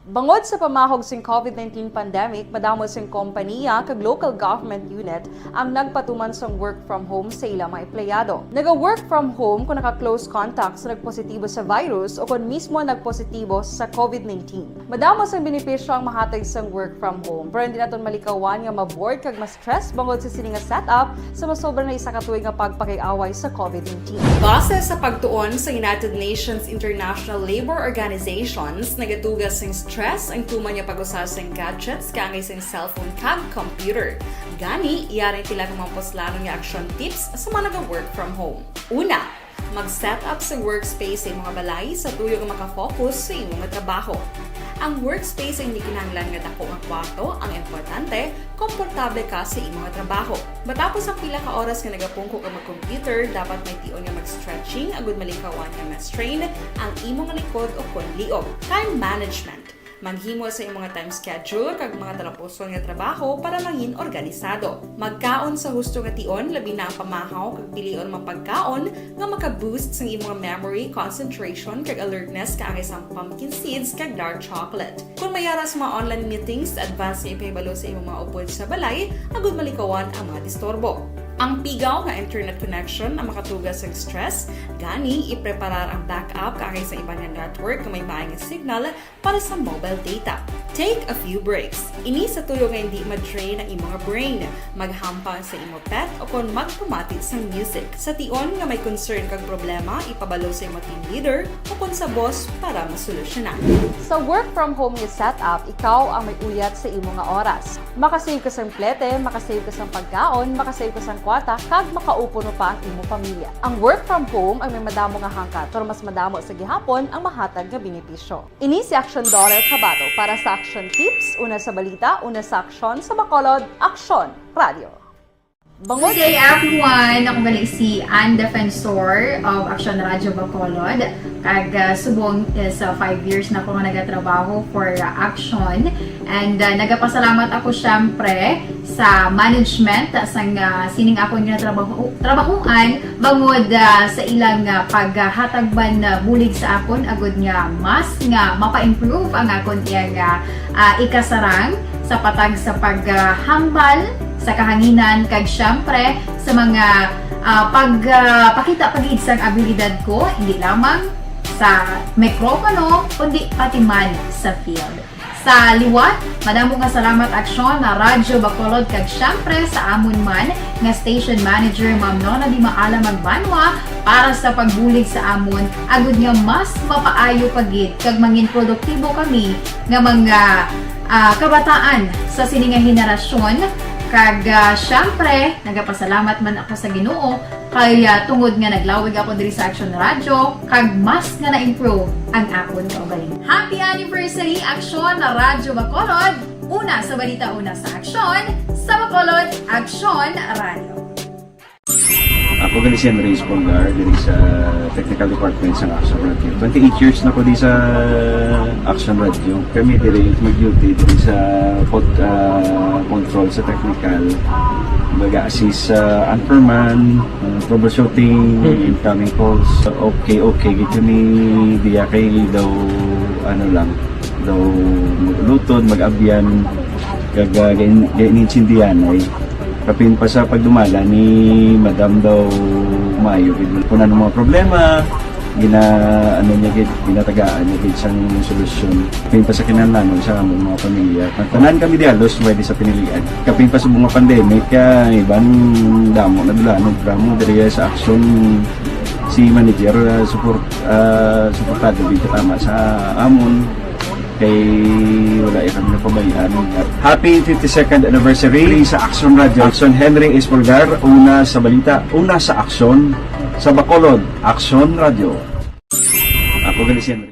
Bangod sa pamahog sing COVID nineteen pandemic, madamo sing kompaniya kag local government unit ang nagpatuman sang work from home sa ila mga empleyado. Naga-work from home kung naka-close contact sa nagpositibo sa virus o kon mismo nagpositibo sa COVID nineteen. Madamo sang benepisyo ang mahatag sang work from home, pero hindi naton malikawan nga ma-bored kag ma-stress bangod sa sini nga setup sa masobra na isa ka tuig nga pagpakig-away sa COVID nineteen. Base sa pagtuon sa United Nations International Labor Organizations, nagatuga sing stress ang tuman nga pag-usa sing gadgets kaangay sing cellphone kag computer. Gani, yari ang pila ka mga puslanon nga action tips sa mga naga-work from home. Una, mag-set up sa workspace sa imong balay sa tuyo nga maka-focus sa imo nga trabaho. Ang workspace ay hindi kinahanglan nga dako nga kwarto, ang importante, komportable ka sa imo nga trabaho. Matapos ang pila ka oras nga nagapungko ka mag-computer, dapat may tion nga mag-stretching agud malikawan nga ma-strain ang imo nga likod o kon liog. Time management. Maghimo sa imo nga time schedule kag mga talapuson nga trabaho para mangin organisado. Magkaon sa husto nga tion, labi na ang pamahaw, kag pilion ang mga pagkaon nga maka-boost sang imo nga memory, concentration, kag alertness kaangay sang pumpkin seeds kag dark chocolate. Kung may ara sa mga online meetings, advance nga ipahibalo sa imo mga upod sa balay agud malikawan ang mga disturbo. Ang pigaw nga internet connection ang makatuga sang stress, gani ipreparar ang backup kaangay sa iban nga network nga may maay nga signal para sa mobile data. Take a few breaks. Ini sa tuyo nga hindi ma-drain ang imo nga brain. Maghampang sa imo pet o kon magpamati sang music. Sa tion nga may concern kag problema, ipabalo sa imo team leader o kon sa boss para masolusyonan. Sa work from home nga setup, ikaw ang may uyat sa imo nga oras. Makasave ka sang plete, makasave ka sang pagkaon, makasave ka sang kwarta, kag makaupod pa ang imo pamilya. Ang work from home ang may madamo nga hangkat, pero mas madamo sa gihapon ang mahatag nga benepisyo. Ini si Action Doral Cabato para sa Action Tips, una sa balita, una sa aksyon, sa Bacolod, Aksyon Radio. Bangod Good day, everyone! Ako gali si Ann Defensor of Action Radio Bacolod. Kag, ah, subong is, ah, five years na ko nga nagatrabaho for, ah, Action. And, ah, nagapasalamat ako, syempre, sa management, ah, sang, ah, sining akon nga trabaho, trabahuan, bangod, ah, sa ilang, ah, paghatag man, ah, bulig sa akon, agud nga mas nga mapa-improve ang akon iyang, ah, ah, ikasarang sa patag sa paghambal sa kahanginan, kag syempre sa mga, ah, pag, ah, pakita pa gid sang abilidad ko, hindi lamang sa mikropono, kundi pati man sa field. Sa liwat, madamo nga salamat, Aksyon, na Radyo Bacolod, kag syempre sa amon man nga station manager, Ma'am Nona Di Maala Magbanwa, para sa pagbulig sa amon, agud nga mas mapaayo pa gid kag mangin produktibo kami nga mga, ah, kabataan sa sini nga henerasyon. Kag, ah, syempre, nagapasalamat man ako sa Ginoo kay, ah, tungod nga naglawig ako diri sa Action Radio, kag mas nga na-improve ang akon kaugalingon. Happy anniversary, Action Radyo Bacolod! Una sa balita, una sa aksyon, sa Bacolod, Action Radio. Ako gali si Henry Espolgar, diri sa technical department sa Action Radio. Twenty-eight years na ko di sa Action Radio. Kami diri mag-duty diri sa pod-, ah, control sa technical. Mag-assist sa anchorman, ah, troubleshooting, incoming calls. Okay, okay, gid kami diya kay daw, ano lang, daw mag-ulutod, mag-abyan, kag, ah, gain-, gainintindihan ay. Kapin pa sa pagdumala ni Madam daw maayo gid. Kung ano mga problema, gina-, ano niya gid, ginatagaan niya gid sang solusyon. Kapin pa sa kinahanglanon sa among mga pamilya. Ang tanan kami di halos pwede sa pinilian. Kapin pa sa mga pandemic, ah, iban damo na dula, no, drama diri sa Action si manager, ah, support, ah, suportado gid katama sa amon. Kay wala ya kami napabayaan. Happy fifty-second anniversary sa Action Radio. Action Henry Espolgar, una sa balita, una sa aksyon, sa Bacolod, Action Radio. Ako gali si Henry.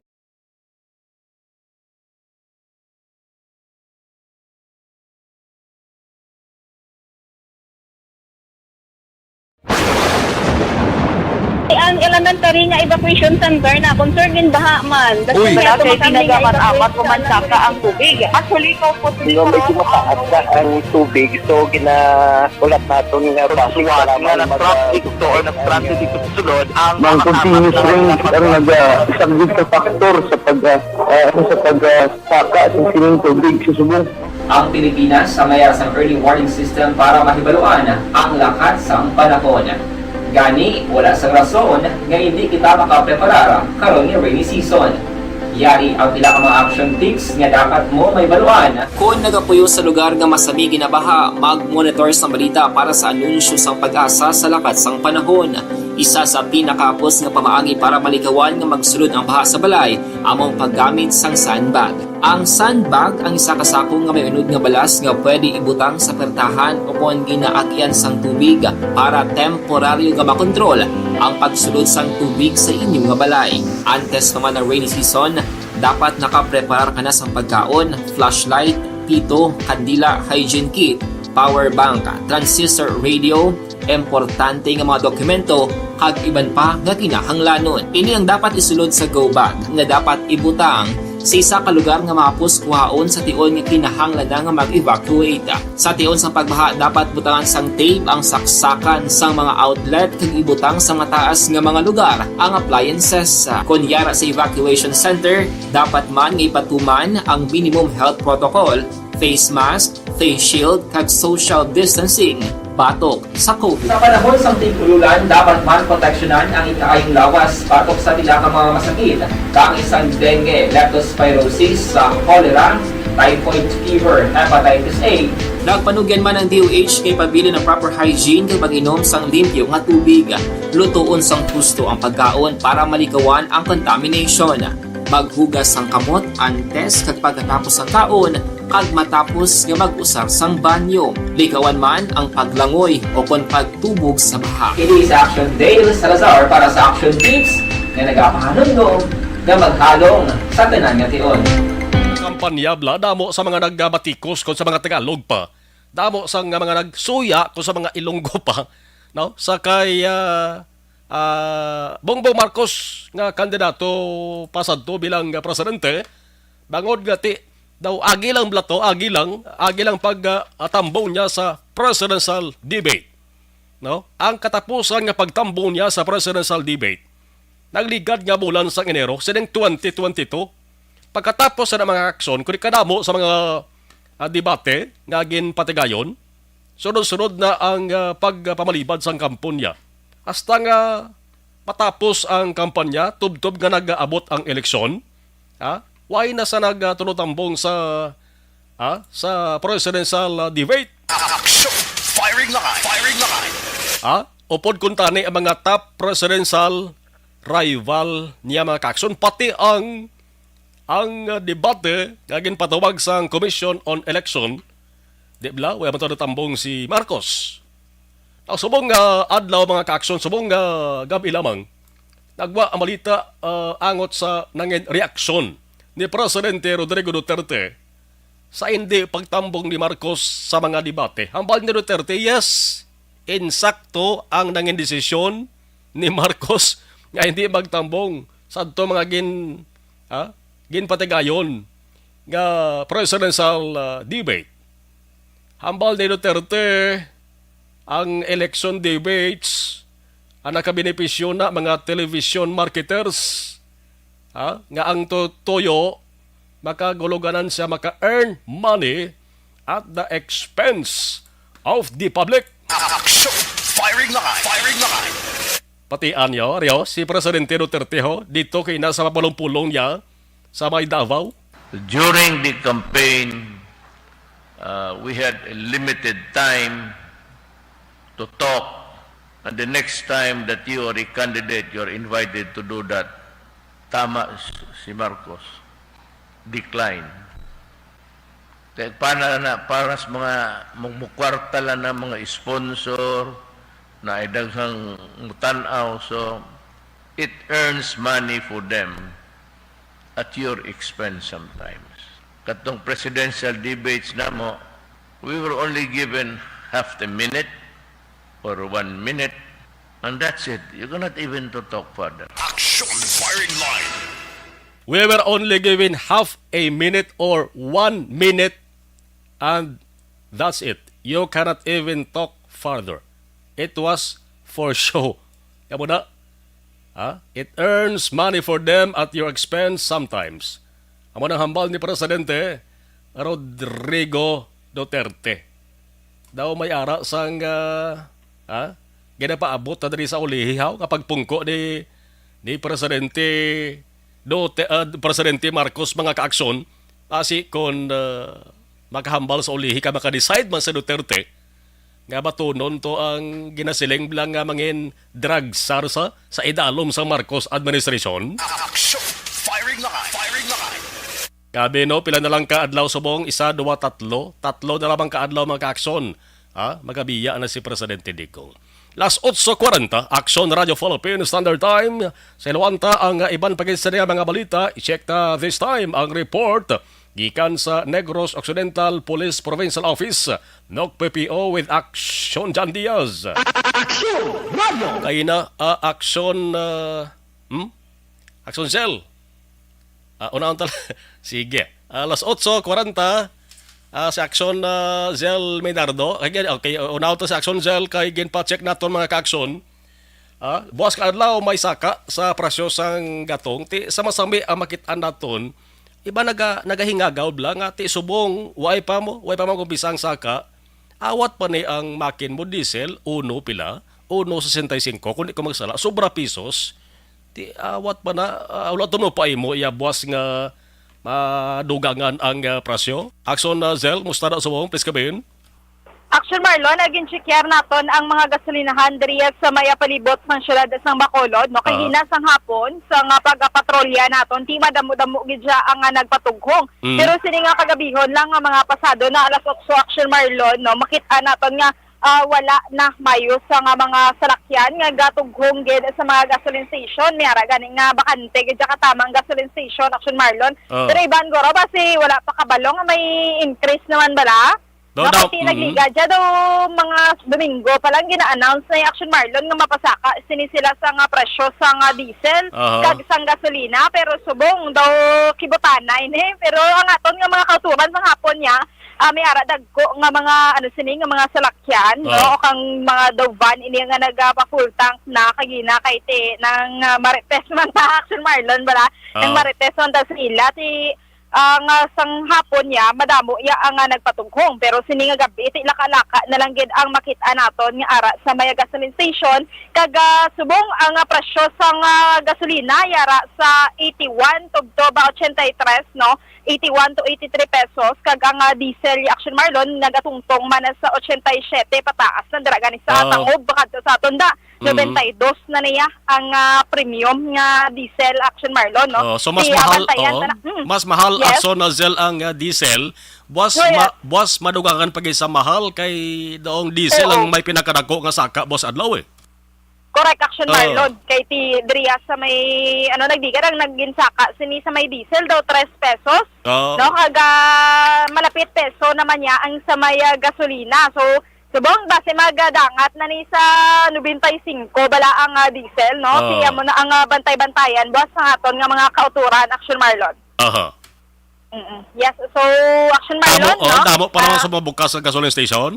Ang elementary nga evacuation center na concern gid baha man. Uy. Wala kay tinaga man apat o man saka ang tubig. Actually, ko po Nga medyo mataas na ang tubig, so gina-, ulat naton nga basi Suwat nga lamang mag-, nag-traffic to or nag-transit dito sa sulod ang Mang mga continuous tapat na rain ang nag-, ah, isang big factor sa pag, ah, ah, sa pag, ah, saka sa sining tubig sa subong. Ang Pilipinas ang mayara sang early warning system para mahibaluan ang lakat sang panahon. Gani, wala sang rason nga indi kita makapreparar karon nga rainy season. Yari ang pila ka mga action tips nga dapat mo mahibaluan. Kon nagapuyo sa lugar nga masami ginabaha, mag-monitor sang balita para sa anunsyo sang PAGASA sa lakat sang panahon. Isa sa pinakahapos nga pamaagi para malikawan nga magsulod ang baha sa balay amo ang paggamit sang sandbag. Ang sandbag ang isa ka sako nga may unod nga balas nga pwede ibutang sa pertahan o kon ginaagyan sang tubig para temporaryo nga makontrol ang pagsulod sang tubig sa inyo nga balay. Antes pa man ang rainy season, dapat nakapreparar ka na sang pagkaon, flashlight, pito, kandila, hygiene kit, power bank, transistor radio, importante nga mga dokumento, kag iban pa nga kinahanglanon. Ini ang dapat isulod sa go bag nga dapat ibutang sa isa ka lugar nga mahapos kuhaon sa tion nga kinahanglan na nga mag-evacuate. Sa tion sang pagbaha, dapat butangan sang tape ang saksakan sang mga outlet kag ibutang sa mataas nga mga lugar ang appliances. Kon yara sa evacuation center, dapat man nga ipatuman ang minimum health protocol, face mask, face shield, kag social distancing batok sa COVID. Sa panahon sang tig-ululan, dapat man proteksyonan ang ikaayong lawas batok sa pila ka mga masakit, kaangay sang dengue, leptospirosis, sa cholera, typhoid fever, hepatitis A. Nagpanugyan man ang D O H kay pabilin ang proper hygiene kag pag-inom sang limpyo nga tubig. Lutoon sang husto ang pagkaon para malikawan ang contamination. Maghugas sang kamot antes kag pagkatapos sang kaon, kag matapos nga mag-usar sang banyo. Likawan man ang paglangoy o kon pagtubog sa baha. Ini si Action Dale Salazar para sa Action Tips nga nagapahanumdom nga maghalong sa tanan nga tion. Kampanya bala, damo sa mga nagabatikos kon sa mga Tagalog pa. Damo sa nga mga nagsuya kon sa mga Ilonggo pa, no? Sa kay, ah, ah, Bongbong Marcos nga kandidato pasadto bilang, ah, presidente, bangod nga ti daw agi lang bala to, agi lang, agi lang pag, ah, atambong niya sa presidential debate, no? Ang katapusan nga pagtambong niya sa presidential debate, nagligad nga bulan sang Enero sining twenty twenty-two. Pagkatapos sa mga aksyon, kundi kadamo sa mga, ah, debate nga ginpatigayon, sunod-sunod na ang, ah, pagpamalibad sang kampanya. Hasta nga matapos ang kampanya, tubtob nga nag-aabot ang eleksyon, ha? Wala na sa nagtulotambong sa, ha? Sa presidential, ah, debate. Action! Firing line! Firing line! Ha? Upod kuntani ang mga top presidential rival niya, mga kaaksyon, pati ang, ang, ah, debate nga ginpatawag sang Commission on Election, di bala, wala man to natambong si Marcos. Ang subong nga adlaw, mga kaaksyon, subong nga gab-i lamang, nagwa ang balita, ah, angot sa nangin reaksyon ni Presidente Rodrigo Duterte sa hindi pagtambong ni Marcos sa mga debate. Hambal ni Duterte, yes, insakto ang nangin desisyon ni Marcos nga hindi magtambong sa adto mga gin-, ha? Ginpatigayon nga presidential, ah, debate. Hambal ni Duterte, ang election debates ang nakabenepisyo na mga television marketers, ha? Nga ang tu-, tuyo, makaguluganan siya, maka-earn money at the expense of the public. Action! Firing line! Firing line! Patian niyo, Rio, si Presidente Duterte ho, dito kay nasa mapulong-pulong niya sa may Davao. During the campaign, uh, we had a limited time to talk. And the next time that you are a candidate, you are invited to do that. Tama s-, si Marcos. Decline. Kay para na, para sa mga mumukwarta lang na mga sponsor, na ay daghang mutanaw. So, it earns money for them at your expense sometimes. Katong presidential debates namo, we were only given half a minute or one minute, and that's it. You cannot even to talk further. Action firing line. We were only given half a minute or one minute, and that's it. You cannot even talk further. It was for show. Kamo na, ha? It earns money for them at your expense sometimes. Amo nang hambal ni Presidente Rodrigo Duterte. Daw may ara sang, ah, ha? Ginapaabot na diri sa ulihi, haw, nga pagpungko ni, ni Presidente Dute-, ah, Presidente Marcos, mga kaaksyon, basi kon, ah, makahambal sa ulihi ka, maka-decide man sa Duterte nga batunon to ang ginasiling lang nga mangin drug czar sa, sa idalom sa Marcos administration. Action! Firing line! Firing line! Gabi, no? Pila na lang ka adlaw subong? Isa, duwa, tatlo. Tatlo na lamang ka adlaw, mga kaaksyon. Ha? Magabiya na si Presidente Digong. Las otso kwarenta, Aksyon Radio Philippine Standard Time. Sa Iluanta ang, uh, iban pa gid sa mga balita. I-check ta this time ang report gikan sa Negros Occidental Police Provincial Office, N O C P P O, with Aksyon Jan Diaz. Aksyon Radio! Kaina, uh, Aksyon, uh, hmm? Aksyon Cell. Ah, unahon ta lang. Sige. Alas otso kwarenta, ah, si Aksyon, ah, Zell Menardo. Again, okay, unahon ta si Aksyon Zell kay ginpa-check naton, mga ka-aksyon. Ah, buwas ka adlaw may saka sa presyo sang gatong. Ti sa masami ang makit-an naton, iba naga-, nagahingagaw bala nga ti subong, way pa mo, way pa mo kumpisa ang saka. Awat pa ni ang makin mo diesel, uno pila, uno sesenta y cinco, kung di ko magsala, sobra pisos. Ti awat pa na, ah, wala to mo pa imo iya buwas nga madugangan ang, ah, presyo. Aksyon, ah, Zell, musta na subong? Please come in. Action Marlon, naging checkar naton ang mga gasolinahan diri sa may palibot sang siyudad sang Bacolod, no? Kay Ah. hina sang hapon, sa nga pagpatrolya naton, ti madamo-damo gid siya ang, ah, nagpatughong. Mm. Pero sini nga kagabihon lang nga mga pasado na alas otso, Action Marlon, no? Makit-an naton nga, ah, wala na mayo sa nga mga salakyan nga gatughong gid sa mga gasoline station. May ara gani nga bakante gid siya katama ang gasoline station, Action Marlon. Ah. Pero iban guro, basi wala pa kabalo nga may increase naman bala. No, no. Makati Mm. nagligad siya daw mga Domingo pa lang gina-announce na yung Action Marlon nga mapasaka sini sila sa nga presyo sa nga diesel Aha. kag sang gasolina, pero subong daw kibutana ini. Pero ang aton nga mga kauturan sa hapon niya, ah, may ara dagko nga mga ano sini nga mga salakyan, no, Ah. o kang mga daw van ini nga nagapafull tank na kagina kay ti nang, ah, marites man ta Action Marlon bala. Nang Ah. marites man ta sa ila ti ah, nga sang hapon niya, madamo iya ang, ah, nagpatughong. Pero sini nga gabi, ti laka-laka na lang gid ang makit-an naton nga ara sa may gasoline station. Kag, ah, subong ang, ah, presyo sang, ah, gasolina yara sa eighty-one tubtob ochenta y tres, no? Eighty-one to eighty-three pesos. Kag ang, ah, diesel, ya Action Marlon, nagatungtong man sa ochenta y siete pataas na dira gani sa Ah. tangob kadto sa aton da. Mm. Noventa y dos na niya ang, ah, premium nga diesel, Action Marlon, no? Oh, so mas Kaya mahal, bantayan oo. na na-, mm. Mas mahal, Yes. Action, na Zell ang, ah, diesel. Buwas Yes. ma-, buwas madugangan pa gid sa mahal kay daong diesel Oo. ang may pinakadako nga saka, buwas adlaw, eh. Correct, Action Oo. Marlon. Kay ti, diriya sa may, ano, nagdigan ang naging saka, sini sa may diesel daw, tres pesos. Oo. No, kag, ah, malapit peso naman niya ang sa may, ah, gasolina. So, Subong, base magadangat na ni sa nobenta y singko bala ang, ah, diesel, no? Oo. Kaya mo na ang, ah, bantay-bantayan, boss, sa aton nga mga kauturan, Action Marlon. Aha. Mm-mm. Yes, so, Action Marlon, Damo, oh, no? Damo pa naman Ah, sa mga bukas nga gasoline station?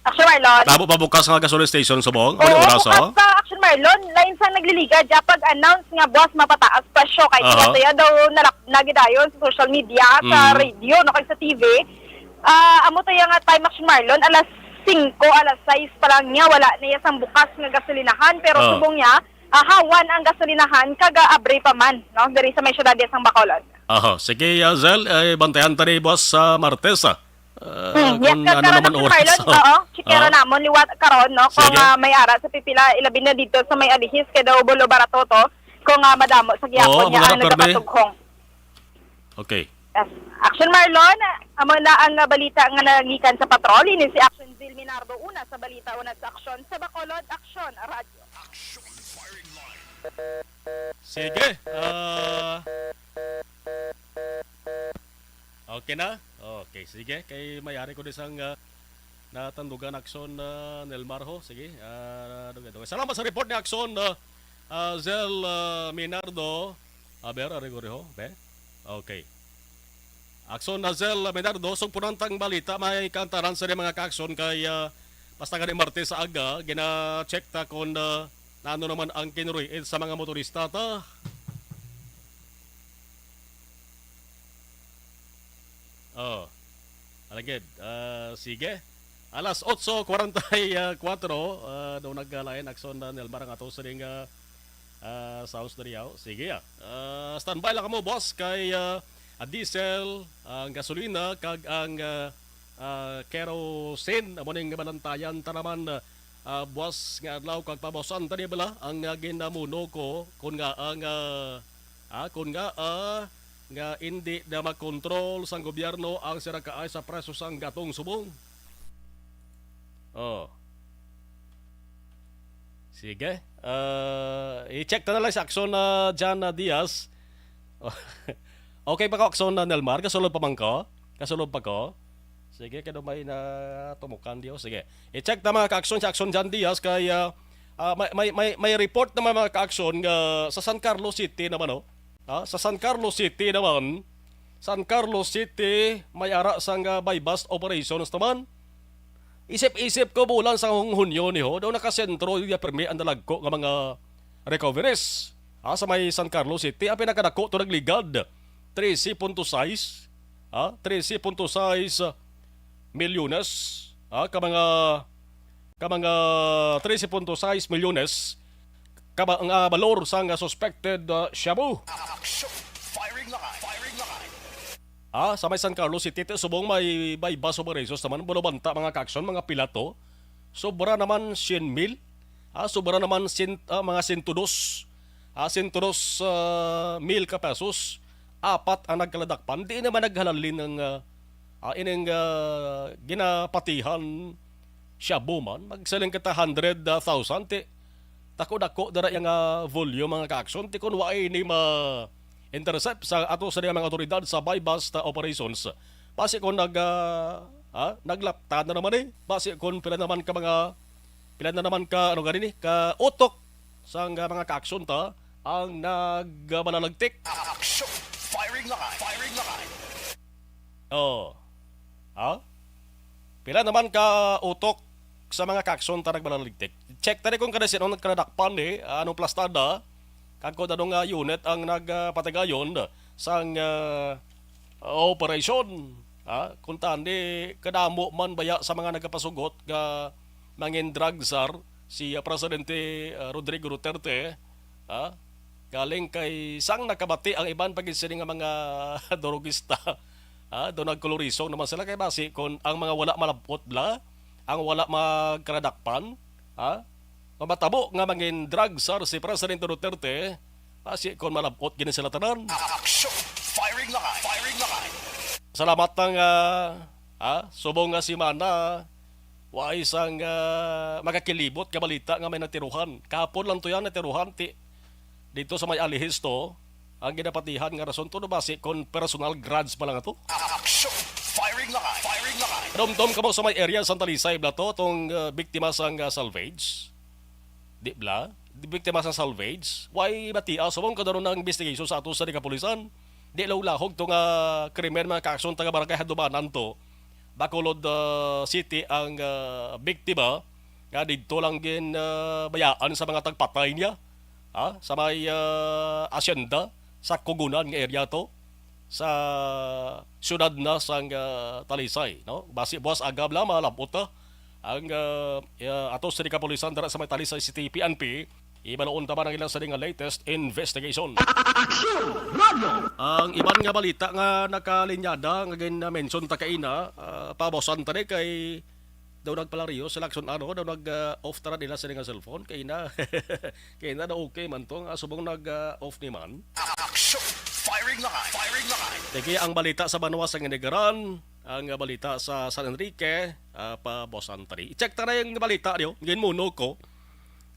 Action Marlon. Damo pa bukas nga gasoline station subong? Oo, Ano oras, bukas oh? pa, Action Marlon. Lain sang nagliligad, ya pag-announce nga, boss, mapataas presyo. Kay Aha. Sila tayo daw nalap-, nagidayon sa social media, sa Mm. radio, no, kay sa T V. Ah, amo tayo nga time, Action Marlon, alas singko, alas sais pa lang niya, wala na iya sang bukas nga gasolinahan, pero Ah. subong niya, ah, hawan ang gasolinahan, kag, ah, abre pa man, no, diri sa may syudad niya sang Bacolod. Aha, sige, ah, Zel, eh, bantayan ta ni buwas sa Martes, ah. Ah, Hmm, yes, kung ano kagkaron, naman Action oras, Marlon, oh. Oo, chikera Ah. namon liwat karon, no, kung, Sige. ah, may ara sa pipila, ilabi na dito sa may Alihis, kay daw Bolo Baratoto, kung, ah, madamo sa Oo, gihapon niya mga ang rapper, ne? nagapatughong. Okay. Yes. Action Marlon, amo na ang, ah, balita nga nagikan sa patrol. Ini si Action Zil Minardo, una sa balita, una sa aksyon, sa Bacolod Action Radio. Action Firing Line. Sige. Ah, okay na? Okay, sige. Kay may ari ko di sang, ah, natandugan, Action, ah, Nelmar ho. Sige. Ah, dugay-dugay. Salamat sa report ni Action, ah, ah, Zel, ah, Minardo. Aber, ari ko di ho. Be? Okay. Action, Hazel Menardo, sugpunan tang balita, may kantaran sa mga ka-action kay, ah, basta gani Martes sa aga, gina-check ta kung, ah, nano naman ang kinuriit sa mga motorista ta. Oh, alagid, ah, sige. Alas otso kwarenta y kuwatro, ah, daw nagkalain aksyon na Nelmar ang ato sining, ah, ah, sa House Dariao. Sige, ah. Ah, standby lang kamo, boss, kay, ah, ang diesel, ang gasolina, kag ang, ah, ah, kerosene, amo ning malantayan ta naman, ah, buwas nga adlaw, kag pabaw-an ta ni bala ang, ah, ginamuno ko, kun nga ang, ah, ah, kun nga, ah, nga indi na makontrol sang gobyerno ang sira kaay sa presyo sang gatong subong. Oh. Sige. Ah, i-check ta na lang sa aksyon na John, ah, Diaz. Okay pa ko aksyon na Nelmar? Kasulod pa man ko? Kasulod pa ko? Sige, kaya may na tumukan diyo. Sige. I-check ta mga ka-aksyon sa aksyon John Diaz kay, ah, ah, may, may, may, may report naman mga ka-aksyon nga sa San Carlos City naman, oh. Ah, sa San Carlos City naman, San Carlos City, may ara sang, ah, buy-bust operations naman. Isip-isip ko, bulan sa hong Hunyo ni ho, daw nakasentro yung pirmi ang dalagko nga mga recoveries. Ah, sa may San Carlos City, ang pinakadako to nagligad, trese punto sais, ah, trese punto sais milyones, ah, ka mga, ka mga trese punto sais milyones ka ba-, ang, ah, balor sang, ah, suspected, ah, shabu. Action! Firing line! Firing line! Ah, sa may San Carlos City, ti subong may, may bus operations naman, bulabanta, mga ka-aksyon, mga pilato. Sobra naman syen mil. Ah, sobra naman sin-, ah, mga sento dos. Ah, sento dos, ah, mil ka pesos. Apat ang nagkaladakpan. Di naman naghalalin ang, ah, ah, ining, ah, ginapatihan shabu man. Magsiling kita hundred thousand, ti dako-dako dira yang, ah, volume, mga ka-aksyon. Ti kun wa ini ma-intercept sa ato sa mga awtoridad sa buy-bust operations, basi kun nag, ah, ah, naglaptan na naman, eh. Basi kun pila naman ka mga, pila na naman ka, ano gani ni, ka utok sang, ah, mga ka-aksyon ta ang nagmalalagtik. Action! Firing line! Firing line! Oh. Ha? Pila naman ka utok sa mga ka-aksyon ta nagmalaligtik? Check ta ni kung kada sino ang nagkaladakpan ni, ah, anong plastada, kag kung anong, ah, unit ang nagpatigayon sang, ah, operasyon. Ha? Kung tani, kadamo man baya sa mga nagapasugot nga mangin drug czar si, ah, Presidente, ah, Rodrigo Duterte, ha? Galing kay sang nakabati ang iban pa gid sini nga mga drogista. Ha? Do nagkolorisong naman sila kay basi kon ang mga wala malab-ot bala, ang wala magkaladakpan, ha? Mamatabo nga mangin drug czar si Presidente Duterte, basi kon malab-ot gini sila tanan. Action! Firing line! Firing line! Salamat nga, ha? Subong nga semana, wa isang, ah, makakilibot nga balita nga may natiruhan. Kahapon lang to yan, natiruhan, ti-, dito sa may Alihis to, ang ginapatihan nga rason to, no, basi kon personal grudge pa lang ato. Action! Firing line! Firing line! Tumdom kamo sa may area sa Talisay, bala to, tong, ah, biktima sang, ah, salvage? Di bala? Di biktima sang salvage? Way batia, subong kadaro na ang investigation sa ato sa kapulisan. Di lahog-lahog to nga krimen, mga kaaksyon, taga Barangay Handumanan to. Bacolod, ah, City ang, ah, biktima nga didto lang gin, ah, bayaan sa mga tagpatay niya, ha? Sa may, ah, asyenda, sa Kugunan nga area to, sa siyudad na sang, ah, Talisay, no? Basi buwas aga bala, malab-ot na ang, ah, ah, ato sa kapulisan dira sa may Talisay City P N P. Ibaluon ta man ang ilang sini nga latest investigation. Aksyon! Radyo! Ang iban nga balita nga nakalinyada, nga gin-mention ta kaina, ah, pabusan ta ni kay daw nagpalario sila, aksyon, ano, daw nag, ah, off ta na nila sini nga cellphone. Kaina, kaina na okay man to, nga subong nag, ah, off ni man. Action! Firing line! Firing line! Sige, ang balita sa banwa sa Ginikanan, ang, ah, balita sa San Enrique, ah, pabusan ta ni. I-check ta na yung balita niyo. Ngayon muna ko.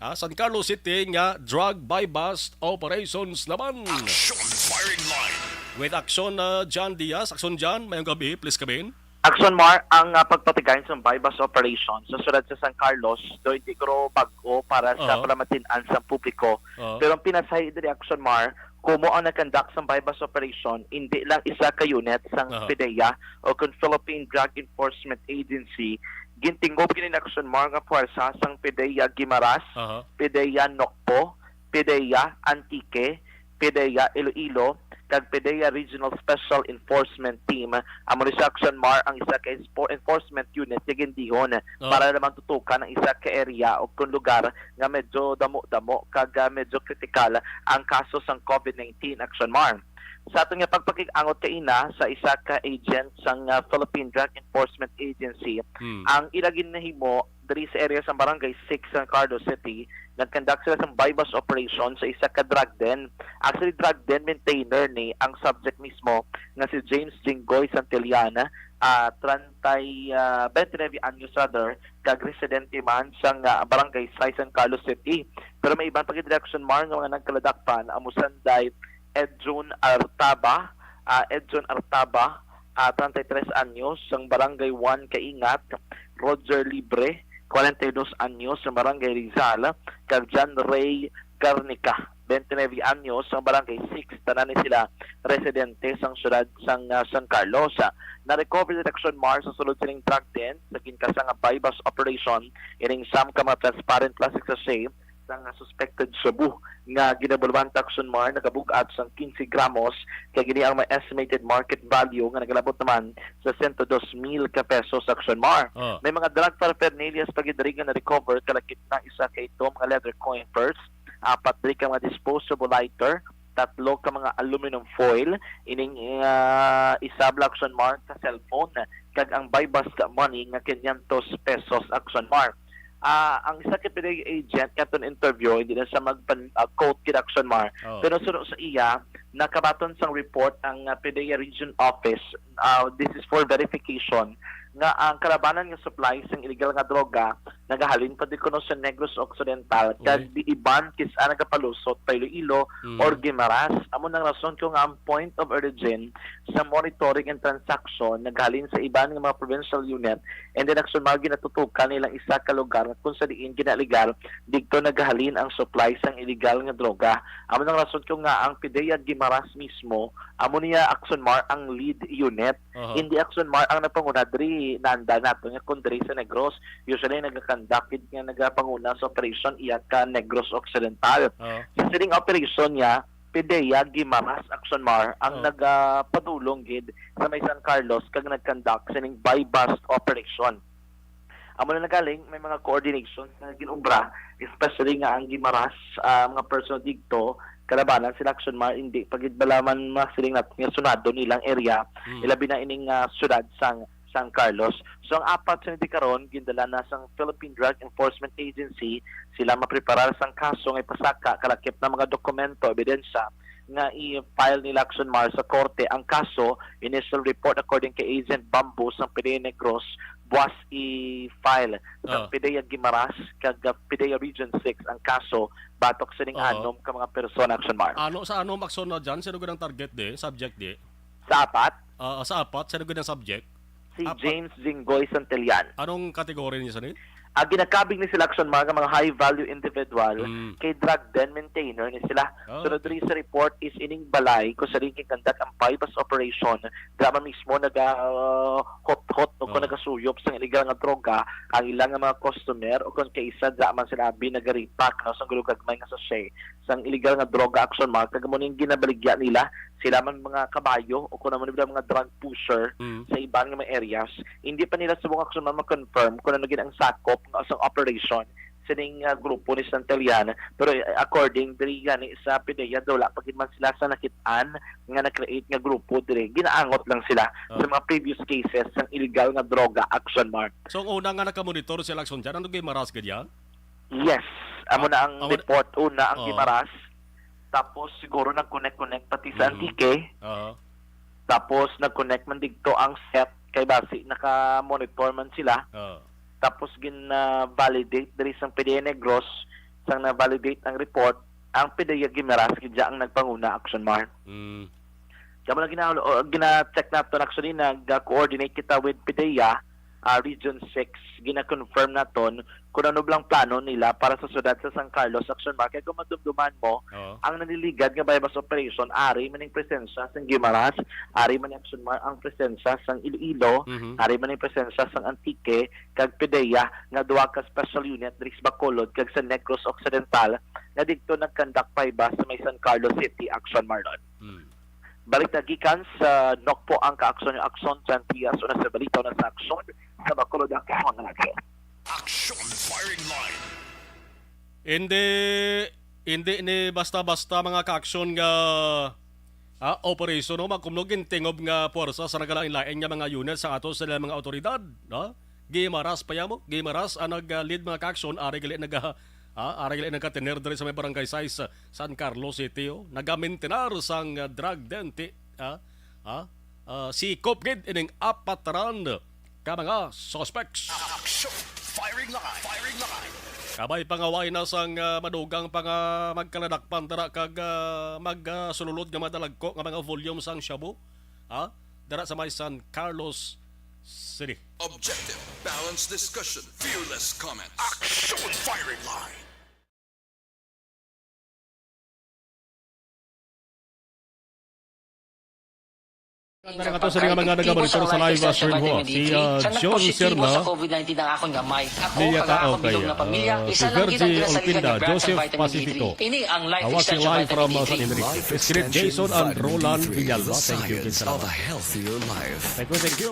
Ah, San Carlos City nga drug buy-bust operations naman. Action! Firing line! With Action, ah, John Diaz. Action, John, mayong gabi. Please come in. Action, Mar, ang, ah, pagpatigayon sa buy-bust operation sa siyudad sa San Carlos, do hindi ko bag-o para sa, ah, pamatin-an sa publiko. Ah. Pero ang pinasahi diri, Action, Mar, kumo ang nag-conduct sa buy-bust operation, hindi lang isa ka unit sang, aha, PDEA o kung Philippine Drug Enforcement Agency, gintingob gini, Action, Mar, nga puwersa sang PDEA Guimaras, aha, PDEA Nocpo, PDEA Antique, PDEA Iloilo, kag PDEA Regional Special Enforcement Team. Amo ni sa, Action, Mar, ang isa ka enspo-, enforcement unit nga gindihon, oh, para naman tutukan ang isa ka area o kun lugar nga medyo damo-damo kag, ah, medyo kritikal ang kaso sang COVID nineteen, Action, Mar. Sa aton nga pagpakig-angot kaina sa isa ka agent sang, ah, Philippine Drug Enforcement Agency, hmm, ang ila ginahimo diri sa area sa Barangay six sa Carlos City, nag-conduct sila sang buy-bust operation sa isa ka drug den. Actually, drug den maintainer ni ang subject mismo nga si James Jinggoy Santillan, ah, trantay, ah, twenty-nine anyos, rather, kag residente man sang, ah, Barangay six sang Carlos City. Pero may iban pa gid, Action, Mar, nga mga nagkaladakpan, amo sanday Edjun Artaba, ah, Edjun Artaba, ah, treinta y tres anyos, sang Barangay one Kaingat, Roger Libre, kwarenta y dos anyos, sang Barangay Rizal, kag John Ray Garnica, twenty-nine anyos, sang Barangay six, tanan ni sila residente sang siyudad sang, ah, San Carlos. Ah, na-recover, Action, Mar, sa sulod sining drug den sa ginkasa nga buy-bust operation ining sam ka mga transparent plastic sachet sang suspected shabu nga ginabaluan, Action, Mar, nakabug-at sang quince gramos, kag ini ang may estimated market value nga nagalabot naman sa sento dos mil ka pesos, Action, Mar. Oh. May mga drug paraphernalias pa gid diri nga na-recover, kalakip na isa ka itom nga leather coin purse, apat diri ka mga disposable lighter, tatlo ka mga aluminum foil, ining, ah, isa bala, Action, Mar, ka cellphone, kag ang buy-bust money nga quinientos pesos, Action, Mar. Ah, ang isa ka PDEA agent nga aton interview, hindi na siya magpan-, ah, quote gid, Action, Mar. Oh. Pero suno sa iya, nakabaton sang report ang, ah, PDEA Region Office, ah, this is for verification, nga ang kalabanan nga supply sang illegal nga droga nagahalin pa di kuno sa Negros Occidental, kag, uy, di iban kis-a nagapalusot pa Iloilo, mm, or Guimaras. Amo nang rason ko nga ang point of origin sa monitoring and transaction naghalin sa iban nga mga provincial unit, and then, Action, Mar, ginatutukan nilang isa ka lugar nga kung sa diin ginaaligar didto nagahalin ang supply sang illegal nga droga. Amo nang rason ko nga ang PDEA Guimaras mismo, amo niya, Action, Mar, ang lead unit. Aha. Hindi, Action, Mar, ang nagpanguna diri, naanda nato nga kung diri sa Negros. Usually, nagakandak gid nga nagapanguna sa operation iya ka Negros Occidental. Aha. Sa sining operation niya, PDEA Guimaras, Action, Mar, ang, oh, nagapadulong gid sa may San Carlos kag nagkandak sining buy-bust operation. Amo na nagaling, may mga coordination nga ginobra, especially nga ang Guimaras, ah, mga personnel didto, kalabanan sila, Action, Mar, hindi pa gid bala man masiling nato nga sunado nilang area, hmm, ilabi na ining, ah, siyudad sang San Carlos. So, ang apat sa niti karon, gindala na sang Philippine Drug Enforcement Agency. Sila mapreparar sang kaso nga ipasaka, kalakip na mga dokumento, ebidensya nga i-file nila, Action, Mar, sa korte ang kaso. Initial report, according kay Agent Bamboo sang PDEA Negros, buwas i-file sang, ah, PDEA Guimaras kag, ah, PDEA Region six ang kaso batok sining, oo, anom ka mga persona, Action, Mar. Ano sa anom, Action, na dyan? Sino gid ang target di? Subject di? Sa apat? Ah, sa apat, sino gid ang subject? Si Apat. James Jinggoy Santillan. Anong kategorya niya sa ni? Ang ginakabig ni sila, Action Mark, ang mga high-value individual, Mm. kay drug den maintainer ni sila. Ah, Sunod okay. diri sa report is ining balay kung sa rin ginkandak ang buy-bust operation, dira man mismo naga, uh, hot-hot o kung Oh. nagasuyop sa illegal nga droga ang ilang nga mga customer o kung kaisa dira man sila abi nagaripak, no, sa gulugagmay nga sachet sang illegal nga droga, Action Mark, kag amo ning ginabaligya nila sila man mga kabayo o kung amo nila mga drug pusher Mm. sa iban nga mga areas. Hindi pa nila subong, Action Mark, ma-confirm kung ano gid ang sakop nga sang operation sining, ah, grupo ni Santillan. Pero, eh, according diri gani sa PDEA, daw wala pa gid man sila sa nakit-an nga na-create nga grupo diri. Ginaangot lang sila Ah. sa mga previous cases sang illegal nga droga, Action Mark. So, ang una nga nakamonitor sila, Action, dyan, ano, Guimaras gid yan? Yes. Amo Ah, na ang ah, wala report. Una ang Oh. Guimaras. Tapos siguro nag-connect-connect pati sa Mhm. Antique. Oo. Tapos nag-connect man digto ang set kay basi naka-monitor man sila. Oo. Tapos gin-validate diri sang PDEA Negros, sang na-validate ang report, ang PDEA Guimaras gid ang nagpanguna, Action Mark. Mm. Kamo lang gina-, o, gina-check naton, actually, nag-coordinate kita with PDEA, ah, Region six, gina-confirm naton kung ano bang plano nila para sa siyudad sa San Carlos, Action Mark. Kaya kung madumduman mo, Oo. ang naniligad nga buy-bust operation, ari man ang presensya sang Guimaras, ari man, Action Mark, ang presensya sang Iloilo, Mhm. ari man ang presensya sang Antique, kag PDEA, nga duha ka special unit diri sa Bacolod kag sa Negros Occidental, nga didto nag-conduct buy-bust sa may San Carlos City, Action, Marlon. Hmm. Balik na gikan sa Nokpo ang kaaksyon ni Action, John Diaz, una sa balita, una sa aksyon, sa Bacolod, Action, Radyo. Action Firing Line. Hindi, hindi ni basta-basta, mga kaaksyon, nga, ah, operasyon, no? Magkumnog, gintingob nga puwersa sa nagalain-lain nga mga unit sa ato sa mga awtoridad, no? Guimaras pa yamo, Guimaras ang nag-lead, mga kaaksyon, ari gali naga-, ah, ari gali nagkatener diri sa may Barangay Sais, San Carlos City, oh. Nagamentenar sang, ah, drug den ti-, ah, ah, ah, sikop gid ining apat ran ka mga suspects. Action! Firing line! Firing line! Kabay pangaway na sang, ah, madugang pa nga magkaladakpan dira kag, ah, mag, ah, sululod nga madalagko nga mga volume sang shabu, ah, dira sa may San Carlos City. Objective, balanced discussion, fearless comments. Action! Firing line! Kanta nga to sa mga, mga nagabalitor sa live, uh, stream ho. Si, uh, John Sirna. Sa COVID nineteen ang akon nga mic. Ako, Lilia kag akon Kaawkay, bilog nga pamilya, uh, isa si lang gid ang Virgie pinasaligan nga Olpinda, brand sa Joseph vitamin D three. Pacifico. Ini ang Life Awasi Extension live Vitamin from, uh, D three. San Enrique. Life Extension, Script Jason and Roland Villalba. Thank you, science of a healthier life. Thank you, thank you.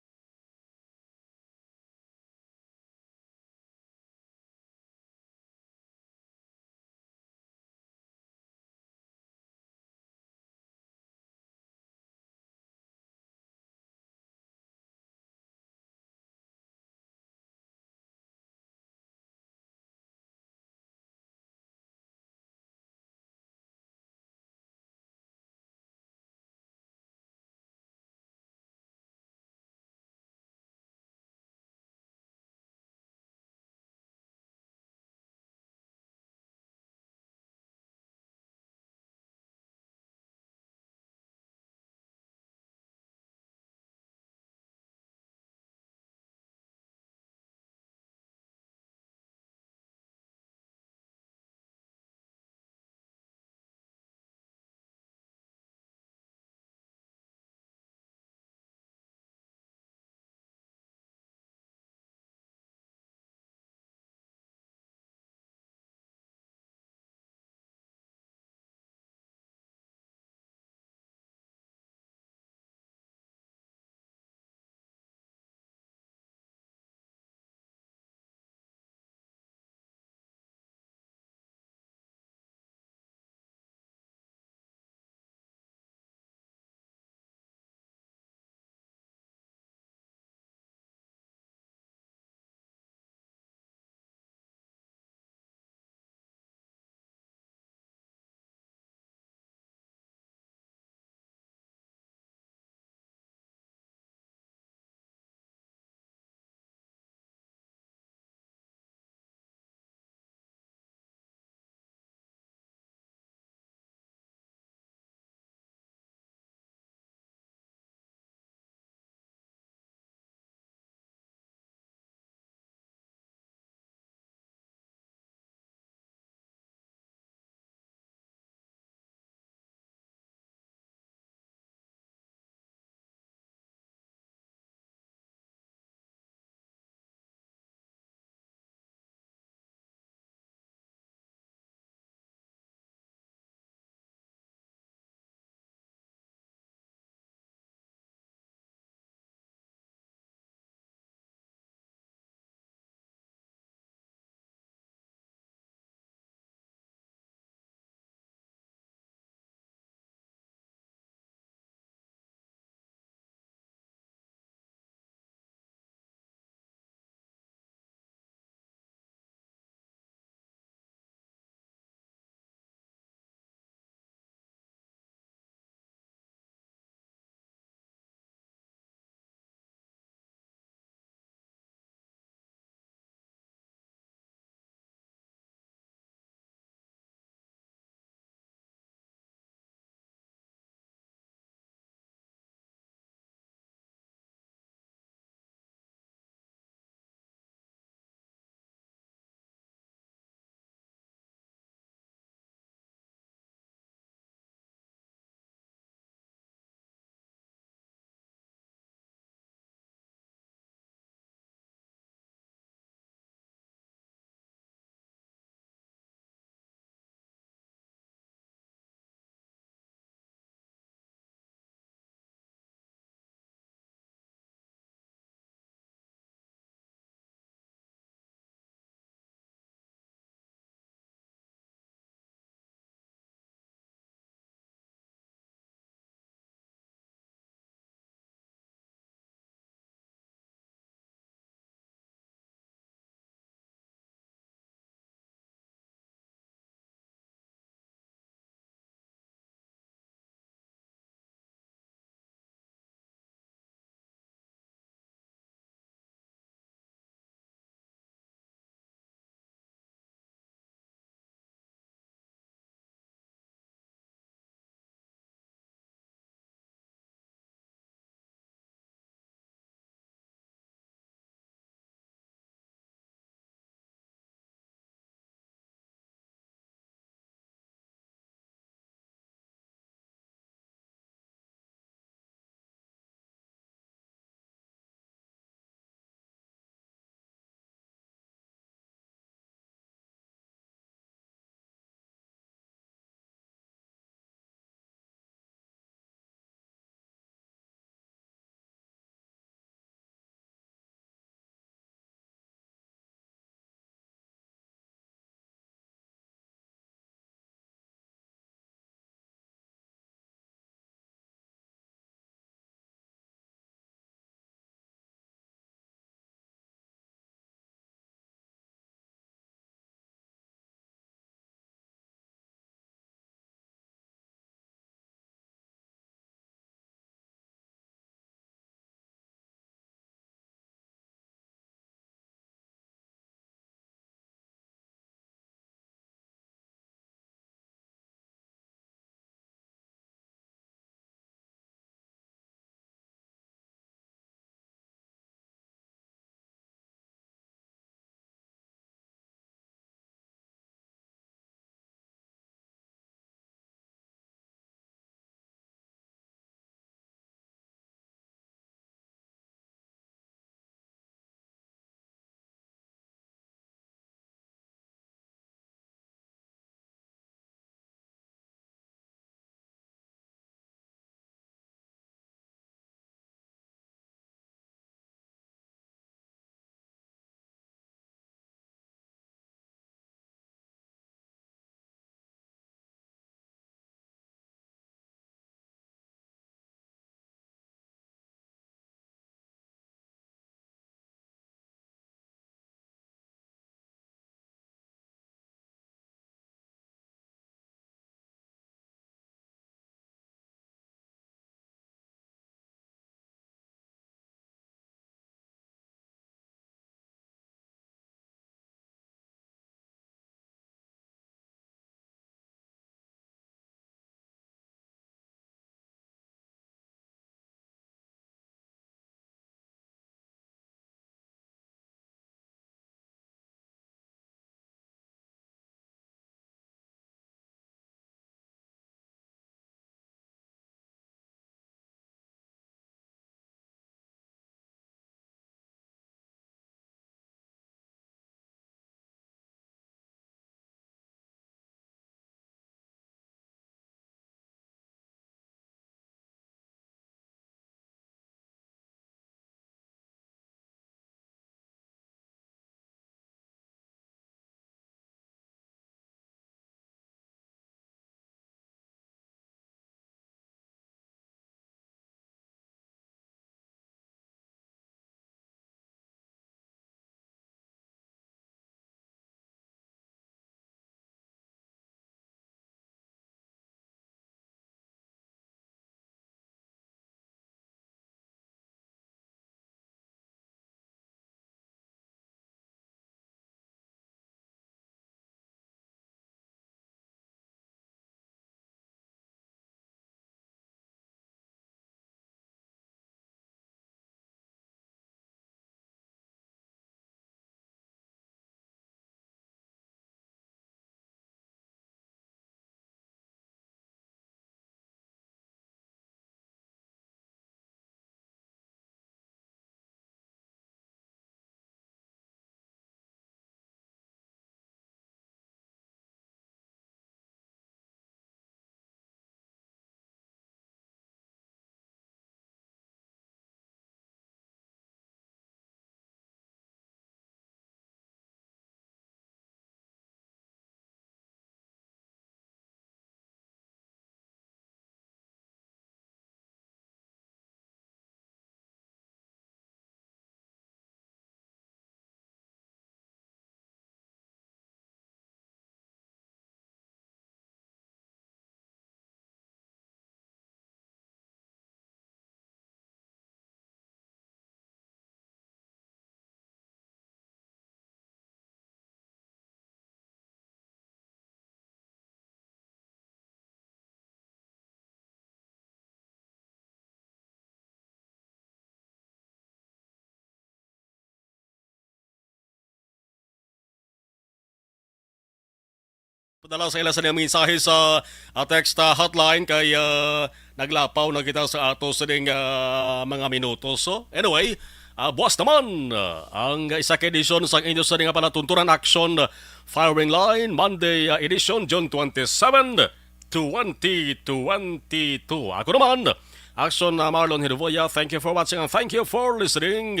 Dala sa ila sa mga mensahe sa, ah, text, ah, hotline kay, ah, naglapaw na kita sa ato sa ding, ah, mga minutos. So, anyway, ah, buwas naman, ah, ang isa ka edisyon sa inyo sa ding palatuntunan action firing line, Monday, ah, edition, June twenty-seven, twenty twenty-two. Ako naman, Action, ah, Marlon Hiruboya, thank you for watching and thank you for listening.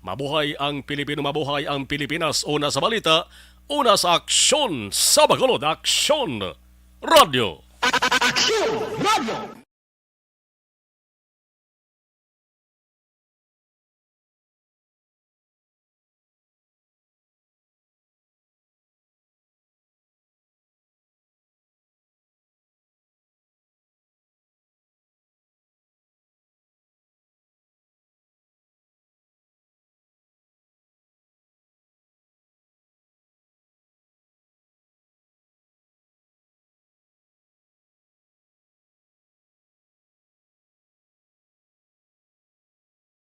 Mabuhay ang Pilipino, mabuhay ang Pilipinas. Una sa balita, una sa aksyon, sa Bacolod, Aksyon Radyo. Aksyon Radyo.